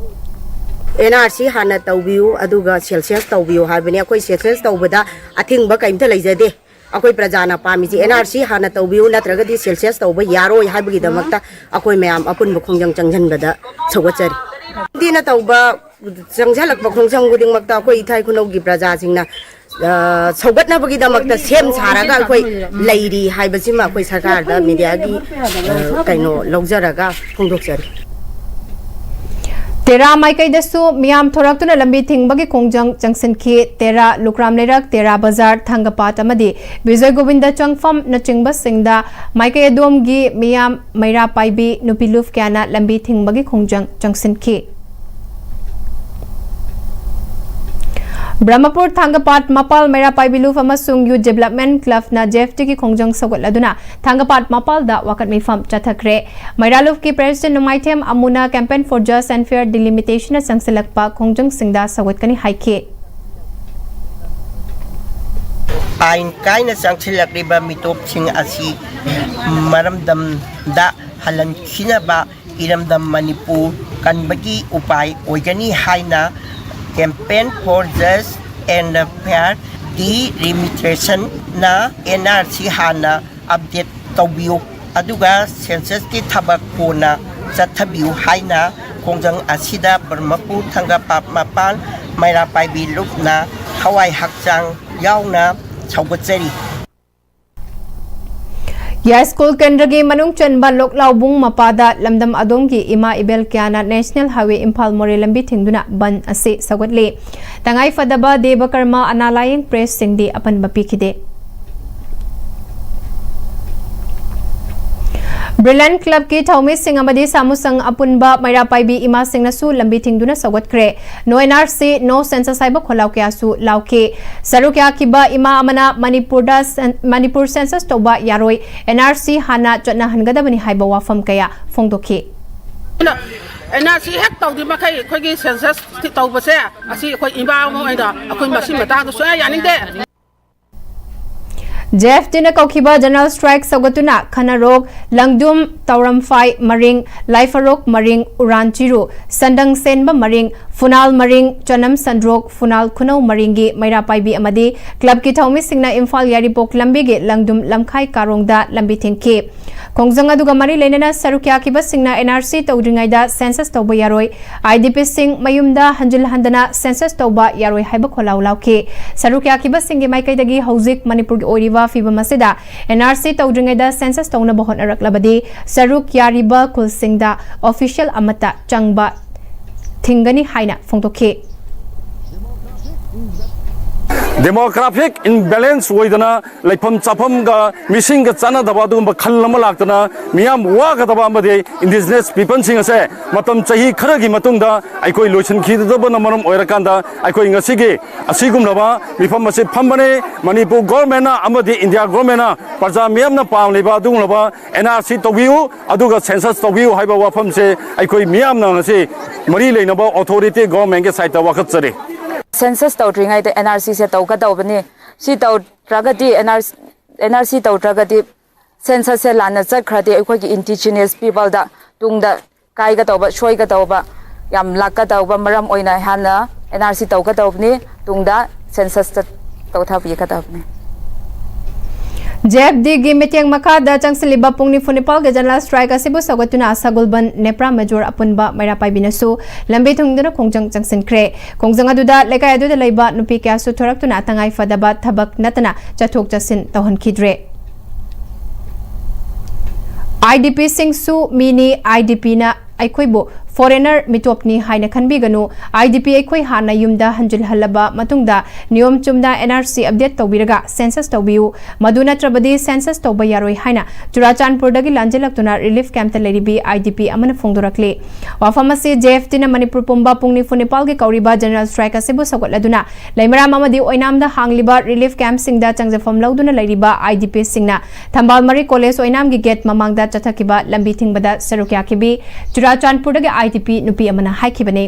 ꯑꯦꯟ ꯑꯥꯔ ꯁꯤ ꯍꯥꯟꯅ ꯇꯧꯕꯤꯌꯨ, ꯑꯗꯨꯒ ꯁꯦꯟꯁꯁ ꯇꯧꯕꯤꯌꯨ ꯍꯥꯏꯕꯅꯤ꯫ ꯑꯩꯈꯣꯏ ꯁꯦꯟꯁꯁ ꯇꯧꯕꯗ ꯑꯊꯤꯡꯕ ꯀꯔꯤꯝꯇ ꯂꯩꯖꯗꯦ꯫ ꯑꯩꯈꯣꯏ ꯄ꯭ꯔꯖꯥꯅ ꯄꯥꯝꯃꯤꯁꯤ ꯑꯦꯟ ꯑꯥꯔ ꯁꯤ ꯍꯥꯟꯅ ꯇꯧꯕꯤꯌꯨ, ꯅꯠꯇ꯭ꯔꯒꯗꯤ ꯁꯦꯟꯁꯁ ꯇꯧꯕ ꯌꯥꯔꯣꯏ ꯍꯥꯏꯕꯒꯤꯗꯃꯛꯇ ꯑꯩꯈꯣꯏ ꯃꯌꯥꯝ ꯑꯄꯨꯟꯕ ꯈꯣꯡꯖꯪ ꯆꯪꯁꯤꯟꯕꯗ ꯁꯧꯒꯠꯆꯔꯤ꯫ ꯃꯣꯗꯤꯅ ꯇꯧꯕ ꯆꯪꯁꯤꯜꯂꯛꯄ ꯈꯣꯡꯖꯪ ꯈꯨꯗꯤꯡꯃꯛꯇ ꯑꯩꯈꯣꯏ ꯏꯊꯥꯏ ꯈꯨꯅꯧꯒꯤ ꯄ꯭ꯔꯖꯥꯁꯤꯡꯅ, ꯑ, ꯁꯧꯒꯠꯅꯕꯒꯤꯗꯃꯛꯇ ꯁꯦꯝ ꯁꯥꯔꯒ ꯑꯩꯈꯣꯏ ꯂꯩꯔꯤ ꯍꯥꯏꯕꯁꯤꯃ ꯑꯩꯈꯣꯏ ꯁꯔꯀꯥꯔꯗ ꯃꯤꯗꯤꯌꯥꯒꯤ, ꯑ, ꯀꯩꯅꯣ ꯂꯧꯖꯔꯒ ꯐꯣꯡꯗꯣꯛꯆꯔꯤ꯫ ꯇꯦꯔꯥ ꯃꯥꯏꯀꯩꯗꯁꯨ ꯃꯤꯌꯥꯝ ꯊꯣꯔꯛꯇꯨꯅ ꯂꯝꯕꯤ ꯊꯤꯡꯕꯒꯤ ꯈꯣꯡꯖꯪ ꯆꯪꯁꯤꯟꯈꯤ꯫ ꯇꯦꯔꯥ, ꯂꯨꯀ꯭ꯔꯥꯝ ꯂꯩꯔꯛ, ꯇꯦꯔꯥ ꯕꯖꯥꯔ, ꯊꯥꯡꯒꯄꯥꯠ ꯑꯃꯗꯤ ꯕꯤꯖꯣꯏ ꯒꯣꯕꯤꯟꯗ ꯆꯪꯐꯝꯅꯆꯤꯡꯕꯁꯤꯡꯗ ꯃꯥꯏꯀꯩ ꯑꯗꯣꯝꯒꯤ ꯃꯤꯌꯥꯝ ꯃꯩꯔꯥ ꯄꯥꯏꯕꯤ ꯅꯨꯄꯤ ꯂꯨꯞ ꯀꯌꯥꯅ ꯂꯝꯕꯤ ꯊꯤꯡꯕꯒꯤ ꯈꯣꯡꯖꯪ ꯆꯪꯁꯤꯟꯈꯤ꯫ ꯕ꯭ꯔꯍꯃꯄꯨꯔ ꯊꯥꯡꯒꯄꯥꯠ ꯃꯄꯥꯜ ꯃꯩꯔꯥ ꯄꯥꯏꯕꯤ ꯂꯨꯞ ꯑꯃꯁꯨꯡ ꯌꯨꯠ ꯗꯤꯕꯦꯂꯞꯃꯦꯟ ꯀ꯭ꯂꯕꯅ ꯖꯦ ꯑꯦꯐ ꯇꯤꯒꯤ ꯈꯣꯡꯖꯪ ꯁꯧꯒꯠꯂꯗꯨꯅ ꯊꯥꯡꯒꯄꯥꯠ ꯃꯄꯥꯜꯗ ꯋꯥꯀꯠ ꯃꯤꯐꯝ ꯆꯠꯊꯈ꯭ꯔꯦ꯫ ꯃꯩꯔꯥ ꯂꯨꯞꯀꯤ ꯄ꯭ꯔꯦꯁꯤꯗꯦꯟ ꯅꯣꯡꯃꯥꯏꯊꯦꯝ ꯑꯃꯨꯅ Campaign for Just and Fair Delimitation ꯆꯪꯁꯤꯜꯂꯛꯄ ꯈꯣꯡꯖꯪꯁꯤꯡꯗ ꯁꯧꯒꯠꯀꯅꯤ ꯍꯥꯏꯈꯤ꯫ ꯑꯥꯏꯟ ꯀꯥꯏꯅ ꯆꯪꯁꯤꯜꯂꯛꯂꯤꯕ ꯃꯤꯇꯣꯞꯁꯤꯡ ꯑꯁꯤ ꯃꯔꯝꯗꯝꯗ ꯍꯜꯍꯟꯈꯤꯅꯕ ꯏꯔꯝꯗꯝ ꯃꯅꯤꯄꯨꯔ ꯀꯟꯕꯒꯤ ꯎꯄꯥꯏ ꯑꯣꯏꯒꯅꯤ ꯍꯥꯏꯅ Campaign for Just and Fair Delimitation ꯅ ꯑꯦꯟ ꯑꯥꯔ ꯁꯤ ꯍꯥꯟꯅ ꯑꯞꯗꯦꯠ ꯇꯧꯕꯤꯌꯨ, ꯑꯗꯨꯒ ꯁꯦꯟꯁꯁꯀꯤ ꯊꯕꯛ ꯀꯣꯟꯅ ꯆꯠꯊꯕꯤꯌꯨ ꯍꯥꯏꯅ ꯈꯣꯡꯖꯪ ꯑꯁꯤꯗ ꯕ꯭ꯔꯍꯃꯄꯨꯔ ꯊꯥꯡꯒꯄꯥꯠ ꯃꯄꯥꯜ ꯃꯩꯔꯥ ꯄꯥꯏꯕꯤ ꯂꯨꯞꯅ ꯊꯋꯥꯏ ꯍꯛꯆꯥꯡ ꯌꯥꯎꯅ ꯁꯧꯒꯠꯆꯔꯤ꯫ ꯌꯥꯏꯁ꯭ꯀꯨꯜ ꯀꯦꯟꯗ꯭ꯔꯒꯤ ꯃꯅꯨꯡ ꯆꯟꯕ ꯂꯣꯛꯂꯥꯎꯕꯨꯡ ꯃꯄꯥꯗ ꯂꯝꯗꯝ ꯑꯗꯣꯝꯒꯤ ꯏꯃꯥ ꯏꯕꯦꯜ ꯀꯌꯥꯅ National Highway ꯏꯝꯐꯥꯜ ꯃꯣꯔꯦ ꯂꯝꯕꯤ ꯊꯤꯡꯗꯨꯅ ꯕꯟ ꯑꯁꯤ ꯁꯧꯒꯠꯂꯤ꯫ ꯇꯉꯥꯏ ꯐꯗꯕ ꯗꯦꯕ ꯀꯔꯃ ꯑꯅꯥ ꯂꯥꯌꯦꯡ ꯄ꯭ꯔꯦꯁꯁꯤꯡꯗꯤ ꯑꯄꯟꯕ ꯄꯤꯈꯤꯗꯦ꯫ ꯕ꯭ꯔꯤꯂꯦꯟ ꯀ꯭ꯂꯕꯀꯤ ꯊꯧꯃꯤꯁꯤꯡ ꯑꯃꯗꯤ ꯁꯥꯃꯨꯁꯪ ꯑꯄꯨꯟꯕ ꯃꯩꯔꯥ ꯄꯥꯏꯕꯤ ꯏꯃꯥꯁꯤꯡꯅꯁꯨ ꯂꯝꯕꯤ ꯊꯤꯡꯗꯨꯅ ꯁꯧꯒꯠꯈ꯭ꯔꯦ꯫ No N R C, No Census ꯍꯥꯏꯕ ꯈꯣꯜꯂꯥꯎ ꯀꯌꯥꯁꯨ ꯂꯥꯎꯈꯤ꯫ ꯁꯔꯨꯛ ꯌꯥꯈꯤꯕ ꯏꯃꯥ ꯑꯃꯅ ꯃꯅꯤꯄꯨꯔꯗ ꯁꯦꯟ-, ꯃꯅꯤꯄꯨꯔ census ꯇꯧꯕ ꯌꯥꯔꯣꯏ, N R C ꯍꯥꯟꯅ ꯆꯠꯅꯍꯟꯒꯗꯕꯅꯤ ꯍꯥꯏꯕ ꯋꯥꯐꯝ ꯀꯌꯥ ꯐꯣꯡꯗꯣꯛꯈꯤ꯫ ꯑꯦꯟ ꯑꯥꯔ ꯁꯤ ꯍꯦꯛ ꯇꯧꯗ꯭ꯔꯤꯃꯈꯩ ꯑꯩꯈꯣꯏꯒꯤ ꯁꯦꯟꯁꯁ ꯇꯧꯕꯁꯦ ꯑꯁꯤ ꯑꯩꯈꯣꯏ ꯏꯃꯥ ꯑꯃ ꯑꯣꯏꯅ ꯑꯩꯈꯣꯏ ꯃꯁꯤ ꯃꯇꯥꯡꯗ ꯁꯨꯡꯌꯥ ꯌꯥꯅꯤꯡꯗꯦ꯫ ꯖꯦ ꯑꯦꯐ ꯇꯤꯅ ꯀꯧꯈꯤꯕ ꯖꯦꯅꯔꯦꯜ ꯁ꯭ꯇ꯭ꯔꯥꯏꯛ ꯁꯧꯒꯠꯇꯨꯅ ꯈꯅꯔꯣꯛ, ꯂꯪꯗꯨꯝ, ꯇꯧꯔꯝꯐꯥꯏ ꯃꯔꯤꯡ, ꯂꯥꯏꯐꯔꯣꯛ ꯃꯔꯤꯡ, ꯎꯔꯥꯟꯆꯤꯔꯨ, ꯁꯟꯗꯪ ꯁꯦꯟꯕ ꯃꯔꯤꯡ, ꯐꯨꯅꯥꯜ ꯃꯔꯤꯡ, ꯆꯅꯝ ꯁꯟꯗ꯭ꯔꯣꯛ, ꯐꯨꯅꯥꯜ ꯈꯨꯅꯧ ꯃꯔꯤꯡꯒꯤ ꯃꯩꯔꯥ ꯄꯥꯏꯕꯤ ꯑꯃꯗꯤ ꯀ꯭ꯂꯕꯀꯤ ꯊꯧꯃꯤꯁꯤꯡꯅ ꯏꯝꯐꯥꯜ ꯌꯥꯏꯔꯤꯄꯣꯛ ꯂꯝꯕꯤꯒꯤ ꯂꯪꯗꯨꯝ ꯂꯝꯈꯥꯏ ꯀꯥꯔꯣꯡꯗ ꯂꯝꯕꯤ ꯊꯤꯡꯈꯤ꯫ ꯈꯣꯡꯖꯪ ꯑꯗꯨꯒ ꯃꯔꯤ ꯂꯩꯅꯅ ꯁꯔꯨꯛ ꯌꯥꯈꯤꯕꯁꯤꯡꯅ ꯑꯦꯟ ꯑꯥꯔ ꯁꯤ ꯇꯧꯗ꯭ꯔꯤꯉꯩꯗ ꯁꯦꯟꯁꯁ ꯇꯧꯕ ꯌꯥꯔꯣꯏ, ꯑꯥꯏ ꯗꯤ ꯄꯤꯁꯤꯡ ꯃꯌꯨꯝꯗ ꯍꯟꯖꯤꯜ ꯍꯟꯗꯅ ꯁꯦꯟꯁꯁ ꯇꯧꯕ ꯌꯥꯔꯣꯏ ꯍꯥꯏꯕ ꯈꯣꯜꯂꯥꯎ ꯂꯥꯎꯈꯤ꯫ ꯁꯔꯨꯛ ꯌꯥꯈꯤꯕꯁꯤꯡꯒꯤ ꯃꯥꯏꯀꯩꯗꯒꯤ ꯍꯧꯖꯤꯛ ꯃꯅꯤꯄꯨꯔꯒꯤ ꯑꯣꯏꯔꯤꯕ ꯐꯤꯕꯝ ꯑꯁꯤꯗ ꯑꯦꯟ ꯑꯥꯔ ꯁꯤ ꯇꯧꯗ꯭ꯔꯤꯉꯩꯗ ꯁꯦꯟꯁꯁ ꯇꯧꯅꯕ ꯍꯣꯠꯅꯔꯛꯂꯕꯗꯤ ꯁꯔꯨꯛ ꯌꯥꯔꯤꯕ ꯈꯨꯜꯁꯤꯡꯗ ꯑꯣꯐꯤꯁꯤꯌꯦꯜ ꯑꯃꯠꯇ ꯆꯪꯕ ꯊꯤꯡꯒꯅꯤ ꯍꯥꯏꯅ ꯐꯣꯡꯗꯣꯛꯈꯤ꯫ ꯗꯦꯃꯣꯒ꯭ꯔꯥꯐꯤꯛ ꯏꯝꯕꯦꯂꯦꯟꯁ ꯑꯣꯏꯗꯅ ꯂꯩꯐꯝ ꯆꯥꯐꯝꯒ ꯃꯤꯁꯤꯡꯒ ꯆꯥꯟꯅꯗꯕ ꯑꯗꯨꯒꯨꯝꯕ ꯈꯜ ꯑꯃ ꯂꯥꯛꯇꯅ ꯃꯤꯌꯥꯝ ꯋꯥꯒꯗꯕ ꯑꯃꯗꯤ ꯏꯟꯗꯤꯖꯤꯅꯁ ꯄꯤꯄꯜꯁꯤꯡ ꯑꯁꯦ ꯃꯇꯝ ꯆꯍꯤ ꯈꯔꯒꯤ ꯃꯇꯨꯡꯗ ꯑꯩꯈꯣꯏ ꯂꯣꯏꯁꯤꯟꯈꯤꯗꯕꯅ ꯃꯔꯝ ꯑꯣꯏꯔꯀꯥꯟꯗ ꯑꯩꯈꯣꯏ ꯉꯁꯤꯒꯤ ꯑꯁꯤꯒꯨꯝꯂꯕ ꯃꯤꯐꯝ ꯑꯁꯤ ꯐꯝꯕꯅꯤ꯫ ꯃꯅꯤꯄꯨꯔ ꯒꯣꯔꯃꯦꯟꯅ ꯑꯃꯗꯤ ꯏꯟꯗꯤꯌꯥ ꯒꯣꯔꯃꯦꯟꯅ ꯄ꯭ꯔꯖꯥ ꯃꯤꯌꯥꯝꯅ ꯄꯥꯝꯂꯤꯕ ꯑꯗꯨꯒꯨꯝꯂꯕ ꯑꯦꯟ ꯑꯥꯔ ꯁꯤ ꯇꯧꯕꯤꯌꯨ, ꯑꯗꯨꯒ ꯁꯦꯟꯁꯁ ꯇꯧꯕꯤꯌꯨ ꯍꯥꯏꯕ ꯋꯥꯐꯝꯁꯦ ꯑꯩꯈꯣꯏ ꯃꯤꯌꯥꯝꯅ ꯉꯁꯤ ꯃꯔꯤ ꯂꯩꯅꯕ ꯑꯣꯊꯣꯔꯤꯇꯤ ꯒꯣꯔꯃꯦꯟꯒꯤ ꯁꯥꯏꯠꯇ ꯋꯥꯀꯠꯆꯔꯤ꯫ ꯁꯦꯟꯁꯁ ꯇꯧꯗ꯭ꯔꯤꯉꯩꯗ ꯑꯦꯟ ꯑꯥꯔ ꯁꯤꯁꯦ ꯇꯧꯒꯗꯧꯕꯅꯤ꯫ ꯁꯤ ꯇꯧꯗ꯭ꯔꯒꯗꯤ ꯑꯦꯟ ꯑꯥꯔ ꯁꯤ ꯇꯧꯗ꯭ꯔꯒꯗꯤ ꯁꯦꯟꯁꯁꯁꯦ ꯂꯥꯟꯅ ꯆꯠꯈ꯭ꯔꯗꯤ ꯑꯩꯈꯣꯏꯒꯤ ꯏꯟꯗꯤꯖꯤꯅꯁ ꯄꯤꯄꯜꯗ ꯇꯨꯡꯗ ꯀꯥꯏꯒꯗꯧꯕ ꯁꯣꯏꯒꯗꯧꯕ ꯌꯥꯝ ꯂꯥꯛꯀꯗꯧꯕ ꯃꯔꯝ ꯑꯣꯏꯅ ꯍꯥꯟꯅ ꯑꯦꯟ ꯑꯥꯔ ꯁꯤ ꯇꯧꯒꯗꯧꯕꯅꯤ, ꯇꯨꯡꯗ ꯁꯦꯟꯁꯁꯇ ꯇꯧꯊꯕꯤꯒꯗꯧꯕꯅꯤ꯫ ꯖꯦ ꯑꯦꯐ ꯗꯤꯒꯤ ꯃꯤꯠꯌꯦꯡ ꯃꯈꯥꯗ ꯆꯪꯁꯤꯜꯂꯤꯕ ꯄꯨꯡ ꯅꯤꯐꯨ ꯅꯤꯄꯥꯜꯒꯤ ꯖꯦꯅꯔꯦꯜ ꯁ꯭ꯇ꯭ꯔꯥꯏꯛ ꯑꯁꯤꯕꯨ ꯁꯧꯒꯠꯇꯨꯅ ꯁꯒꯣꯜꯕꯟ ꯅꯦꯄ꯭ꯔꯥ ꯃꯦꯖꯣꯔ ꯑꯄꯨꯟꯕ ꯃꯩꯔꯥ ꯄꯥꯏꯕꯤꯅꯁꯨ ꯂꯝꯕꯤ ꯊꯤꯡꯗꯨꯅ ꯈꯣꯡꯖꯪ ꯆꯪꯁꯤꯟꯈ꯭ꯔꯦ꯫ ꯈꯣꯡꯖꯪ ꯑꯗꯨꯗ ꯂꯩꯀꯥꯏ ꯑꯗꯨꯗ ꯂꯩꯕ ꯅꯨꯄꯤ ꯀꯌꯥꯁꯨ ꯊꯣꯔꯛꯇꯨꯅ ꯇꯉꯥꯏ ꯐꯗꯕ ꯊꯕꯛ ꯅꯠꯇꯅ ꯆꯠꯊꯣꯛ ꯆꯠꯁꯤꯟ ꯇꯧꯍꯟꯈꯤꯗ꯭ꯔꯦ꯫ I D ꯄꯤꯁꯤꯡꯁꯨ mini, I D ꯄꯤꯅ ꯑꯩꯈꯣꯏꯕꯨ ꯐꯣꯔꯦꯅꯔ ꯃꯤꯇꯣꯞꯅꯤ ꯍꯥꯏꯅ ꯈꯟꯕꯤꯒꯅꯨ꯫ ꯑꯥꯏ ꯗꯤ ꯄꯤ ꯑꯩꯈꯣꯏ ꯍꯥꯟꯅ ꯌꯨꯝꯗ ꯍꯟꯖꯤꯜꯍꯜꯂꯕ ꯃꯇꯨꯡꯗ ꯅꯤꯌꯣꯝ ꯆꯨꯝꯅ ꯑꯦꯟ ꯑꯥꯔ ꯁꯤ ꯑꯞꯗꯦꯠ ꯇꯧꯕꯤꯔꯒ ꯁꯦꯟꯁꯁ ꯇꯧꯕꯤꯌꯨ, ꯃꯗꯨ ꯅꯠꯇ꯭ꯔꯕꯗꯤ ꯁꯦꯟꯁꯁ ꯇꯧꯕ ꯌꯥꯔꯣꯏ ꯍꯥꯏꯅ ꯆꯨꯔꯥꯆꯥꯟꯄꯨꯔꯗꯒꯤ ꯂꯥꯟꯖꯦꯜꯂꯛꯇꯨꯅ ꯔꯤꯂꯤꯐ ꯀꯦꯝꯞꯇ ꯂꯩꯔꯤꯕꯤ ꯑꯥꯏ ꯗꯤ ꯄꯤ ꯑꯃꯅ ꯐꯣꯡꯗꯣꯔꯛꯂꯤ꯫ ꯋꯥꯐꯝ ꯑꯁꯤ ꯖꯦ ꯑꯦꯐ ꯇꯤꯅ ꯃꯅꯤꯄꯨꯔ ꯄꯨꯝꯕ ꯄꯨꯡ ꯅꯤꯐꯨ ꯅꯤꯄꯥꯜꯒꯤ ꯀꯧꯔꯤꯕ ꯖꯦꯅꯔꯦꯜ ꯁ꯭ꯇ꯭ꯔꯥꯏꯛ ꯑꯁꯤꯕꯨ ꯁꯧꯒꯠꯂꯗꯨꯅ ꯂꯩꯃꯔꯥꯝ ꯑꯃꯗꯤ ꯑꯣꯏꯅꯥꯝꯗ ꯍꯥꯡꯂꯤꯕ ꯔꯤꯂꯤꯐ ꯀꯦꯝꯞꯁꯤꯡꯗ ꯆꯪꯖꯐꯝ ꯂꯧꯗꯨꯅ ꯂꯩꯔꯤꯕ ꯑꯥꯏ ꯗꯤ ꯄꯤꯁꯤꯡꯅ ꯊꯝꯕꯥꯜ ꯃꯔꯤ ꯀꯣꯂꯦꯖ ꯑꯣꯏꯅꯥꯝꯒꯤ ꯒꯦꯠ ꯃꯃꯥꯡꯗ ꯆꯠꯊꯈꯤꯕ ꯂꯝꯕꯤ ꯊꯤꯡꯕꯗ ꯁꯔꯨꯛ ꯌꯥꯈꯤꯕꯤ ꯆꯨꯔꯥꯆꯥꯟꯄꯨꯔꯗꯒꯤ IDP ꯅꯨꯄꯤ ꯑꯃꯅ ꯍꯥꯏꯈꯤꯕꯅꯤ꯫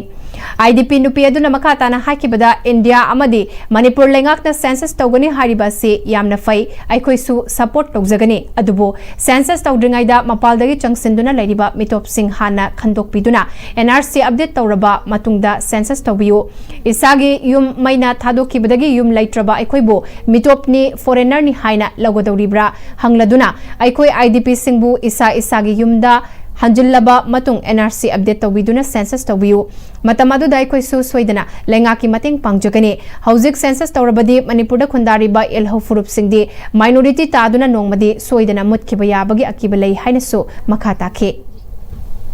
IDP ꯅꯨꯄꯤ ꯑꯗꯨꯅ ꯃꯈꯥ ꯇꯥꯅ ꯍꯥꯏꯈꯤꯕꯗ, ꯏꯟꯗꯤꯌꯥ ꯑꯃꯗꯤ ꯃꯅꯤꯄꯨꯔ ꯂꯩꯉꯥꯛꯅ census ꯇꯧꯒꯅꯤ ꯍꯥꯏꯔꯤꯕ ꯑꯁꯤ ꯌꯥꯝꯅ ꯐꯩ, ꯑꯩꯈꯣꯏꯁꯨ support ꯇꯧꯖꯒꯅꯤ, ꯑꯗꯨꯕꯨ census ꯇꯧꯗ꯭ꯔꯤꯉꯩꯗ ꯃꯄꯥꯜꯗꯒꯤ ꯆꯪꯁꯤꯟꯗꯨꯅ ꯂꯩꯔꯤꯕ ꯃꯤꯇꯣꯞꯁꯤꯡ ꯍꯥꯟꯅ ꯈꯟꯗꯣꯛꯄꯤꯗꯨꯅ NRC update ꯇꯧꯔꯕ ꯃꯇꯨꯡꯗ census ꯇꯧꯕꯤꯌꯨ꯫ ꯏꯁꯥꯒꯤ ꯌꯨꯝ ꯃꯩꯅ ꯊꯥꯗꯣꯛꯈꯤꯕꯗꯒꯤ ꯌꯨꯝ ꯂꯩꯇ꯭ꯔꯕ ꯑꯩꯈꯣꯏꯕꯨ ꯃꯤꯇꯣꯞꯅꯤ, foreigner ꯅꯤ ꯍꯥꯏꯅ ꯂꯧꯒꯗꯧꯔꯤꯕ꯭ꯔꯥ ꯍꯪꯂꯗꯨꯅ ꯑꯩꯈꯣꯏ IDP ꯁꯤꯡꯕꯨ ꯏꯁꯥ ꯏꯁꯥꯒꯤ ꯌꯨꯝꯗ ꯍꯟꯖꯤꯜꯂꯕ ꯃꯇꯨꯡ NRC update ꯇꯧꯕꯤꯗꯨꯅ census ꯇꯧꯕꯤꯌꯨ꯫ ꯃꯇꯝ ꯑꯗꯨꯗ ꯑꯩꯈꯣꯏꯁꯨ ꯁꯣꯏꯗꯅ ꯂꯩꯉꯥꯛꯀꯤ ꯃꯇꯦꯡ ꯄꯥꯡꯖꯒꯅꯤ꯫ ꯍꯧꯖꯤꯛ census ꯇꯧꯔꯕꯗꯤ ꯃꯅꯤꯄꯨꯔꯗ ꯈꯨꯟꯗꯥꯔꯤꯕ ꯌꯦꯜꯍꯧ ꯐꯨꯔꯨꯞꯁꯤꯡꯗꯤ minority ꯇꯥꯗꯨꯅ ꯅꯣꯡꯃꯗꯤ ꯁꯣꯏꯗꯅ ꯃꯨꯠꯈꯤꯕ ꯌꯥꯕꯒꯤ ꯑꯀꯤꯕ ꯂꯩ ꯍꯥꯏꯅꯁꯨ ꯃꯈꯥ ꯇꯥꯈꯤ꯫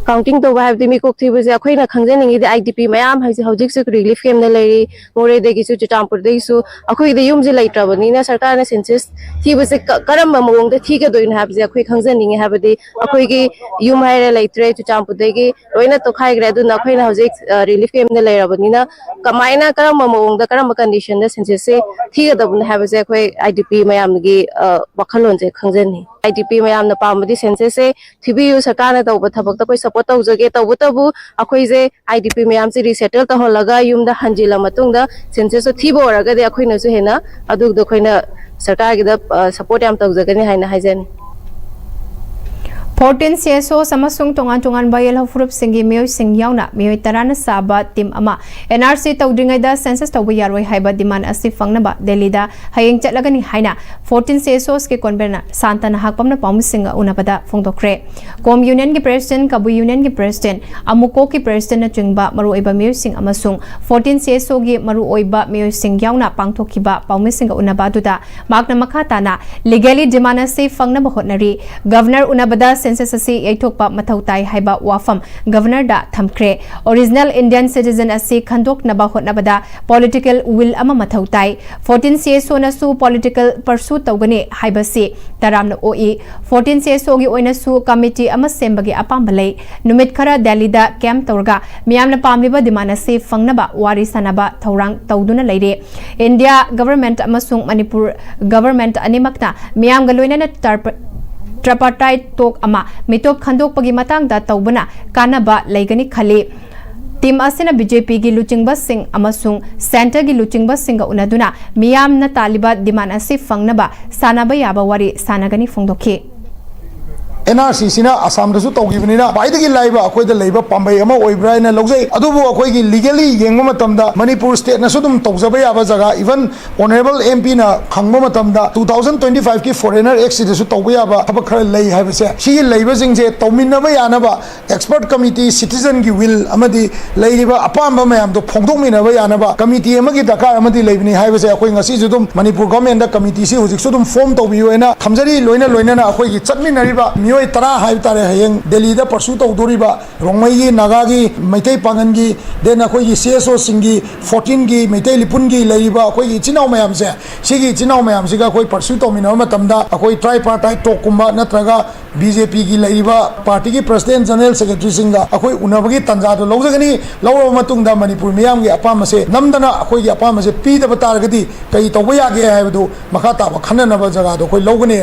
Counting ꯇꯧꯕ ꯍꯥꯏꯕꯗꯤ ꯃꯤꯀꯣꯛ ꯊꯤꯕꯁꯦ ꯑꯩꯈꯣꯏꯅ ꯈꯪꯖꯅꯤꯡꯉꯤꯗꯤ IDP ꯃꯌꯥꯝ ꯍꯥꯏꯁꯦ ꯍꯧꯖꯤꯛꯁꯨ relief camp ꯇ ꯂꯩꯔꯤ, ꯃꯣꯔꯦꯗꯒꯤꯁꯨ ꯆꯨꯔꯆꯥꯟꯄꯨꯔꯗꯒꯤꯁꯨ꯫ ꯑꯩꯈꯣꯏꯒꯤꯗꯤ ꯌꯨꯝꯁꯦ ꯂꯩꯇ꯭ꯔꯕꯅꯤꯅ ꯁꯔꯀꯥꯔꯅ census ꯊꯤꯕꯁꯦ ꯀ- ꯀꯔꯝꯕ ꯃꯑꯣꯡꯗ ꯊꯤꯒꯗꯣꯏꯅꯣ ꯍꯥꯏꯕꯁꯦ ꯑꯩꯈꯣꯏ ꯈꯪꯖꯅꯤꯡꯉꯤ꯫ ꯍꯥꯏꯕꯗꯤ ꯑꯩꯈꯣꯏꯒꯤ ꯌꯨꯝ ꯍꯥꯏꯔꯦ ꯂꯩꯇ꯭ꯔꯦ, ꯆꯨꯔꯆꯥꯟꯄꯨꯔꯗꯒꯤ ꯂꯣꯏꯅ ꯇꯣꯈꯥꯏꯈ꯭ꯔꯦ꯫ ꯑꯗꯨꯅ ꯑꯩꯈꯣꯏꯅ ꯍꯧꯖꯤꯛ relief camp ꯇ ꯂꯩꯔꯕꯅꯤꯅ ꯀꯃꯥꯏꯅ, ꯀꯔꯝꯕ ꯃꯑꯣꯡꯗ, ꯀꯔꯝꯕ condition ꯗ census ꯁꯦ ꯊꯤꯒꯗꯕꯅꯣ ꯍꯥꯏꯕꯁꯦ ꯑꯩꯈꯣꯏ IDP ꯃꯌꯥꯝꯒꯤ ꯑ, ꯋꯥꯈꯜꯂꯣꯟꯁꯦ ꯈꯪꯖꯅꯤꯡꯉꯤ꯫ IDP ꯃꯌꯥꯝꯅ ꯄꯥꯝꯕꯗꯤ census ꯁꯦ ꯊꯤꯕꯤꯌꯨ, ꯁꯔꯀꯥꯔꯅ ꯇꯧꯕ ꯊꯕꯛꯇ ꯑꯩꯈꯣꯏ support ꯇꯧꯖꯒꯦ꯫ ꯇꯧꯕꯇꯕꯨ ꯑꯩꯈꯣꯏꯁꯦ IDP ꯃꯌꯥꯝꯁꯦ resettle ꯇꯧꯍꯜꯂꯒ ꯌꯨꯝꯗ ꯍꯟꯖꯤꯜꯂ ꯃꯇꯨꯡꯗ census ꯇꯣ ꯊꯤꯕ ꯑꯣꯏꯔꯒꯗꯤ ꯑꯩꯈꯣꯏꯅꯁꯨ ꯍꯦꯟꯅ ꯑꯗꯨꯗꯣ ꯑꯩꯈꯣꯏꯅ ꯁꯔꯀꯥꯔꯒꯤꯗ ꯑ, support ꯌꯥꯝ ꯇꯧꯖꯒꯅꯤ ꯍꯥꯏꯅ ꯍꯥꯏꯖꯅꯤꯡꯉꯤ꯫ Fourteen CSOs ꯑꯃꯁꯨꯡ ꯇꯣꯉꯥꯟ ꯇꯣꯉꯥꯟꯕ ꯌꯦꯜꯍꯧ ꯐꯨꯔꯨꯞꯁꯤꯡꯒꯤ ꯃꯤꯑꯣꯏꯁꯤꯡ ꯌꯥꯎꯅ ꯃꯤꯑꯣꯏ ꯇꯔꯥꯅ ꯁꯥꯕ team ꯑꯃ NRC ꯇꯧꯗ꯭ꯔꯤꯉꯩꯗ census ꯇꯧꯕ ꯌꯥꯔꯣꯏ ꯍꯥꯏꯕ demand ꯑꯁꯤ ꯐꯪꯅꯕ ꯗꯦꯜꯂꯤꯗ ꯍꯌꯦꯡ ꯆꯠꯂꯒꯅꯤ ꯍꯥꯏꯅ fourteen CSOs ꯀꯤ convener ꯁꯥꯟꯇꯅ ꯍꯥꯛꯄꯝꯅ ꯄꯥꯎꯃꯤꯁꯤꯡꯒ ꯎꯅꯕꯗ ꯐꯣꯡꯗꯣꯛꯈ꯭ꯔꯦ꯫ ꯀꯣꯝ Union ꯒꯤ president, ꯀꯕꯨꯏ Union ꯒꯤ president, ꯑꯃꯨꯀꯣꯛꯀꯤ president ꯅꯆꯤꯡꯕ ꯃꯔꯨꯑꯣꯏꯕ ꯃꯤꯑꯣꯏꯁꯤꯡ ꯑꯃꯁꯨꯡ fourteen CSO ꯒꯤ ꯃꯔꯨꯑꯣꯏꯕ ꯃꯤꯑꯣꯏꯁꯤꯡ ꯌꯥꯎꯅ ꯄꯥꯡꯊꯣꯛꯈꯤꯕ ꯄꯥꯎꯃꯤꯁꯤꯡꯒ ꯎꯅꯕ ꯑꯗꯨꯗ ꯃꯍꯥꯛꯅ ꯃꯈꯥ ꯇꯥꯅ legally demand ꯑꯁꯤ ꯐꯪꯅꯕ ꯍꯣꯠꯅꯔꯤ꯫ Governor ꯎꯅꯕꯗ census ꯑꯁꯤ ꯌꯩꯊꯣꯛꯄ ꯃꯊꯧ ꯇꯥꯏ ꯍꯥꯏꯕ ꯋꯥꯐꯝ governor ꯗ ꯊꯝꯈ꯭ꯔꯦ꯫ Original Indian citizen ꯑꯁꯤ ꯈꯟꯗꯣꯛꯅꯕ ꯍꯣꯠꯅꯕꯗ political will ꯑꯃ ꯃꯊꯧ ꯇꯥꯏ꯫ Fourteen CSO ꯅꯁꯨ political pursue ꯇꯧꯒꯅꯤ ꯍꯥꯏꯕꯁꯤ ꯇꯔꯥꯝꯅ ꯑꯣꯛꯏ꯫ Fourteen CSO ꯒꯤ ꯑꯣꯏꯅꯁꯨ committee ꯑꯃ ꯁꯦꯝꯕꯒꯤ ꯑꯄꯥꯝꯕ ꯂꯩ꯫ ꯅꯨꯃꯤꯠ ꯈꯔ ꯗꯦꯜꯂꯤꯗ camp ꯇꯧꯔꯒ ꯃꯤꯌꯥꯝꯅ ꯄꯥꯝꯂꯤꯕ demand ꯑꯁꯤ ꯐꯪꯅꯕ ꯋꯥꯔꯤ ꯁꯥꯅꯕ ꯊꯧꯔꯥꯡ ꯇꯧꯗꯨꯅ ꯂꯩꯔꯦ꯫ India government ꯑꯃꯁꯨꯡ ꯃꯅꯤꯄꯨꯔ government ꯑꯅꯤꯃꯛꯅ ꯃꯤꯌꯥꯝꯒ ꯂꯣꯏꯅꯅ ꯇꯥꯔꯄ-, tripartite talk ꯑꯃ ꯃꯤꯇꯣꯞ ꯈꯟꯗꯣꯛꯄꯒꯤ ꯃꯇꯥꯡꯗ ꯇꯧꯕꯅ ꯀꯥꯟꯅꯕ ꯂꯩꯒꯅꯤ ꯈꯜꯂꯤ꯫ ꯇꯤꯝ ꯑꯁꯤꯅ ꯕꯤ ꯖꯦ ꯄꯤꯒꯤ ꯂꯨꯆꯤꯡꯕꯁꯤꯡ ꯑꯃꯁꯨꯡ ꯁꯦꯟꯇꯔꯒꯤ ꯂꯨꯆꯤꯡꯕꯁꯤꯡꯒ ꯎꯅꯗꯨꯅ ꯃꯤꯌꯥꯝꯅ ꯇꯥꯜꯂꯤꯕ ꯗꯤꯃꯥꯟ ꯑꯁꯤ ꯐꯪꯅꯕ ꯁꯥꯟꯅꯕ ꯌꯥꯕ ꯋꯥꯔꯤ ꯁꯥꯟꯅꯒꯅꯤ ꯐꯣꯡꯗꯣꯛꯈꯤ꯫ ꯑꯦꯟ ꯑꯥꯔ ꯁꯤꯁꯤꯅ ꯑꯁꯥꯝꯗꯁꯨ ꯇꯧꯈꯤꯕꯅꯤꯅ ꯈ꯭ꯋꯥꯏꯗꯒꯤ ꯂꯥꯏꯕ ꯑꯩꯈꯣꯏꯗ ꯂꯩꯕ ꯄꯥꯝꯕꯩ ꯑꯃ ꯑꯣꯏꯕ꯭ꯔꯥ ꯍꯥꯏꯅ ꯂꯧꯖꯩ꯫ ꯑꯗꯨꯕꯨ ꯑꯩꯈꯣꯏꯒꯤ ꯂꯤꯒꯦꯂꯤ ꯌꯦꯡꯕ ꯃꯇꯝꯗ ꯃꯅꯤꯄꯨꯔ ꯁ꯭ꯇꯦꯠꯅꯁꯨ ꯑꯗꯨꯝ ꯇꯧꯖꯕ ꯌꯥꯕ ꯖꯒꯥ, ꯏꯚꯟ ꯑꯣꯅꯔꯦꯕꯜ ꯑꯦꯝ ꯄꯤꯅ ꯈꯪꯕ ꯃꯇꯝꯗ ꯇꯨ ꯊꯥꯎꯖꯟ ꯇ꯭ꯋꯦꯟꯇꯤ ꯐꯥꯏꯚꯀꯤ ꯐꯣꯔꯦꯅꯔ ꯑꯦꯛꯁꯤꯗꯁꯨ ꯇꯧꯕ ꯌꯥꯕ ꯊꯕꯛ ꯈꯔ ꯂꯩ ꯍꯥꯏꯕꯁꯦ, ꯁꯤꯒꯤ ꯂꯩꯕꯁꯤꯡꯁꯦ ꯇꯧꯃꯤꯟꯅꯕ ꯌꯥꯅꯕ ꯑꯦꯛꯁꯄꯔꯠ ꯀꯃꯤꯇꯤ, ꯁꯤꯇꯤꯖꯟꯒꯤ ꯋꯤꯜ ꯑꯃꯗꯤ ꯂꯩꯔꯤꯕ ꯑꯄꯥꯝꯕ ꯃꯌꯥꯝꯗꯣ ꯐꯣꯡꯗꯣꯛꯃꯤꯟꯅꯕ ꯌꯥꯅꯕ ꯀꯃꯤꯇꯤ ꯑꯃꯒꯤ ꯗꯔꯀꯥꯔ ꯑꯃꯗꯤ ꯂꯩꯕꯅꯤ ꯍꯥꯏꯕꯁꯦ ꯑꯩꯈꯣꯏ ꯉꯁꯤꯁꯨ ꯑꯗꯨꯝ ꯃꯅꯤꯄꯨꯔ ꯒꯣꯔꯃꯦꯟꯗ ꯀꯃꯤꯇꯤꯁꯤ ꯍꯧꯖꯤꯛꯁꯨ ꯑꯗꯨꯝ ꯐꯣꯝ ꯇꯧꯕꯤꯌꯨ ꯍꯥꯏꯅ ꯊꯝꯖꯔꯤ꯫ ꯂꯣꯏꯅ ꯂꯣꯏꯅꯅ ꯑꯩꯈꯣꯏꯒꯤ ꯆꯠꯃꯤꯟꯅꯔꯤꯕ ꯃꯤꯑꯣꯏ ꯇꯔꯥ ꯍꯥꯏꯕ ꯇꯥꯔꯦ, ꯍꯌꯦꯡ ꯗꯦꯜꯂꯤꯗ ꯄꯔꯁꯨ ꯇꯧꯗꯣꯔꯤꯕ ꯔꯣꯡꯃꯩꯒꯤ, ꯅꯥꯒꯥꯒꯤ, ꯃꯩꯇꯩ ꯄꯥꯉꯜꯒꯤ, ꯗꯦꯟ ꯑꯩꯈꯣꯏꯒꯤ ꯁꯤ ꯑꯦꯁ ꯑꯣꯁꯤꯡꯒꯤ, ꯐꯣꯔꯇꯤꯟꯒꯤ, ꯃꯩꯇꯩ ꯂꯤꯄꯨꯟꯒꯤ ꯂꯩꯔꯤꯕ ꯑꯩꯈꯣꯏꯒꯤ ꯏꯆꯤꯟ ꯏꯅꯥꯎ ꯃꯌꯥꯝꯁꯦ, ꯁꯤꯒꯤ ꯏꯆꯤꯟ ꯏꯅꯥꯎ ꯃꯌꯥꯝꯁꯤꯒ ꯑꯩꯈꯣꯏ ꯄꯔꯁꯨ ꯇꯧꯃꯤꯟꯅꯕ ꯃꯇꯝꯗ ꯑꯩꯈꯣꯏ ꯇ꯭ꯔꯥꯏꯄꯥꯔꯇꯥꯏꯠ ꯇꯣꯛꯀꯨꯝꯕ ꯅꯠꯇ꯭ꯔꯒ ꯕꯤ ꯖꯦ ꯄꯤꯒꯤ ꯂꯩꯔꯤꯕ ꯄꯥꯔꯇꯤꯒꯤ ꯄ꯭ꯔꯁꯤꯗꯦꯟ, ꯖꯦꯅꯔꯦꯜ ꯁꯦꯀ꯭ꯔꯦꯇꯔꯤꯁꯤꯡꯒ ꯑꯩꯈꯣꯏ ꯎꯅꯕꯒꯤ ꯇꯥꯟꯖꯥꯗꯨ ꯂꯧꯖꯒꯅꯤ꯫ ꯂꯧꯔꯕ ꯃꯇꯨꯡꯗ ꯃꯅꯤꯄꯨꯔ ꯃꯤꯌꯥꯝꯒꯤ ꯑꯄꯥꯝꯕꯁꯦ ꯅꯝꯗꯅ ꯑꯩꯈꯣꯏꯒꯤ ꯑꯄꯥꯝꯕꯁꯦ ꯄꯤꯗꯕ ꯇꯥꯔꯒꯗꯤ ꯀꯔꯤ ꯇꯧꯕ ꯌꯥꯒꯦ ꯍꯥꯏꯕꯗꯨ ꯃꯈꯥ ꯇꯥꯕ ꯈꯟꯅꯅꯕ ꯖꯒꯥꯗꯣ ꯑꯩꯈꯣꯏ ꯂꯧꯒꯅꯤ꯫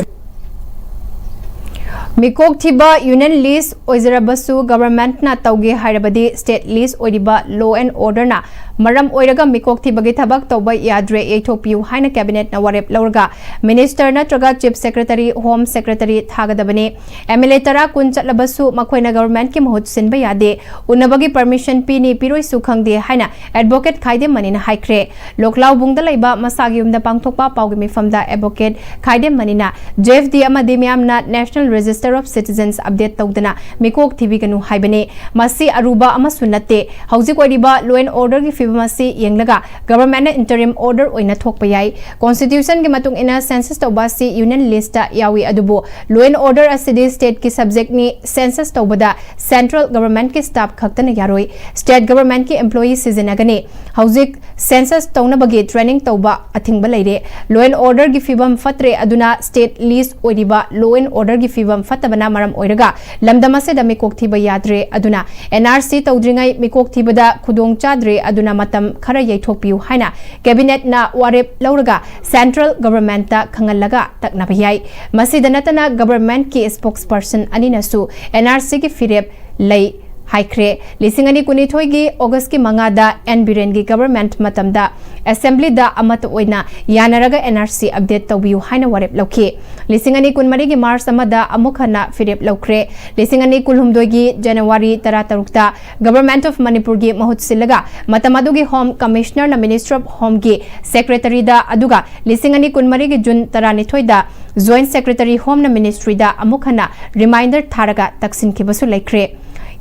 ꯃꯤꯀꯣꯛ ꯊꯤꯕ ꯌꯨꯅꯤꯌꯟ ꯂꯤꯁ ꯑꯣꯏꯖꯔꯕꯁꯨ ꯒꯚꯔꯟꯃꯦꯟꯠꯅ ꯇꯧꯒꯦ ꯍꯥꯏꯔꯕꯗꯤ ꯁ꯭ꯇꯦꯠ ꯂꯤꯁ ꯑꯣꯏꯔꯤꯕ ꯂꯣ ꯑꯦꯟ ꯑꯣꯔꯗꯔꯅ ꯃꯔꯝ ꯑꯣꯏꯔꯒ ꯃꯤꯀꯣꯛ ꯊꯤꯕꯒꯤ ꯊꯕꯛ ꯇꯧꯕ ꯌꯥꯗ꯭ꯔꯦ, ꯌꯩꯊꯣꯛꯄꯤꯌꯨ ꯍꯥꯏꯅ ꯀꯦꯕꯤꯅꯦꯠꯅ ꯋꯥꯔꯦꯞ ꯂꯧꯔꯒ ꯃꯤꯅꯤꯁꯇꯔ ꯅꯠꯇ꯭ꯔꯒ ꯆꯤꯐ ꯁꯦꯀ꯭ꯔꯦꯇꯔꯤ, ꯍꯣꯝ ꯁꯦꯀ꯭ꯔꯦꯇꯔꯤ ꯊꯥꯒꯗꯕꯅꯤ꯫ ꯑꯦꯝ ꯑꯦꯜ ꯑꯦ ꯇꯔꯥ ꯀꯨꯟ ꯆꯠꯂꯕꯁꯨ ꯃꯈꯣꯏꯅ ꯒꯚꯔꯟꯃꯦꯟꯠꯀꯤ ꯃꯍꯨꯠ ꯁꯤꯟꯕ ꯌꯥꯗꯦ꯫ ꯎꯅꯕꯒꯤ ꯄꯔꯃꯤꯁꯟ ꯄꯤꯅꯤ ꯄꯤꯔꯣꯏꯁꯨ ꯈꯪꯗꯦ ꯍꯥꯏꯅ ꯑꯦꯗꯚꯣꯀꯦꯠ ꯈꯥꯏꯗꯦꯝ ꯃꯅꯤꯅ ꯍꯥꯏꯈ꯭ꯔꯦ꯫ ꯂꯣꯛꯂꯥꯎꯕꯨꯡꯗ ꯂꯩꯕ ꯃꯁꯥꯒꯤ ꯌꯨꯝꯗ ꯄꯥꯡꯊꯣꯛꯄ ꯄꯥꯎꯒꯤ ꯃꯤꯐꯝꯗ ꯑꯦꯗꯚꯣꯀꯦꯠ ꯈꯥꯏꯗꯦꯝ ꯃꯅꯤꯅ ꯖꯦ ꯑꯦꯐ ꯗꯤ ꯑꯃꯗꯤ ꯃꯤꯌꯥꯝꯅ National Register of Citizens update ꯇꯧꯗꯅ ꯃꯤꯀꯣꯛ ꯊꯤꯕꯤꯒꯅꯨ ꯍꯥꯏꯕꯅꯤ꯫ ꯃꯁꯤ ꯑꯔꯨꯕ ꯑꯃꯁꯨ ꯅꯠꯇꯦ꯫ ꯍꯧꯖꯤꯛ ꯑꯣꯏꯔꯤꯕ ꯂꯣ ꯑꯦꯟ ꯑꯣꯔꯗꯔꯒꯤ ꯐꯤꯕꯝ ꯑꯁꯤ ꯌꯦꯡꯂꯒ ꯒꯚꯔꯟꯃꯦꯟꯠꯅ ꯏꯟꯇꯔꯤꯝ ꯑꯣꯔꯗꯔ ꯑꯣꯏꯅ ꯊꯣꯛꯄ ꯌꯥꯏ꯫ ꯀꯣꯟꯁꯇꯤꯇ꯭ꯌꯨꯁꯟꯒꯤ ꯃꯇꯨꯡ ꯏꯟꯅ ꯁꯦꯟꯁꯁ ꯇꯧꯕ ꯑꯁꯤ ꯌꯨꯅꯤꯌꯟ ꯂꯤꯁꯇ ꯌꯥꯎꯏ, ꯑꯗꯨꯕꯨ ꯂꯣ ꯑꯦꯟ ꯑꯣꯔꯗꯔ ꯑꯁꯤꯗꯤ ꯁ꯭ꯇꯦꯠꯀꯤ ꯁꯕꯖꯦꯛꯅꯤ꯫ ꯁꯦꯟꯁꯁ ꯇꯧꯕꯗ ꯁꯦꯟꯇ꯭ꯔꯦꯜ ꯒꯚꯔꯟꯃꯦꯟꯠꯀꯤ ꯁ꯭ꯇꯥꯐ ꯈꯛꯇꯅ ꯌꯥꯔꯣꯏ꯫ ꯁ꯭ꯇꯦꯠ ꯒꯚꯔꯟꯃꯦꯟꯠꯀꯤ ꯑꯦꯝꯄ꯭ꯂꯣꯌꯤ ꯁꯤꯖꯤꯟꯅꯒꯅꯤ꯫ ꯍꯧꯖꯤꯛ ꯁꯦꯟꯁꯁ ꯇꯧꯅꯕꯒꯤ ꯇ꯭ꯔꯦꯅꯤꯡ ꯇꯧꯕ ꯑꯊꯤꯡꯕ ꯂꯩꯔꯦ꯫ ꯂꯣ ꯑꯦꯟ ꯑꯣꯔꯗꯔꯒꯤ ꯐꯤꯕꯝ ꯐꯠꯇ꯭ꯔꯦ, ꯑꯗꯨꯅ ꯁ꯭ꯇꯦꯠ ꯂꯤꯁ ꯑꯣꯏꯔꯤꯕ ꯂꯣ ꯑꯦꯟ ꯑꯣꯔꯗꯔꯒꯤ ꯐꯤꯕꯝ ꯐꯠꯇꯕꯅ ꯃꯔꯝ ꯑꯣꯏꯔꯒ ꯂꯝꯗꯝ ꯑꯁꯤꯗ ꯃꯤꯀꯣꯛ ꯊꯤꯕ ꯌꯥꯗ꯭ꯔꯦ꯫ ꯑꯗꯨꯅ ꯑꯦꯟ ꯑꯥꯔ ꯁꯤ ꯇꯧꯗ꯭ꯔꯤꯉꯩ ꯃꯤꯀꯣꯛ ꯊꯤꯕꯗ ꯈꯨꯗꯣꯡ ꯆꯥꯗ꯭ꯔꯦ꯫ ꯑꯗꯨꯅ ꯃꯇꯝ ꯈꯔ ꯌꯩꯊꯣꯛꯄꯤꯌꯨ ꯍꯥꯏꯅ Cabinet ꯅ ꯋꯥꯔꯦꯞ ꯂꯧꯔꯒ Central Government ꯇ ꯈꯪꯍꯜꯂꯒ ꯇꯛꯅꯕ ꯌꯥꯏ꯫ ꯃꯁꯤꯗ ꯅꯠꯇꯅ Government ꯀꯤ spokesperson ꯑꯅꯤꯅꯁꯨ N R C ꯒꯤ ꯐꯤꯔꯦꯞ ꯂꯩ ꯍꯥꯏꯈ꯭ꯔꯦ꯫ ꯂꯤꯁꯤꯡ ꯑꯅꯤ ꯀꯨꯟꯅꯤꯊꯣꯏꯒꯤ August ꯀꯤ ꯃꯉꯥꯗ N ꯕꯤꯔꯦꯟꯒꯤ Government ꯃꯇꯝꯗ Assembly ꯗ ꯑꯃꯠꯇ ꯑꯣꯏꯅ ꯌꯥꯅꯔꯒ N R C update ꯇꯧꯕꯤꯌꯨ ꯍꯥꯏꯅ ꯋꯥꯔꯦꯞ ꯂꯧꯈꯤ꯫ ꯂꯤꯁꯤꯡ ꯑꯅꯤ ꯀꯨꯟꯃꯔꯤꯒꯤ March ꯑꯃꯗ ꯑꯃꯨꯛ ꯍꯟꯅ ꯐꯤꯔꯦꯞ ꯂꯧꯈ꯭ꯔꯦ꯫ ꯂꯤꯁꯤꯡ ꯑꯅꯤ ꯀꯨꯟꯍꯨꯝꯗꯣꯏꯒꯤ January ꯇꯔꯥꯇꯔꯨꯛꯇ Government of ꯃꯅꯤꯄꯨꯔꯒꯤ ꯃꯍꯨꯠ ꯁꯤꯜꯂꯒ ꯃꯇꯝ ꯑꯗꯨꯒꯤ Home Commissioner ꯅ Ministry of Home ꯒꯤ Secretary ꯗ, ꯑꯗꯨꯒ ꯂꯤꯁꯤꯡ ꯑꯅꯤ ꯀꯨꯟꯃꯔꯤꯒꯤ June ꯇꯔꯥꯅꯤꯊꯣꯏꯗ Joint Secretary Home ꯅ Ministry ꯗ ꯑꯃꯨꯛ ꯍꯟꯅ reminder ꯊꯥꯔꯒ ꯇꯛꯁꯤꯟꯈꯤꯕꯁꯨ ꯂꯩꯈ꯭ꯔꯦ꯫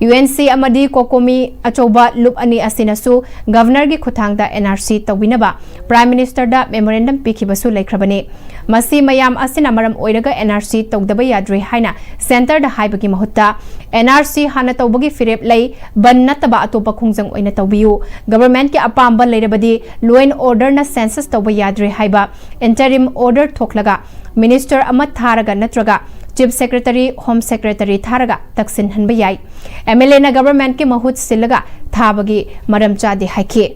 U N C ꯑꯃꯗꯤ COCOMI ꯑꯆꯧꯕ ꯂꯨꯞ ꯑꯅꯤ ꯑꯁꯤꯅꯁꯨ Governor ꯒꯤ ꯈꯨꯠꯊꯥꯡꯗ N R C ꯇꯧꯕꯤꯅꯕ Prime Minister ꯗ memorandum ꯄꯤꯈꯤꯕꯁꯨ ꯂꯩꯈ꯭ꯔꯕꯅꯤ꯫ ꯃꯁꯤ ꯃꯌꯥꯝ ꯑꯁꯤꯅ ꯃꯔꯝ ꯑꯣꯏꯔꯒ N R C ꯇꯧꯗꯕ ꯌꯥꯗ꯭ꯔꯦ ꯍꯥꯏꯅ Centre ꯗ ꯍꯥꯏꯕꯒꯤ ꯃꯍꯨꯠꯇ N R C ꯍꯥꯟꯅ ꯇꯧꯕꯒꯤ ꯐꯤꯔꯦꯞ ꯂꯩ, ꯕꯟ ꯅꯠꯇꯕ ꯑꯇꯣꯞꯄ ꯈꯣꯡꯖꯪ ꯑꯣꯏꯅ ꯇꯧꯕꯤꯌꯨ, Government ꯀꯤ ꯑꯄꯥꯝꯕ ꯂꯩꯔꯕꯗꯤ law and order ꯅ census ꯇꯧꯕ ꯌꯥꯗ꯭ꯔꯦ ꯍꯥꯏꯕ interim order ꯊꯣꯛꯂꯒ Minister ꯑꯃ ꯊꯥꯔꯒ ꯅꯠꯇ꯭ꯔꯒ Chief Secretary, Home Secretary ꯊꯥꯔꯒ ꯇꯛꯁꯤꯟꯍꯟꯕ ꯌꯥꯏ꯫ M L A ꯅ Government ꯀꯤ ꯃꯍꯨꯠ ꯁꯤꯜꯂꯒ ꯊꯥꯕꯒꯤ ꯃꯔꯝ ꯆꯥꯗꯦ ꯍꯥꯏꯈꯤ꯫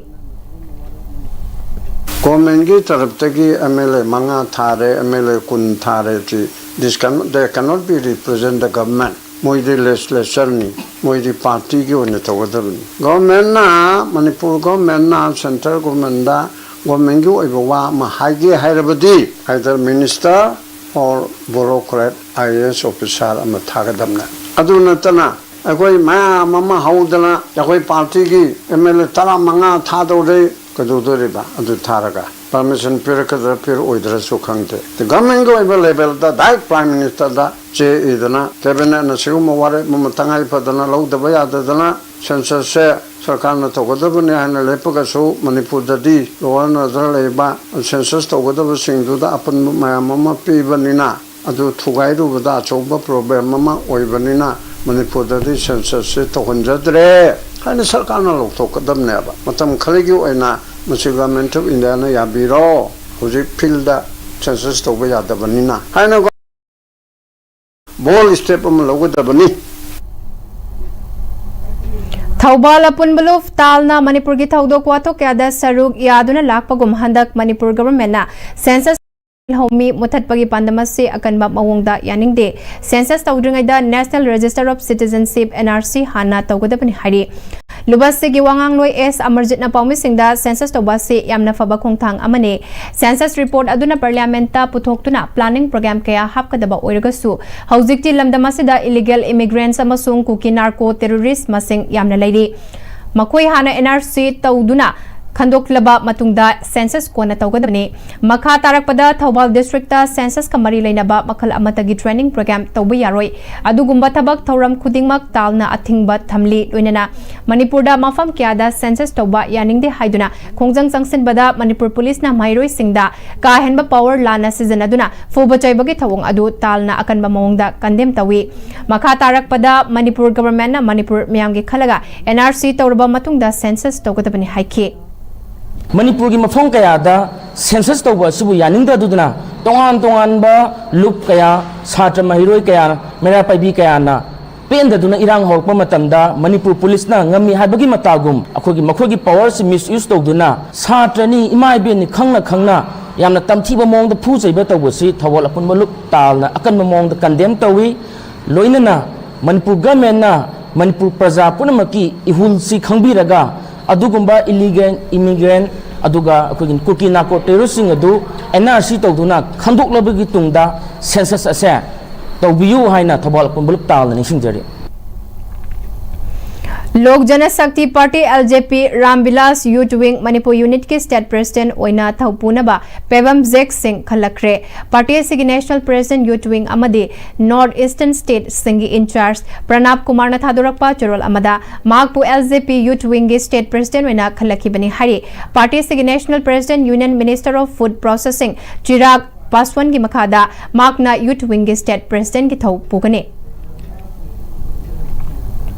Government ꯀꯤ ꯇꯔꯞꯇꯒꯤ M L A ꯃꯉꯥ ꯊꯥꯔꯦ, M L A ꯀꯨꯟ ꯊꯥꯔꯦ, ꯁꯤ this cannot, they cannot be represent the government. ꯃꯣꯏꯗꯤ Legislature ꯅꯤ, ꯃꯣꯏꯗꯤ party ꯒꯤ ꯑꯣꯏꯅ ꯇꯧꯒꯗꯕꯅꯤ꯫ Government ꯅ, ꯃꯅꯤꯄꯨꯔ Government ꯅ Central Government ꯗ Government ꯀꯤ ꯑꯣꯏꯕ ꯋꯥ ꯑꯃ ꯍꯥꯏꯒꯦ ꯍꯥꯏꯔꯕꯗꯤ, either Minister or Bureaucrat I A S officer ꯑꯃ ꯊꯥꯒꯗꯕꯅꯦ꯫ ꯑꯗꯨ ꯅꯠꯇꯅ ꯑꯩꯈꯣꯏ ꯃꯌꯥꯝ ꯑꯃ ꯍꯧꯗꯅ ꯑꯩꯈꯣꯏ party ꯒꯤ M L A ꯇꯔꯥꯃꯉꯥ ꯊꯥꯗꯧꯔꯦ, ꯀꯩꯗꯧꯗꯣꯔꯤꯕ? ꯑꯗꯨ ꯊꯥꯔꯒ permission ꯄꯤꯔꯛꯀꯗ꯭ꯔꯥ ꯄꯤꯔꯛꯑꯣꯏꯗ꯭ꯔꯥꯁꯨ ꯈꯪꯗꯦ꯫ Government ꯀꯤ ꯑꯣꯏꯕ level ꯗ direct Prime Minister ꯗ ꯆꯦ ꯏꯗꯅ, Cabinet ꯅ ꯁꯤꯒꯨꯝꯕ ꯋꯥꯔꯦꯞ ꯑꯃ ꯇꯉꯥꯏ ꯐꯗꯅ ꯂꯧꯗꯕ ꯌꯥꯗꯗꯅ census ꯁꯦ ꯁꯔꯀꯥꯔꯅ ꯇꯧꯒꯗꯕꯅꯤ ꯍꯥꯏꯅ ꯂꯦꯞꯄꯒꯁꯨ, ꯃꯅꯤꯄꯨꯔꯗꯗꯤ law and order ꯂꯩꯕ, census ꯇꯧꯒꯗꯕꯁꯤꯡꯗꯨꯗ ꯑꯄꯟꯕ ꯃꯌꯥꯝ ꯑꯃ ꯄꯤꯕꯅꯤꯅ, ꯑꯗꯨ ꯊꯨꯒꯥꯏꯔꯨꯕꯗ ꯑꯆꯧꯕ problem ꯑꯃ ꯑꯣꯏꯕꯅꯤꯅ, ꯃꯅꯤꯄꯨꯔꯗꯗꯤ census ꯁꯦ ꯇꯧꯍꯟꯖꯗ꯭ꯔꯦ ꯍꯥꯏꯅ ꯁꯔꯀꯥꯔꯅ ꯂꯧꯊꯣꯛꯀꯗꯕꯅꯦꯕ꯫ ꯃꯇꯝ ꯈꯔꯒꯤ ꯑꯣꯏꯅ ꯃꯁꯤ Government of India ꯅ ꯌꯥꯕꯤꯔꯣ, ꯍꯧꯖꯤꯛ field ꯗ census ꯇꯧꯕ ꯌꯥꯗꯕꯅꯤꯅ ꯍꯥꯏꯅ bold step ꯑꯃ ꯂꯧꯒꯗꯕꯅꯤ꯫ ꯊꯧꯕꯥꯜ ꯑꯄꯨꯟꯕ ꯂꯨꯞ ꯇꯥꯜꯅ ꯃꯅꯤꯄꯨꯔꯒꯤ ꯊꯧꯗꯣꯛ ꯋꯥꯊꯣꯛ ꯀꯌꯥꯗ ꯁꯔꯨꯛ ꯌꯥꯗꯨꯅ ꯂꯥꯛꯄꯒꯨꯝ ꯍꯟꯗꯛ ꯃꯅꯤꯄꯨꯔ ꯒꯚꯔꯟꯃꯦꯟꯠꯅ ꯁꯦꯟꯁꯁ ꯂꯧꯃꯤ ꯃꯨꯊꯠꯄꯒꯤ ꯄꯥꯟꯗꯝ ꯑꯁꯤ ꯑꯀꯟꯕ ꯃꯑꯣꯡꯗ ꯌꯥꯅꯤꯡꯗꯦ꯫ ꯁꯦꯟꯁꯁ ꯇꯧꯗ꯭ꯔꯤꯉꯩꯗ National Register of Citizenship, N R C, ꯍꯥꯟꯅ ꯇꯧꯒꯗꯕꯅꯤ ꯍꯥꯏꯔꯤ꯫ ꯂꯨꯕꯁꯤꯒꯤ ꯋꯥꯉꯥꯡꯂꯣꯏ ꯑꯦꯁ ꯑꯃꯔꯖꯤꯠꯅ ꯄꯥꯎꯃꯤꯁꯤꯡꯗ ꯁꯦꯟꯁꯁ ꯇꯧꯕ ꯑꯁꯤ ꯌꯥꯝꯅ ꯐꯕ ꯈꯣꯡꯊꯥꯡ ꯑꯃꯅꯤ꯫ ꯁꯦꯟꯁꯁ ꯔꯤꯄꯣꯔꯠ ꯑꯗꯨꯅ ꯄꯥꯔꯂꯤꯌꯥꯃꯦꯟꯠꯇ ꯄꯨꯊꯣꯛꯇꯨꯅ ꯄ꯭ꯂꯥꯅꯤꯡ ꯄ꯭ꯔꯣꯒ꯭ꯔꯥꯝ ꯀꯌꯥ ꯍꯥꯞꯀꯗꯕ ꯑꯣꯏꯔꯒꯁꯨ, ꯍꯧꯖꯤꯛꯇꯤ ꯂꯝꯗꯝ ꯑꯁꯤꯗ illegal immigrants ꯑꯃꯁꯨꯡ ꯀꯨꯀꯤ ꯅꯥꯔꯀꯣ ꯇꯦꯔꯣꯔꯤꯁ꯭ꯠ ꯃꯁꯤꯡ ꯌꯥꯝꯅ ꯂꯩꯔꯤ꯫ ꯃꯈꯣꯏ ꯍꯥꯟꯅ N R C ꯇꯧꯗꯨꯅ ꯈꯟꯗꯣꯛꯂꯕ ꯃꯇꯨꯡꯗ ꯁꯦꯟꯁꯁ ꯀꯣꯟꯅ ꯇꯧꯒꯗꯕꯅꯤ꯫ ꯃꯈꯥ ꯇꯥꯔꯛꯄꯗ ꯊꯧꯕꯥꯜ ꯗꯤꯁꯇ꯭ꯔꯤꯛꯇ ꯁꯦꯟꯁꯁꯀ ꯃꯔꯤ ꯂꯩꯅꯕ ꯃꯈꯜ ꯑꯃꯠꯇꯒꯤ ꯇ꯭ꯔꯦꯅꯤꯡ ꯄ꯭ꯔꯣꯒ꯭ꯔꯥꯝ ꯇꯧꯕ ꯌꯥꯔꯣꯏ꯫ ꯑꯗꯨꯒꯨꯝꯕ ꯊꯕꯛ ꯊꯧꯔꯝ ꯈꯨꯗꯤꯡꯃꯛ ꯇꯥꯜꯅ ꯑꯊꯤꯡꯕ ꯊꯝꯂꯤ꯫ ꯂꯣꯏꯅꯅ ꯃꯅꯤꯄꯨꯔꯗ ꯃꯐꯝ ꯀꯌꯥꯗ ꯁꯦꯟꯁꯁ ꯇꯧꯕ ꯌꯥꯅꯤꯡꯗꯦ ꯍꯥꯏꯗꯨꯅ ꯈꯣꯡꯖꯪ ꯆꯪꯁꯤꯟꯕꯗ ꯃꯅꯤꯄꯨꯔ ꯄꯨꯂꯤꯁꯅ ꯃꯍꯩꯔꯣꯏꯁꯤꯡꯗ ꯀꯥ ꯍꯦꯟꯕ ꯄꯥꯋꯔ ꯂꯥꯟꯅ ꯁꯤꯖꯤꯟꯅꯗꯨꯅ ꯐꯨꯕ ꯆꯩꯕꯒꯤ ꯊꯧꯑꯣꯡ ꯑꯗꯨ ꯇꯥꯜꯅ ꯑꯀꯟꯕ ꯃꯑꯣꯡꯗ ꯀꯟꯗꯦꯝ ꯇꯧꯏ꯫ ꯃꯈꯥ ꯇꯥꯔꯛꯄꯗ ꯃꯅꯤꯄꯨꯔ ꯒꯚꯔꯟꯃꯦꯟꯠꯅ ꯃꯅꯤꯄꯨꯔ ꯃꯤꯌꯥꯝꯒꯤ ꯈꯜꯂꯒ N R C ꯇꯧꯔꯕ ꯃꯇꯨꯡꯗ ꯁꯦꯟꯁꯁ ꯇꯧꯒꯗꯕꯅꯤ ꯍꯥꯏꯈꯤ꯫ ꯃꯅꯤꯄꯨꯔꯒꯤ ꯃꯐꯝ ꯀꯌꯥꯗ ꯁꯦꯟꯁꯁ ꯇꯧꯕ ꯑꯁꯤꯕꯨ ꯌꯥꯅꯤꯡꯗꯗꯨꯅ ꯇꯣꯉꯥꯟ ꯇꯣꯉꯥꯟꯕ ꯂꯨꯞ ꯀꯌꯥ, ꯁꯥꯇ꯭ꯔ ꯃꯍꯩꯔꯣꯏ ꯀꯌꯥ, ꯃꯩꯔꯥ ꯄꯥꯏꯕꯤ ꯀꯌꯥꯅ ꯄꯦꯟꯗꯗꯨꯅ ꯏꯔꯥꯡ ꯍꯧꯔꯛꯄ ꯃꯇꯝꯗ ꯃꯅꯤꯄꯨꯔ ꯄꯨꯂꯤꯁꯅ ꯉꯝꯃꯤ ꯍꯥꯏꯕꯒꯤ ꯃꯇꯥꯒꯨꯝ ꯑꯩꯈꯣꯏꯒꯤ ꯃꯈꯣꯏꯒꯤ ꯄꯥꯋꯔꯁꯤ ꯃꯤꯁꯌꯨꯁ ꯇꯧꯗꯨꯅ ꯁꯥꯇ꯭ꯔꯅꯤ, ꯏꯃꯥ ꯏꯕꯦꯟꯅꯤ ꯈꯪꯅ ꯈꯪꯅ ꯌꯥꯝꯅ ꯇꯝꯊꯤꯕ ꯃꯑꯣꯡꯗ ꯐꯨ ꯆꯩꯕ ꯇꯧꯕꯁꯤ ꯊꯧꯕꯥꯜ ꯑꯄꯨꯟꯕ ꯂꯨꯞ ꯇꯥꯜꯅ ꯑꯀꯟꯕ ꯃꯑꯣꯡꯗ ꯀꯟꯗꯦꯝ ꯇꯧꯏ꯫ ꯂꯣꯏꯅꯅ ꯃꯅꯤꯄꯨꯔ ꯒꯚꯔꯟꯃꯦꯟꯠꯅ ꯃꯅꯤꯄꯨꯔ ꯄ꯭ꯔꯖꯥ ꯄꯨꯝꯅꯃꯛꯀꯤ ꯏꯍꯨꯜꯁꯤ ꯈꯪꯕꯤꯔꯒ ꯑꯗꯨꯒꯨꯝꯕ illegal immigrant ꯑꯗꯨꯒ ꯑꯩꯈꯣꯏꯒꯤ ꯀꯨꯀꯤ ꯅꯥꯔꯀꯣ ꯇꯦꯔꯣꯔꯤꯁ꯭ꯠꯁꯤꯡ ꯑꯗꯨ N R C ꯇꯧꯗꯨꯅ ꯈꯟꯗꯣꯛꯂꯕꯒꯤ ꯇꯨꯡꯗ ꯁꯦꯟꯁꯁ ꯑꯁꯦ ꯇꯧꯕꯤꯌꯨ ꯍꯥꯏꯅ ꯊꯧꯕꯥꯜ ꯑꯄꯨꯟꯕ ꯂꯨꯞ ꯇꯥꯜꯅ ꯅꯤꯡꯁꯤꯡꯖꯔꯤ꯫ Lok Janshakti party, L J P, Ram Bilas youth wing Manipur ꯌꯨꯅꯤꯠꯀꯤ ꯁ꯭ꯇꯦꯠ ꯄ꯭ꯔꯦꯁꯤꯗꯦꯟꯠ ꯑꯣꯏꯅ ꯊꯧꯄꯨꯅꯕ ꯄꯦꯕꯝ ꯖꯦꯛ ꯁꯤꯡ ꯈꯜꯂꯛꯈ꯭ꯔꯦ꯫ ꯄꯥꯔꯇꯤ ꯑꯁꯤꯒꯤ ꯅꯦꯁꯅꯦꯜ ꯄ꯭ꯔꯦꯁꯤꯗꯦꯟꯠ ꯌꯨꯊ ꯋꯤꯡ ꯑꯃꯗꯤ ꯅꯣꯔꯊ ꯏꯁꯇꯔꯟ ꯁ꯭ꯇꯦꯠꯁꯤꯡꯒꯤ ꯏꯟꯆꯥꯔꯖ ꯄ꯭ꯔꯅꯥꯕ ꯀꯨꯃꯥꯔꯅ ꯊꯥꯗꯣꯔꯛꯄ ꯆꯦꯔꯣꯜ ꯑꯃꯗ ꯃꯍꯥꯛꯄꯨ L J P ꯌꯨꯊ ꯋꯤꯡꯒꯤ ꯁ꯭ꯇꯦꯠ ꯄ꯭ꯔꯦꯁꯤꯗꯦꯟꯠ ꯑꯣꯏꯅ ꯈꯜꯂꯛꯈꯤꯕꯅꯤ ꯍꯥꯏꯔꯤ꯫ ꯄꯥꯔꯇꯤ ꯑꯁꯤꯒꯤ national president, union minister of food processing Chirag ꯄꯥꯁꯋꯥꯟꯒꯤ ꯃꯈꯥꯗ ꯃꯍꯥꯛꯅ ꯌꯨꯊ ꯋꯤꯡꯒꯤ ꯁ꯭ꯇꯦꯠ ꯄ꯭ꯔꯦꯁꯤꯗꯦꯟꯠꯀꯤ ꯊꯧ ꯄꯨꯒꯅꯤ꯫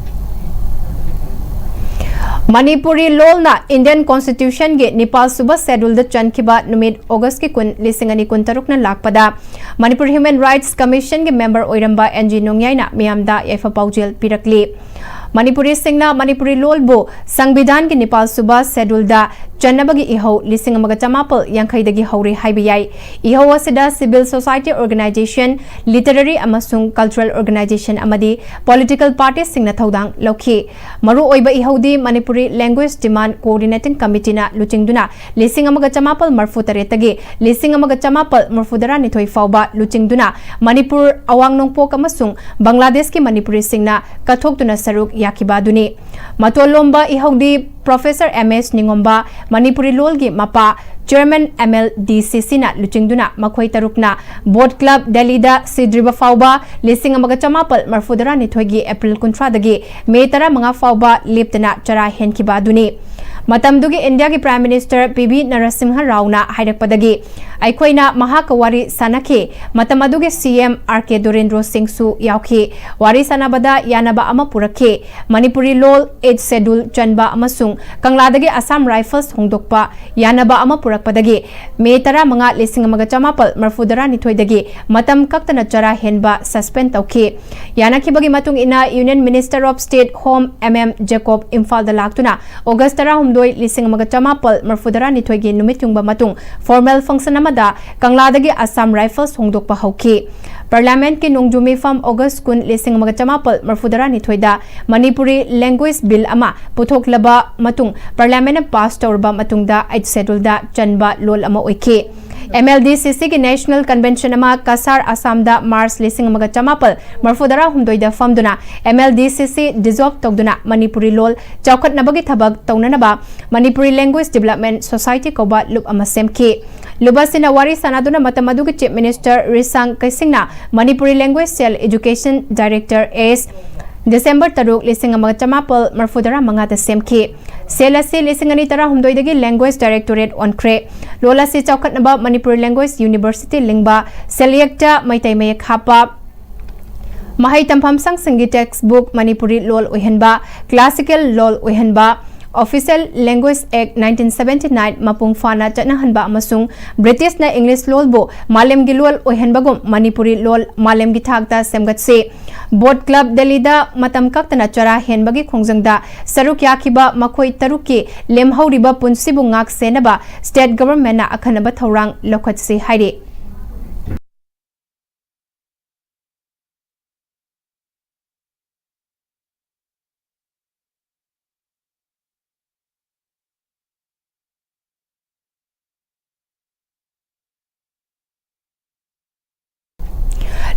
ꯃꯅꯤꯄꯨꯔꯤ ꯂꯣꯜꯅ ꯏꯟꯗꯤꯌꯟ ꯀꯣꯟꯁꯇꯤꯇ꯭ꯌꯨꯁꯟꯒꯤ ꯅꯤꯄꯥꯜ ꯁꯨꯕ ꯁꯦꯗꯨꯜꯗ ꯆꯟꯈꯤꯕ ꯅꯨꯃꯤꯠ ꯑꯣꯒꯁꯀꯤ ꯀꯨꯟ, ꯂꯤꯁꯤꯡ ꯑꯅꯤ ꯀꯨꯟꯇꯔꯨꯛꯅ ꯂꯥꯛꯄꯗ ꯃꯅꯤꯄꯨꯔ ꯍ꯭ꯌꯨꯃꯦꯟ ꯔꯥꯏꯠꯁ ꯀꯃꯤꯁꯟꯒꯤ ꯃꯦꯝꯕꯔ ꯑꯣꯏꯔꯝꯕ ꯑꯦꯟ ꯖꯤ ꯅꯣꯡꯌꯥꯏꯅ ꯃꯤꯌꯥꯝꯗ ꯌꯥꯏꯐ ꯄꯥꯎꯖꯦꯜ ꯄꯤꯔꯛꯂꯤ꯫ ꯃꯅꯤꯄꯨꯔꯤꯁꯤꯡꯅ ꯃꯅꯤꯄꯨꯔꯤ ꯂꯣꯜꯕꯨ ꯁꯪꯕꯤꯙꯥꯟꯒꯤ ꯅꯤꯄꯥꯜ ꯁꯨꯕ ꯁꯦꯗꯨꯜꯗ ꯆꯟꯅꯕꯒꯤ ꯏꯍꯧ ꯂꯤꯁꯤꯡ ꯑꯃꯒ ꯆꯃꯥꯄꯜ ꯌꯥꯡꯈꯩꯗꯒꯤ ꯍꯧꯔꯦ ꯍꯥꯏꯕ ꯌꯥꯏ꯫ ꯏꯍꯧ ꯑꯁꯤꯗ civil society organization, literary ꯑꯃꯁꯨꯡ cultural organization ꯑꯃꯗꯤ political parties ꯁꯤꯡꯅ ꯊꯧꯗꯥꯡ ꯂꯧꯈꯤ꯫ ꯃꯔꯨꯑꯣꯏꯕ ꯏꯍꯧꯗꯤ Manipuri Language Demand Coordinating Committee ꯅ ꯂꯨꯆꯤꯡꯗꯨꯅ ꯂꯤꯁꯤꯡ ꯑꯃꯒ ꯆꯃꯥꯄꯜ ꯃꯔꯐꯨ ꯇꯔꯦꯠꯇꯒꯤ ꯂꯤꯁꯤꯡ ꯑꯃꯒ ꯆꯃꯥꯄꯜ ꯃꯔꯐꯨ ꯇꯔꯥꯅꯤꯊꯣꯏ ꯐꯥꯎꯕ ꯂꯨꯆꯤꯡꯗꯨꯅ ꯃꯅꯤꯄꯨꯔ, ꯑꯋꯥꯡ ꯅꯣꯡꯄꯣꯛ ꯑꯃꯁꯨꯡ ꯕꯪꯒ꯭ꯂꯥꯗꯦꯁꯀꯤ ꯃꯅꯤꯄꯨꯔꯤꯁꯤꯡꯅ ꯀꯠꯊꯣꯛꯇꯨꯅ ꯁꯔꯨꯛ ꯌꯥꯈꯤꯕ ꯑꯗꯨꯅꯤ꯫ ꯃꯇꯣꯜ ꯂꯣꯝꯕ ꯏꯍꯧꯗꯤ Professor M S ꯅꯤꯉꯣꯝꯕ, ꯃꯅꯤꯄꯨꯔꯤ ꯂꯣꯜꯒꯤ ꯃꯄꯥ, Chairman M L D C C ꯅ ꯂꯨꯆꯤꯡꯗꯨꯅ ꯃꯈꯣꯏ ꯇꯔꯨꯛꯅ Boat Club ꯗꯦꯜꯂꯤꯗ ꯁꯤꯗ꯭ꯔꯤꯕ ꯐꯥꯎꯕ ꯂꯤꯁꯤꯡ ꯑꯃꯒ ꯆꯃꯥꯄꯜ ꯃꯔꯐꯨ ꯇꯔꯥꯅꯤꯊꯣꯏꯒꯤ ꯑꯦꯄ꯭ꯔꯤꯜ ꯀꯨꯟꯊ꯭ꯔꯥꯗꯒꯤ ꯃꯦ ꯇꯔꯥꯃꯉꯥ ꯐꯥꯎꯕ ꯂꯦꯞꯇꯅ ꯆꯔꯥ ꯍꯦꯟꯈꯤꯕ ꯑꯗꯨꯅꯤ꯫ ꯃꯇꯝꯗꯨꯒꯤ ꯏꯟꯗꯤꯌꯥꯒꯤ Prime Minister P V Narasimha ꯔꯥꯎꯅ ꯍꯥꯏꯔꯛꯄꯗꯒꯤ ꯑꯩꯈꯣꯏꯅ ꯃꯍꯥꯛꯀ ꯋꯥꯔꯤ ꯁꯥꯟꯅꯈꯤ꯫ ꯃꯇꯝ ꯑꯗꯨꯒꯤ C M R K Dorendro ꯁꯤꯡꯁꯨ ꯌꯥꯎꯈꯤ꯫ ꯋꯥꯔꯤ ꯁꯥꯟꯅꯕꯗ ꯌꯥꯅꯕ ꯑꯃ ꯄꯨꯔꯛꯈꯤ꯫ ꯃꯅꯤꯄꯨꯔꯤ ꯂꯣꯜ Eighth Schedule ꯆꯟꯕ ꯑꯃꯁꯨꯡ ꯀꯪꯂꯥꯗꯒꯤ Assam Rifles ꯍꯣꯡꯗꯣꯛꯄ ꯌꯥꯅꯕ ꯑꯃ ꯄꯨꯔꯛꯄꯗꯒꯤ ꯃꯦ ꯇꯔꯥꯃꯉꯥ, ꯂꯤꯁꯤꯡ ꯑꯃꯒ ꯆꯃꯥꯄꯜ ꯃꯔꯐꯨ ꯇꯔꯥꯅꯤꯊꯣꯏꯗꯒꯤ ꯃꯇꯝ ꯀꯛꯇꯅ ꯆꯔꯥ ꯍꯦꯟꯕ suspend ꯇꯧꯈꯤ꯫ ꯌꯥꯅꯈꯤꯕꯒꯤ ꯃꯇꯨꯡ ꯏꯟꯅ Union Minister of State Home M M Jacob ꯏꯝꯐꯥꯜꯗ ꯂꯥꯛꯇꯨꯅ August ꯇꯔꯥꯍꯨꯝꯗꯣꯏ, ꯂꯤꯁꯤꯡ ꯑꯃꯒ ꯆꯃꯥꯄꯜ ꯃꯔꯐꯨ ꯇꯔꯥꯅꯤꯊꯣꯏꯒꯤ ꯅꯨꯃꯤꯠ ꯌꯨꯡꯕ ꯃꯇꯨꯡ formal function ꯑꯃꯗ ꯀꯪꯂꯥꯗꯒꯤ Assam Rifles ꯍꯣꯡꯗꯣꯛꯄ ꯍꯧꯈꯤ꯫ Parliament ꯀꯤ ꯅꯣꯡꯖꯨ ꯃꯤꯐꯝ August ꯀꯨꯟ, ꯂꯤꯁꯤꯡ ꯑꯃꯒ ꯆꯃꯥꯄꯜ ꯃꯔꯐꯨ ꯇꯔꯥꯅꯤꯊꯣꯏꯗ Manipuri Language Bill ꯑꯃ ꯄꯨꯊꯣꯛꯂꯕ ꯃꯇꯨꯡ Parliament ꯅ pass ꯇꯧꯔꯕ ꯃꯇꯨꯡꯗ Eighth Schedule ꯗ ꯆꯟꯕ ꯂꯣꯜ ꯑꯃ ꯑꯣꯏꯈꯤ꯫ M L D C C ꯒꯤ National Convention ꯑꯃ ꯀꯁꯥꯔ, ꯑꯁꯥꯝꯗ March ꯂꯤꯁꯤꯡ ꯑꯃꯒ ꯆꯃꯥꯄꯜ ꯃꯔꯐꯨ ꯇꯔꯥꯍꯨꯝꯗꯣꯏꯗ ꯐꯝꯗꯨꯅ M L D C C dissolve ꯇꯧꯗꯨꯅ ꯃꯅꯤꯄꯨꯔꯤ ꯂꯣꯜ ꯆꯥꯎꯈꯠꯅꯕꯒꯤ ꯊꯕꯛ ꯇꯧꯅꯅꯕ Manipuri Language Development Society ꯀꯧꯕ ꯂꯨꯞ ꯑꯃ ꯁꯦꯝꯈꯤ꯫ ꯂꯨꯞ ꯑꯁꯤꯅ ꯋꯥꯔꯤ ꯁꯥꯟꯅꯗꯨꯅ ꯃꯇꯝ ꯑꯗꯨꯒꯤ Chief Minister ꯔꯤꯁꯥꯡ ꯀꯩꯁꯤꯡꯅ Manipuri Language Cell Education Director S December ꯇꯔꯨꯛ, ꯂꯤꯁꯤꯡ ꯑꯃꯒ ꯆꯃꯥꯄꯜ ꯃꯔꯐꯨ ꯇꯔꯥꯃꯉꯥꯗ ꯁꯦꯝꯈꯤ꯫ Cell ꯑꯁꯤ ꯂꯤꯁꯤꯡ ꯑꯅꯤ ꯇꯔꯥꯍꯨꯝꯗꯣꯏꯗꯒꯤ Language Directorate ꯑꯣꯟꯈ꯭ꯔꯦ꯫ ꯂꯣꯜ ꯑꯁꯤ ꯆꯥꯎꯈꯠꯅꯕ Manipuri Language University ꯂꯤꯡꯕ ꯁꯦꯜꯌꯦꯛꯇ ꯃꯩꯇꯩ ꯃꯌꯦꯛ ꯍꯥꯞꯄ, ꯃꯍꯩ ꯇꯝꯐꯝ ꯁꯪꯁꯤꯡꯒꯤ textbook ꯃꯅꯤꯄꯨꯔꯤ ꯂꯣꯜ ꯑꯣꯏꯍꯟꯕ, classical ꯂꯣꯜ ꯑꯣꯏꯍꯟꯕ, Official Language Act nineteen seventy nine ꯃꯄꯨꯡ ꯐꯥꯅ ꯆꯠꯅꯍꯟꯕ ꯑꯃꯁꯨꯡ ꯕ꯭ꯔꯤꯇꯤꯁꯅ ꯏꯪꯂꯤꯁ ꯂꯣꯜꯕꯨ ꯃꯥꯂꯦꯝꯒꯤ ꯂꯣꯜ ꯑꯣꯏꯍꯟꯕꯒꯨꯝ ꯃꯅꯤꯄꯨꯔꯤ ꯂꯣꯜ ꯃꯥꯂꯦꯝꯒꯤ ꯊꯥꯛꯇ ꯁꯦꯝꯒꯠꯁꯤ꯫ ꯕꯣꯠ ꯀ꯭ꯂꯕ ꯗꯦꯜꯂꯤꯗ ꯃꯇꯝ ꯀꯛꯇꯅ ꯆꯔꯥ ꯍꯦꯟꯕꯒꯤ ꯈꯣꯡꯖꯪꯗ ꯁꯔꯨꯛ ꯌꯥꯈꯤꯕ ꯃꯈꯣꯏ ꯇꯔꯨꯛꯀꯤ ꯂꯦꯝꯍꯧꯔꯤꯕ ꯄꯨꯟꯁꯤꯕꯨ ꯉꯥꯛ ꯁꯦꯟꯅꯕ ꯁ꯭ꯇꯦꯠ ꯒꯚꯔꯟꯃꯦꯟꯠꯅ ꯑꯈꯟꯅꯕ ꯊꯧꯔꯥꯡ ꯂꯧꯈꯠꯁꯤ ꯍꯥꯏꯔꯤ꯫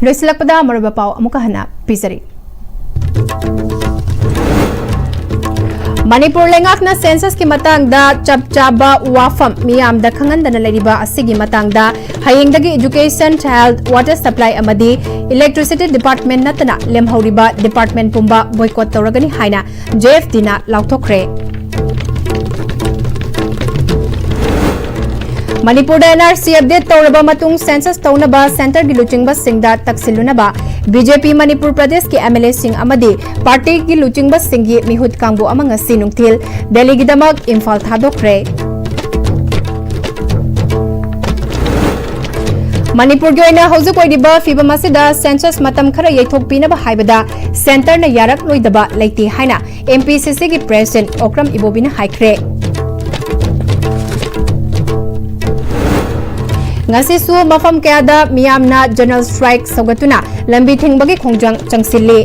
ꯂꯣꯏꯁꯤꯜꯂꯛꯄꯗ ꯑꯃꯔꯣꯏꯕ ꯄꯥꯎ ꯑꯃꯨꯛꯀ ꯍꯟꯅ ꯄꯤꯖꯔꯤ꯫ ꯃꯅꯤꯄꯨꯔ ꯂꯩꯉꯥꯛꯅ ꯁꯦꯟꯁꯁꯀꯤ ꯃꯇꯥꯡꯗ ꯆꯞ ꯆꯥꯕ ꯋꯥꯐꯝ ꯃꯤꯌꯥꯝꯗ ꯈꯪꯍꯟꯗꯅ ꯂꯩꯔꯤꯕ ꯑꯁꯤꯒꯤ ꯃꯇꯥꯡꯗ ꯍꯌꯦꯡꯗꯒꯤ Education, Health, Water Supply ꯑꯃꯗꯤ Electricity Department ꯅꯠꯇꯅ ꯂꯦꯝꯍꯧꯔꯤꯕ department ꯄꯨꯝꯕ boycott ꯇꯧꯔꯒꯅꯤ ꯍꯥꯏꯅ JFDꯅ ꯂꯥꯎꯊꯣꯛꯈ꯭ꯔꯦ꯫ ꯃꯅꯤꯄꯨꯔꯗ NRC update ꯇꯧꯔꯕ ꯃꯇꯨꯡ ꯁꯦꯟꯁꯁ ꯇꯧꯅꯕ ꯁꯦꯟꯇꯔꯒꯤ ꯂꯨꯆꯤꯡꯕꯁꯤꯡꯗ ꯇꯛꯁꯤꯜꯂꯨꯅꯕ BJP ꯃꯅꯤꯄꯨꯔ ꯄ꯭ꯔꯗꯦꯁꯀꯤ MLAꯁꯤꯡ ꯑꯃꯗꯤ ꯄꯥꯔꯇꯤꯒꯤ ꯂꯨꯆꯤꯡꯕꯁꯤꯡꯒꯤ ꯃꯤꯍꯨꯠ ꯀꯥꯡꯕꯨ ꯑꯃ ꯉꯁꯤ ꯅꯨꯡꯊꯤꯜ ꯗꯦꯜꯂꯤꯒꯤꯗꯃꯛ ꯏꯝꯐꯥꯜ ꯊꯥꯗꯣꯛꯈ꯭ꯔꯦ꯫ ꯃꯅꯤꯄꯨꯔꯒꯤ ꯑꯣꯏꯅ ꯍꯧꯖꯤꯛ ꯑꯣꯏꯔꯤꯕ ꯐꯤꯕꯝ ꯑꯁꯤꯗ ꯁꯦꯟꯁꯁ ꯃꯇꯝ ꯈꯔ ꯌꯩꯊꯣꯛꯄꯤꯅꯕ ꯍꯥꯏꯕꯗ ꯁꯦꯟꯇꯔꯅ ꯌꯥꯔꯛꯂꯣꯏꯗꯕ ꯂꯩꯇꯦ ꯍꯥꯏꯅ MPCCꯒꯤ president ꯑꯣꯀ꯭ꯔꯝ ꯏꯕꯣꯕꯤꯅ ꯍꯥꯏꯈ꯭ꯔꯦ꯫ ꯉꯁꯤꯁꯨ ꯃꯐꯝ ꯀꯌꯥꯗ ꯃꯤꯌꯥꯝꯅ general strike ꯁꯧꯒꯠꯇꯨꯅ ꯂꯝꯕꯤ ꯊꯤꯡꯕꯒꯤ ꯈꯣꯡꯖꯪ ꯆꯪꯁꯤꯜꯂꯤ꯫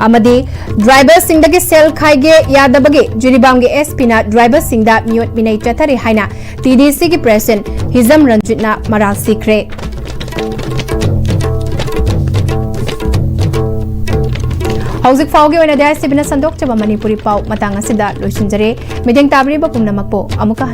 ꯑꯃꯗꯤ driverꯁꯤꯡꯗꯒꯤ ꯁꯦꯜ ꯈꯥꯏꯒꯦ ꯌꯥꯗꯕꯒꯤ ꯖꯤꯔꯤꯕꯥꯝꯒꯤ SPꯅ driverꯁꯤꯡꯗ ꯃꯤꯑꯣꯠ ꯃꯤꯅꯩ ꯆꯠꯊꯔꯤ ꯍꯥꯏꯅ TDCꯒꯤ president ꯍꯤꯖꯝ ꯔꯟꯖꯤꯠꯅ ꯃꯔꯥꯜ ꯁꯤꯈ꯭ꯔꯦ꯫ ꯍꯧꯖꯤꯛ ꯐꯥꯎꯒꯤ ꯑꯣꯏꯅꯗꯤ ICBꯅ ꯁꯟꯗꯣꯛꯆꯕ ꯃꯅꯤꯄꯨꯔꯤ ꯄꯥꯎ ꯃꯇꯥꯡ ꯑꯁꯤꯗ ꯂꯣꯏꯁꯤꯟꯖꯔꯦ꯫ ꯃꯤꯠꯌꯦꯡ ꯇꯥꯕꯤꯔꯤꯕ ꯄꯨꯝꯅꯃꯛꯄꯨ ꯑꯃꯨꯛꯀ ꯍꯟꯅ